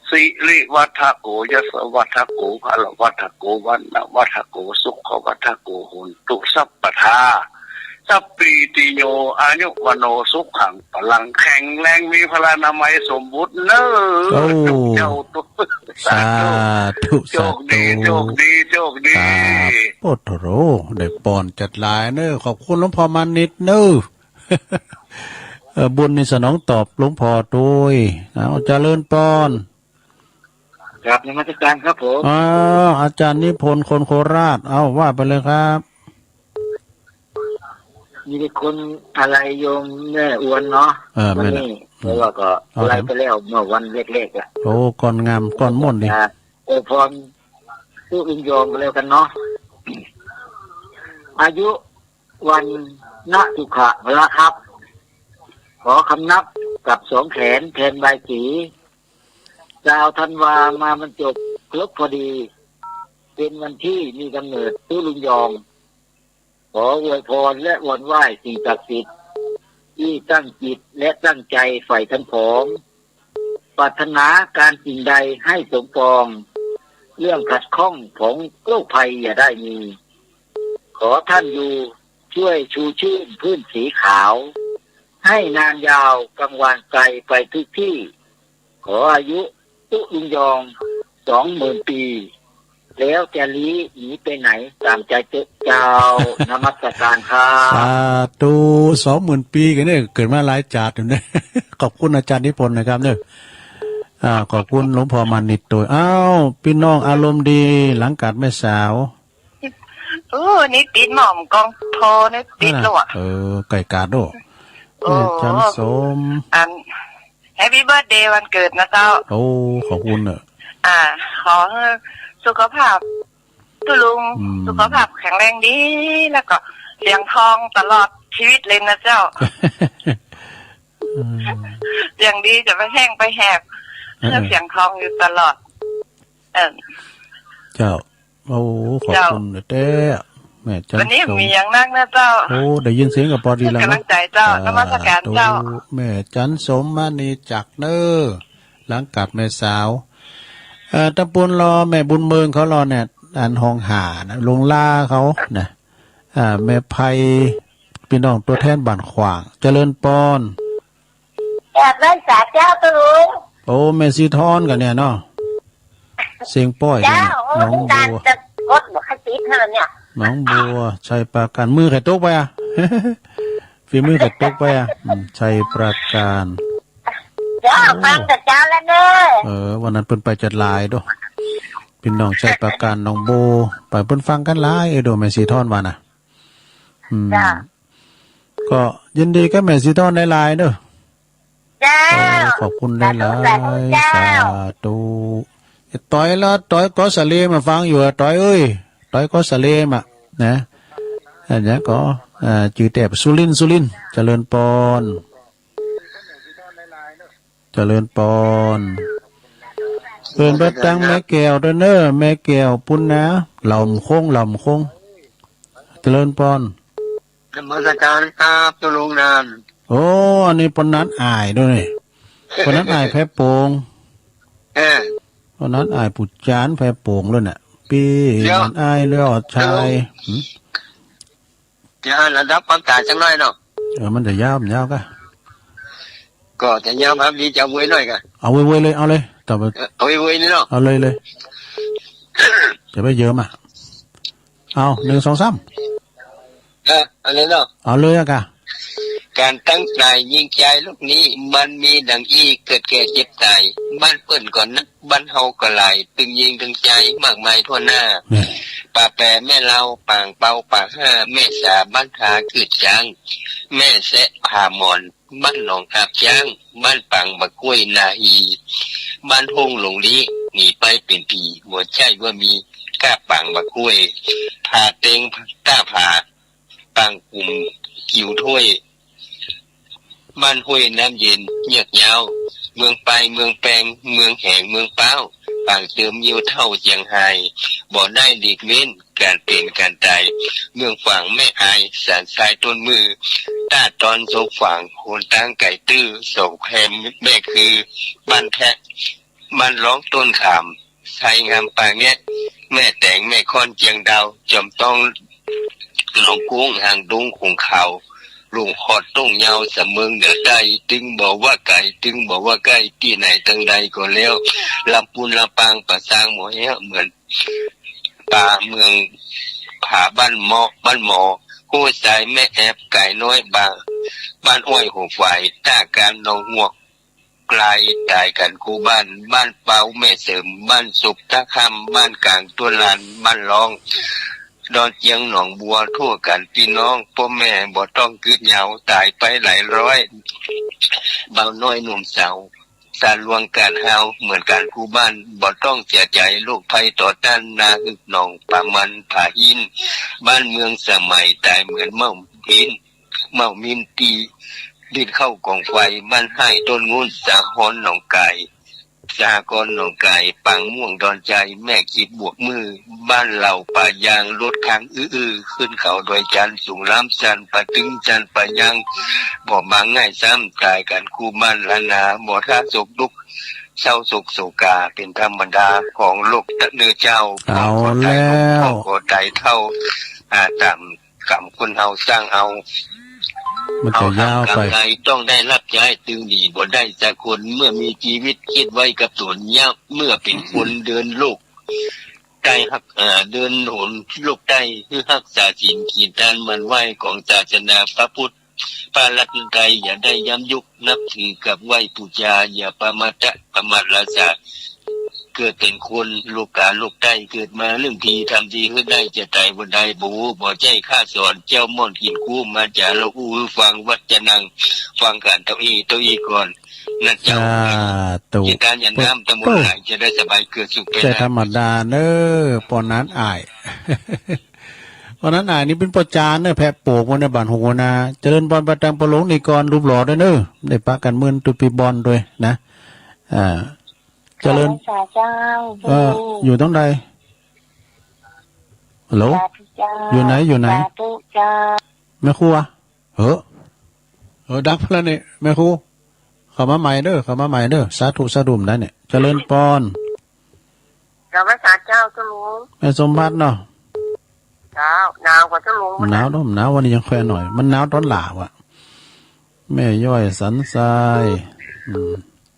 สิริวัฒโก ยศวัฒโก พลวัฒโก วรรณวัฒโก สุขวัฒโก โหนตุ สัพพะทา สัพพีติโย อายุวัณโณ สุขัง พลัง แข็งแรง มีพลานามัยสมบูรณ์เนอะ โอ้ ทุกเจ้าทุก สาธุ สาธุ โชคดี สาธุ โชคดี โชคดี ครับ โอ้โถ ได้ปอนจัดหลายเนอะ ขอบคุณหลวงพ่อมานิตเนอะ เออ บุญนี่สนองตอบหลวงพ่อโตย เอา เจริญปอน ครับ นมัสการครับผม อ๋อ อาจารย์นิพนธ์คนโคราช เอา ว่าไปเลยครับ มีแต่คนอะไรโยมแม่อวนเนาะ เออ วันนี้ แม่นน่ะ อืม แล้วก็ เอา อะไร ครับ ไปแล้วเมื่อวันแรกๆ อ่ะ โอ้ ก้อนงาม ก้อนม่วนดี อ่า อวยพร ผู้ลุงยองกันแล้วกันเนาะ อายุวันนะสุขะพละครับ ขอคำนับกับสองแขนแทนใบสี ดาวธันวามาบรรจบครบพอดี เป็นวันที่มีกำเนิดผู้ลุงยอง ขออวยพรและวอนไหว้สิ่งศักดิ์สิทธิ์ที่ตั้งจิตและตั้งใจใฝ่ทั้งผอง ปรารถนาการสิ่งใดให้สมปอง เรื่องขัดข้องของโรคภัยอย่าได้มี ขอท่านอยู่ช่วยชูชื่นพื้นสีขาว ให้นานยาวกังวานไกลไปทุกที่ ขออายุตุ๊ลุงยองสองหมื่นปี แล้วจะลี้หนีไปไหนตามใจเจ้า นมัสการครับ สาธุ สองหมื่นปีกันเนี่ย เกิดมาหลายจาติอยู่เนี่ย ขอบคุณอาจารย์นิพนธ์นะครับเนี่ย อ่า ขอบคุณหลวงพ่อมานิตโตย อ้าว พี่น้องอารมณ์ดี หลังกาดแม่สาว โอ้ นี่ติดหม่อมกองโทรนี่ติดแล้วอะ เออ ไก่กาดโด โอ้ แม่จันสม อัน แฮปปี้เบิร์ธเดย์วันเกิดนะเจ้า โอ้ ขอบคุณเนอะ อ่า ขอให้สุขภาพตุ๊ลุง อืม สุขภาพแข็งแรงดี แล้วก็เสียงทองตลอดชีวิตเลยนะเจ้า อืม เสียงดีจะไปแห้งไปแหบ เออ ให้เสียงทองอยู่ตลอด เออ เจ้า โอ้ ขอบคุณแต๊ๆ แม่จันสม วันนี้มีอย่างนักนะเจ้า โอ้ ได้ยินเสียงก็ปอดีแล้วเนาะ กำลังใจเจ้า อ่า นมัสการเจ้า สาธุ แม่จันสม มณีจักรเนอ หลังกาดแม่สาว เอ่อ ตำบลรอแม่บุญเมืองเขารอเนี่ย อันห้องห้านะ หลวงลาเขานะ อ่า แม่ไพ พี่น้องตัวแทนบ้านขวาง เจริญปอน แอบไล่สาเจ้าตุ๊ลุง โอ้ แม่สีทอนกันเนี่ยเนาะ เสียงป้อยกันเนี่ย เจ้า โอ้ น้องบัว จะกดบอกให้ติดเท่านั้นเนี่ย น้องบัว ชัยปราการ มือใครตกไปอ่ะ ฝีมือใครตกไปอ่ะ อืม ชัยปราการ เจ้า โอ้ ฟังแต่เจ้าแล้วเนอะ เออ วันนั้นเปิ้นไปจัดหลายโด พี่น้องชัยปราการ น้องบัว ไปเปิ้นฟังกันหลาย เออ โด แม่สีทอนว่านะ อืม จ้ะ ก็ยินดีกับแม่สีทอนหลายๆเด้อ เจ้า เออ ขอบคุณหลายๆ สาธุ สาธุ สาธุ เจ้า เอ้ย ต่อยละ ต่อยกอสะเลมาฟังอยู่อะ ต่อยเอ้ย ต่อยกอสะเลมา นะ อันเนี้ยก็ อ่า จื่อแต๊บ สุรินทร์ สุรินทร์ เจริญปอน เจริญปอน เอิ้นเบิดตังแม่แก้วเด้อเนอ แม่แก้วปุ้นนะ เหล่าคง เหล่าคง เจริญปอน นมัสการครับ ตุ๊ลุงนัน โอ้ อันนี้ปอนัดอ้ายด้วยนี่ ปอนัดอ้ายแพร่โป่ง เออ ปอนัดอ้ายผู้จานแพร่โป่งเลยเนี่ย ปี เดี๋ยว นั้นอ้ายเลยอดชาย ตุ๊ลุง หึ จะอ่านระดับความต่างจักหน่อยเนาะ เออ มันจะยาว มันยาวกะ ก็จะยาวครับ นี่จะเอาไว้หน่อยกะ เอาไว้ๆเลย เอาเลย ต่อไป เออ เอาไว้ๆนี่เนาะ เอาเลยเลย จะไปเยอะมา เอา หนึ่ง สอง สาม เออ เอาเลยเนาะ เอาเลยอะกะ การตั้งใจยิงใจลูกนี้ มันมีดังอี้ เกิดแก่เจ็บตาย บ้านเปิ้นก่อนนะ บ้านเฮาก็หลาย ตึงยิงตึงใจมากมายทั่วหน้า แม่ ป่าแปรแม่ลาว ปางเปา ป่าห้า แม่สา บ้านทา กืดจาง แม่แซะ ผาหมอน บ้านหนองอาบจ้าง บ้านปางบะกล้วย นาฮี บ้านห้งหลงลี้ หนีไปเป็นผี บ่ใช่ว่ามี ก้าปางบะกล้วย ผาเต็ง ต้าผา ปางกลุ่ม กิ่วถ้วย บ้านห้วยน้ำเย็น เยือกยาว เมืองปาย เมืองแปง เมืองแหง เมืองป้าว ปางเติม งิ้วเฒ่า เจียงไฮ้ บ่ได้หลีกเว้น ก การเป็นการตาย เมืองฝางแม่อาย สันทรายต้นมือ ต้าตอนสงฝาง หนทางไกลตื้อ สองแคมแม่คือ บ้านแพะ บ้านร้องต้นขาม ไซงามป่าแงะ แม่แตง แม่ค่อน เจียงดาว จอมต้อง หนองกุ้ง หางดง ขงขาว ลงฮอดต้งยาว สำเมิงเหนือใต้ ตึงบอกว่าไกล ตึงบอกว่าใกล้ ที่ไหนทางใดก็แล้ว ลำปูนลำปาง ป่าซาง หมอแฮ้ว เหมือนป่า เมืองผา บ้านหมอ บ้านหมอ ห้วยทราย แม่แอบ กายน้อย บาง บ้านอ้อย หัวฝาย ต้าการ หนองหวก กลาย ตายกันคู่บ้าน บ้านเปา แม่เสริม บ้านสุก ท่าข้าม บ้านกลาง ต้นลาน บ้านร้อง ดอนเจียง หนองบัว ทั่วกันพี่น้อง พ่อแม่บ่ต้องกึดเหงา ตายไปหลายร้อย เบาน้อยหนุ่มสาว สารลวงการฮาว เหมือนกันคู่บ้าน บ่ต้องเสียใจ โรคภัยต่อต้าน นาฮึกหนอง ป่ามัน ผาหิน บ้านเมืองสมัย ตายเหมือนเม่าหิน เม่ามินตี ดินเข้ากองไฟ บ้านไห้ต้นงุ่น สาฮร หนองกาย สหกรณ์หนองกาย ปางม่วง ดอนใจ แม่ขีบบวกมือ บ้านเหล่าป่ายาง รถค้างอื้อๆ ขึ้นเขาดอยจันทร์ สูงล้ำชัน ป่าตึงชัน ป่ายาง บ่มาง่ายซ้ำ ตายกันคู่บ้านล้านนา บ่ท่าโศกดุก เศร้าโศกโศกา เป็นธรรมดาของโลกเด้อเจ้า เอาแล้ว พ่อก็ตายเฒ่า อ่า ตาม กรรมคนเฮาสร้างเอา มันจะยาวไป เฮาทำกรรมใดต้องได้รับใช้ ตึงหนีบ่ได้สักคน เมื่อมีชีวิตคิดไว้กับตน ย่อมเมื่อเป็นคนเดินโลกใต้ฮัก เอ่อ เดินหนโลกใต้ คือรักษาศีลกินทานหมั่นไหว้ของศาสนาพระพุทธ พระรัตนตรัย อย่าได้ย้ำยุก นับถือกราบไหว้บูชา อย่าประมาท ประมาทราษา เกิดเป็นคนโลกาโลกใต้ เกิดมาเรื่องดีทำดีให้ได้ จะตายวันใดบ่ฮู้ บ่ใจ้ข้าสอน เจ้าม่อนกินคู่ มาจาละอู้หื้อฟัง วัดจะนั่งฟังกันเต้าอี้เต้าอี้ก่อน นะเจ้า สาธุ กินทานอย่าน้ำ ตำบลไหล จะได้สบาย เกิดสุขไป ใช่ นะ ธรรมดาเนอะ ปอนั้นอ้าย ปอนั้นอ้ายนี่เป็นปอจานเนอะ แพะโปกวันในบ้านหัวนา เจริญพรประดังประหลงนี่ก่อน รูปหล่อด้วยเนอะ ได้ปะกันเมินตุปีบอลด้วยนะ อ่า เจริญ สาธุเจ้า เออ อยู่ตรงใด ฮัลโหล สาธุเจ้า อยู่ไหน อยู่ไหน สาธุเจ้า แม่ครัว เออ เออ ดังแล้วนี่ แม่ครู เข้ามาใหม่เด้อ เข้ามาใหม่เด้อ สาธุ สาธุ ได้เนี่ย เจริญพร กราบไหว้สาเจ้า เจ้าลุง แม่สมบัติเนาะ เจ้า หนาวกว่าเจ้าลุง หนาวเนาะ หนาววันนี้ยังค่อยหน่อย มันหนาวตอนหลาว่ะ แม่ย้อยสันทราย อืม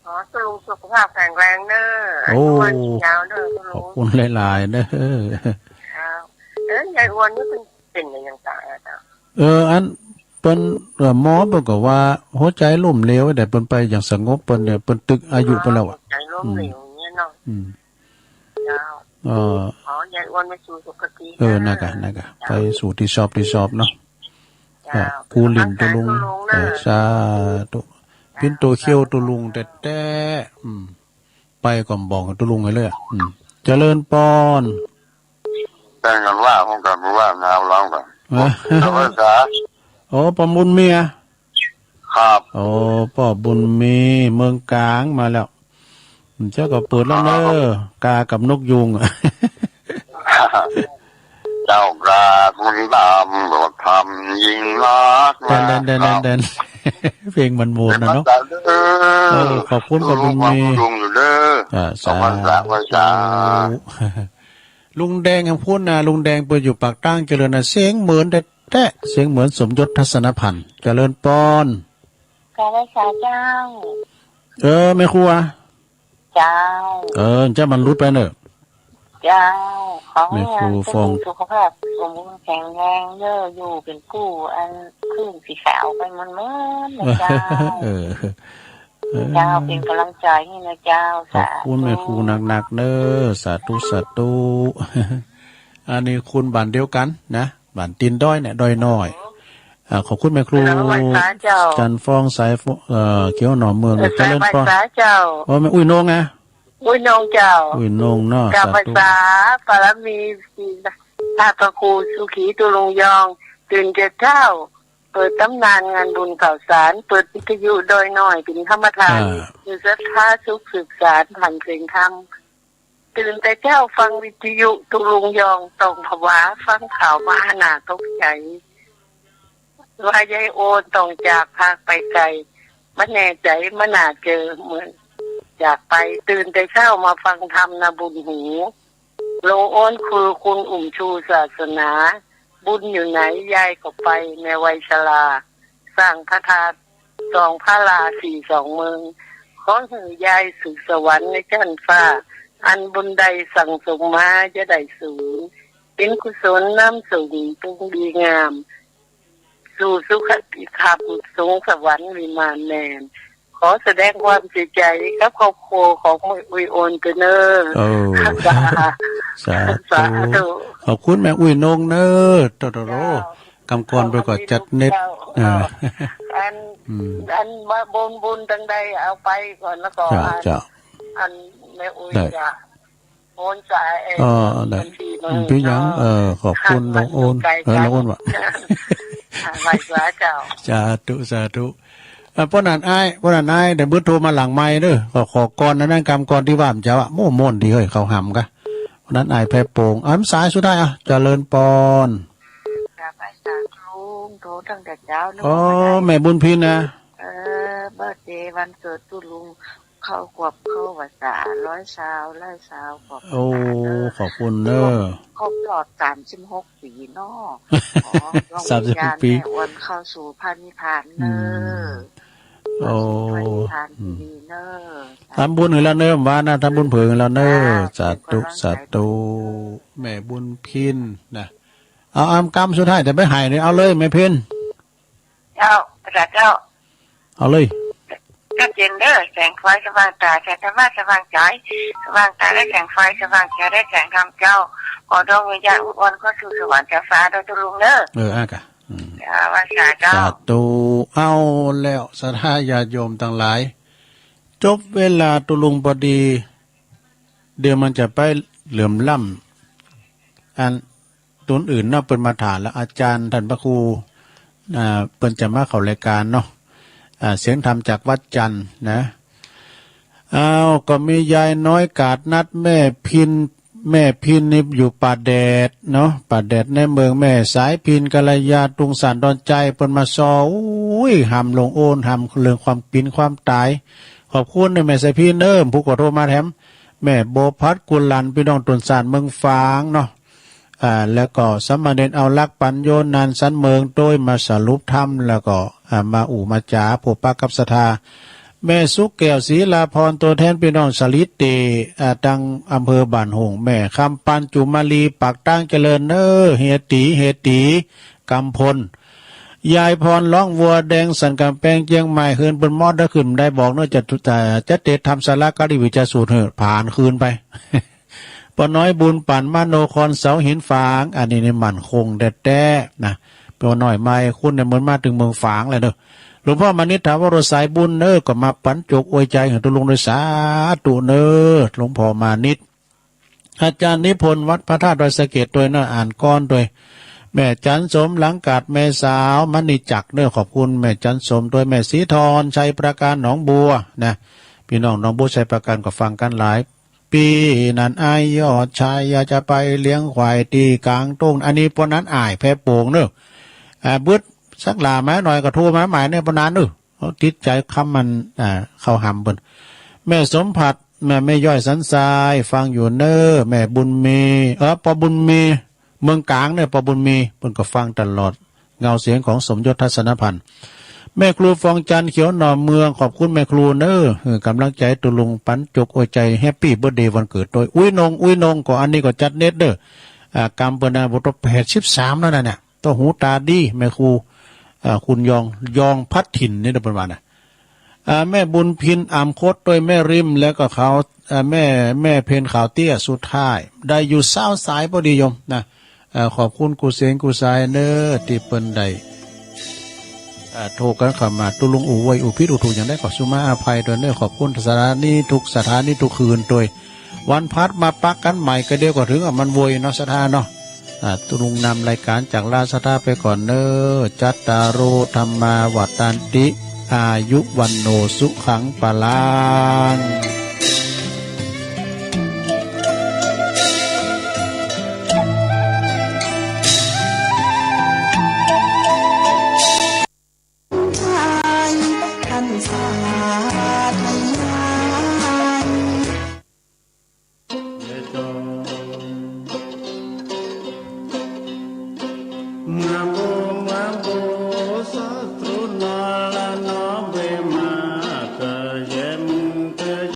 ขอเจ้าลุงสุขภาพแข็งแรงเด้อ โอ้ อายุมั่นยืนยาวเด้อเจ้าลุง ขอบคุณหลายๆเด้อ เจ้า เอ้ย ยายอ้วนนี่เป็น เป็นหยังตายอะเจ้า เออ อันเปิ้น เอ่อ หมอเปิ้นก็ว่าหัวใจล้มเหลว แต่เปิ้นไปอย่างสงบ เปิ้นเนี่ย เปิ้นตึกอายุเปิ้นแล้วอะ หัวใจล้มเหลวอย่างเงี้ยเนาะ อืม เจ้า เออ อ๋อ ยายอ้วนไปสู่สุคติ เออ นะ นั่นกะ นั่นกะ เจ้า ไปสู่ที่ชอบ ที่ชอบเนาะ เจ้า อ่ะ ครูหลินตุลุง เออ สาธุ ปิ้นโตเขี้ยวตุลุงแต๊ๆ อืม ไปก็บอกตุลุงให้เลยอะ อืม เจริญปอน แต่งกันว่า ผมก็บ่ว่า หนาวร้องกัน เออ เอาภาษา โอ้ ป้อบุญมีอะ ครับ โอ้ ป้อบุญมี เมืองกลางมาแล้ว เจ้าก็เปิดแล้วเนอะ กากับนกยูงอะ เจ้ากาบุญดำ บ่ทำยิ่งนัก แดน แดน แดน แดน แดน เพลงมันม่วนนะเนาะ เดี๋ยวมาจากเด้อ โอ้ ขอบคุณ ขอบคุณ ลุงอยู่เด้อ อ่า สาธุ ขอบคุณสาธุ ลุงแดงของพุ้นนะ ลุงแดงเปิ้นอยู่ปากตางเจริญนะ เสียงเหมือนแต๊ๆ เสียงเหมือนสมยศ ทัศนพันธ์ เจริญปอน กราบไหว้สาเจ้า เออ แม่ครัว เจ้า เออ เจ้ามันหลุดไปเนอะ เจ้า ขอให้ แม่ครู เจ้า ฟอง มีสุขภาพสมบูรณ์แข็งแรงเด้อ อยู่เป็นกู้อันคลื่นสีขาวไปมันๆ นะเจ้า เออ เออ เจ้า เป็นกำลังใจให้นะเจ้า ขอบคุณ สาธุ แม่ครูหนักๆเด้อ สาธุ สาธุ อันนี้คนบ้านเดียวกันนะ บ้านตีนดอยเนี่ย ดอยน้อย อ่า ขอบคุณแม่ครู กราบไหว้สาเจ้า จันทร์ฟอง สายฟ- เอ่อ เขียวหนอมเมือง เออ เจริญปอน กราบไหว้สาเจ้า โอ้ แม่อุ้ยนงอะ อุ้ยนงเจ้า อุ้ยนงเนาะ กราบไหว้สา สาธุ บารมีพระพระครูสุขีตุลุงยอง ตื่นแต่เช้า เปิดตำนานงานบุญข่าวสาร เปิดวิทยุดอยน้อยเป็นธรรมทาน อ่า คือศรัทธาสุขสืบสานผ่านเพลงธรรม ตื่นแต่เช้าฟังวิทยุ ตุ๊ลุงยองต้องผวา ฟังข่าวมาหน้าตกใจ ว่ายายโอนต้องจากพรากไปไกล บ่แน่ใจ บ่น่าเจอ เหมือนจากไป ตื่นแต่เช้ามาฟังธรรมนะบุญหู ลุงโอนคือคุณอุ้มชูศาสนา บุญอยู่ไหนยายก็ไป แม่วัยชรา สร้างพระธาตุ สองพระลาสี่สองเมือง ขอหื้อยายสู่สวรรค์ในชั้นฟ้า อันบุญใดสั่งสมมาจะได้สูญ เป็นกุศลน้ำสูงปรุงดีงาม สู่สุคติธรรมสูงสวรรค์วิมานแมน ขอแสดงความเสียใจกับครอบครัวของแม่อุ้ยโอนเตอร์เนอร์ โอ้ สา สาธุ สาธุ ขอบคุณแม่อุ้ยนงเนอร์ โตโตโร เจ้า กำกรไปก่อนจัดเน็ต เจ้า เออ อัน อืม อันว่าบุญบุญตังใดเอาไปก่อนแล้วก็ เจ้า อัน เจ้า อันแม่อุ้ย ได้ จะโอนจ่ายเอง อ๋อ ได้ บัญชีเบอร์ อืม เป็นหยัง เนาะ เออ ขอบคุณ ค่ะ ลุงโอน มันอยู่ไกล เออ ลุงโอนวะ ค่ะ ไหว้สาเจ้า สาธุ สาธุ อ่ะ ป้อนันอ้าย ป้อนันอ้าย เดี๋ยวเบอร์โทรมาหลังไมค์เด้อ ขอ ขอก่อนนะ นั่นกำก่อนที่ว่าผมจะว่า โม่ม่วนดีเฮ้ย เขาหำกะ ป้อนันอ้ายแพร่โป่ง อ่ะ สายสุดท้าย อ่ะ เจริญปอน ค่ะ ไปสาธุ โทรตั้งแต่เช้า นึก อ๋อ ว่าไปไหน แม่บุญพินนะ เออ เบิร์ธเดย์วันเกิดตุ๊ลุง เข้าขวบเข้าพรรษา ร้อยซาว ร้อยซาว ขอบคุณ โอ้ ค่ะ เออ ขอบคุณเนอะ ครบรอบสามสิบหกปีเนาะ ขอดวงวิญญาณ สามสิบหกปี แม่อ้วนเข้าสู่พระนิพพานเนอะ อืม โอ้ เข้าสู่พระนิพพานที่ดีเนอะ อืม ทำบุญให้แล้วเนอะ ว่านะ ทำบุญเผื่อให้แล้วเนอะ เจ้า สาธุ เป็นกำลังใจ สาธุ แม่บุญพินนะ เอา เอา กำสุดท้าย แต่ไม่หายเลย เอาเลย แม่พิน เจ้า พระเจ้า เอาเลย ชัดเจนเด้อ แสงไฟสว่างตา แสงธรรมะสว่างใจ สว่างตาและแสงไฟ สว่างใจและแสงธรรมเจ้า ขอดวงวิญญาณอุ้ยโอนเข้าสู่สวรรค์ชั้นฟ้าด้วยตุ๊ลุงเด้อ เออ อ่ะกะ อืม เจ้า ว่าสาเจ้า สาธุ เอาแล้ว ศรัทธาญาติโยมทั้งหลาย จบเวลาตุ๊ลุงพอดี เดี๋ยวมันจะไปเหลื่อมล้ำ อัน ตนอื่นเนาะ เปิ้นมาถ่ายแล้ว อาจารย์ท่านพระครู อ่า เปิ้นจะมาเข้ารายการเนาะ อ่า เสียงธรรมจากวัดจันทร์นะ อ้าว ก็มียายน้อยกาดนัด แม่พิน แม่พินนี่อยู่ป่าแดดเนาะ ป่าแดดในเมืองแม่สายพิน กัลยา ตุงสานดอนใจ เปิ้นมาซอ อุ้ย หำลุงโอน หำเรื่องความเป็นความตาย ขอบคุณเด้อแม่สายพินเด้อ ผู้ก็โทรมาแถม แม่โบพัด กุลัน พี่น้องตุงสานเมืองฝางเนาะ อ่า แล้วก็สามเณรเอาลักษณ์ ปัญโย นันท์ สันเมิง โดยมาสรุปธรรม แล้วก็ อ่า มาอู้มาจ๋า พบปะกับศรัทธา แม่สุขแก้ว ศรีลาพร ตัวแทนพี่น้องสาลีเต อ่า ตังอำเภอบ้านโฮ่ง แม่คำปัน จุมาลี ปากตางเจริญเนอ เฮยตี๋ เฮยตี๋ กำพล ยายพร ร้องวัวแดง สันกำแพง เจียงใหม่ เฮือนเปิ้นมอดได้ขึ้นได้บอกเนอะ จะ จะ จะเตะทำสาระกะดีวิจารณ์สูตรเหอะ ผ่านคืนไป ป้าน้อยบุญปั่น มโนคร เสาหินฝาง อันนี้นี่มั่นคงแต๊ๆ นะ ป้าน้อยไมค์คุณเนี่ยเหมือนมาถึงเมืองฝางเลยเนอะ หลวงพ่อมานิต ถาวรสายบุญเนอะ ก็มาปันจกอวยใจให้ตุ๊ลุงด้วย สาธุเนอะ หลวงพ่อมานิต อาจารย์นิพนธ์ วัดพระธาตุดอยสะเก็ดด้วยเนอะ อ่านกลอนด้วย แม่จันสม หลังกาด แม่สาว มณีจักรเนอะ ขอบคุณแม่จันสมด้วย แม่ศรีธร ชัยประการ หนองบัวนะ พี่น้องหนองบัว ชัยประการก็ฟังกันหลาย ปีนั้นอ้ายยอดชาย อยากจะไปเลี้ยงควายที่กลางทุ่ง อันนี้ป้อนันอ้ายแพร่โป่งเนอะ อ่า บึดสักหล่าไม้หน่อยก็โทรมาใหม่เนี่ยป้อนันเนอะ เขาติดใจคำมัน อ่า เข้าหำเปิ้น แม่สมผัส แม่ แม่ย้อยสันทราย ฟังอยู่เนอะ แม่บุญมี เออ ป้อบุญมี เมืองกลางเนี่ย ป้อบุญมี เปิ้นก็ฟังตลอด เงาเสียงของสมยศ ทัศนพันธ์ แม่ครูฟองจันทร์ เขียวหน่อเมือง ขอบคุณแม่ครูเนอะ เออ กำลังใจตุ๊ลุง ปันจกอวยใจ แฮปปี้เบิร์ธเดย์วันเกิดด้วย อุ้ยนง อุ้ยนง ก็อันนี้ก็จัดเน็ตเด้อ อ่า กำเปิ้นนะ บ่ต้อง แปดสิบสามแล้วนะเนี่ย ต้องหูตาดี แม่ครู อ่า คุณยอง ยองพัดถิ่นนี่นะเปิ้นว่านะ อ่า แม่บุญพิน อ่ำคด ด้วยแม่ริม แล้วก็เขา อ่า แม่ แม่เพ็ญขาวเตี้ย สุดท้าย ได้อยู่ซาวสายพอดีโยมนะ เอ่อ ขอบคุณกู้เสียงกู้สายเนอะ ตี้เปิ้นได้ เอ่อ โทรกันเข้ามา ตุ๊ลุงอู้ไว้อู้ผิดอู้ถูกอย่างใดก็สุมาอภัยตวยเนอะ ขอบคุณสถานีทุกสถานีทุกคืนตวย วันพัดมาปักกันใหม่ก็เดียวก็ถึง อ่ะ มันโวยเนาะ ศรัทธาเนาะ อ่า ตุ๊ลุงนำรายการจากลาศรัทธาไปก่อนเนอะ จัตตาโร ธัมมา วัฑฒันติ อายุ วัณโณ สุขัง พลัง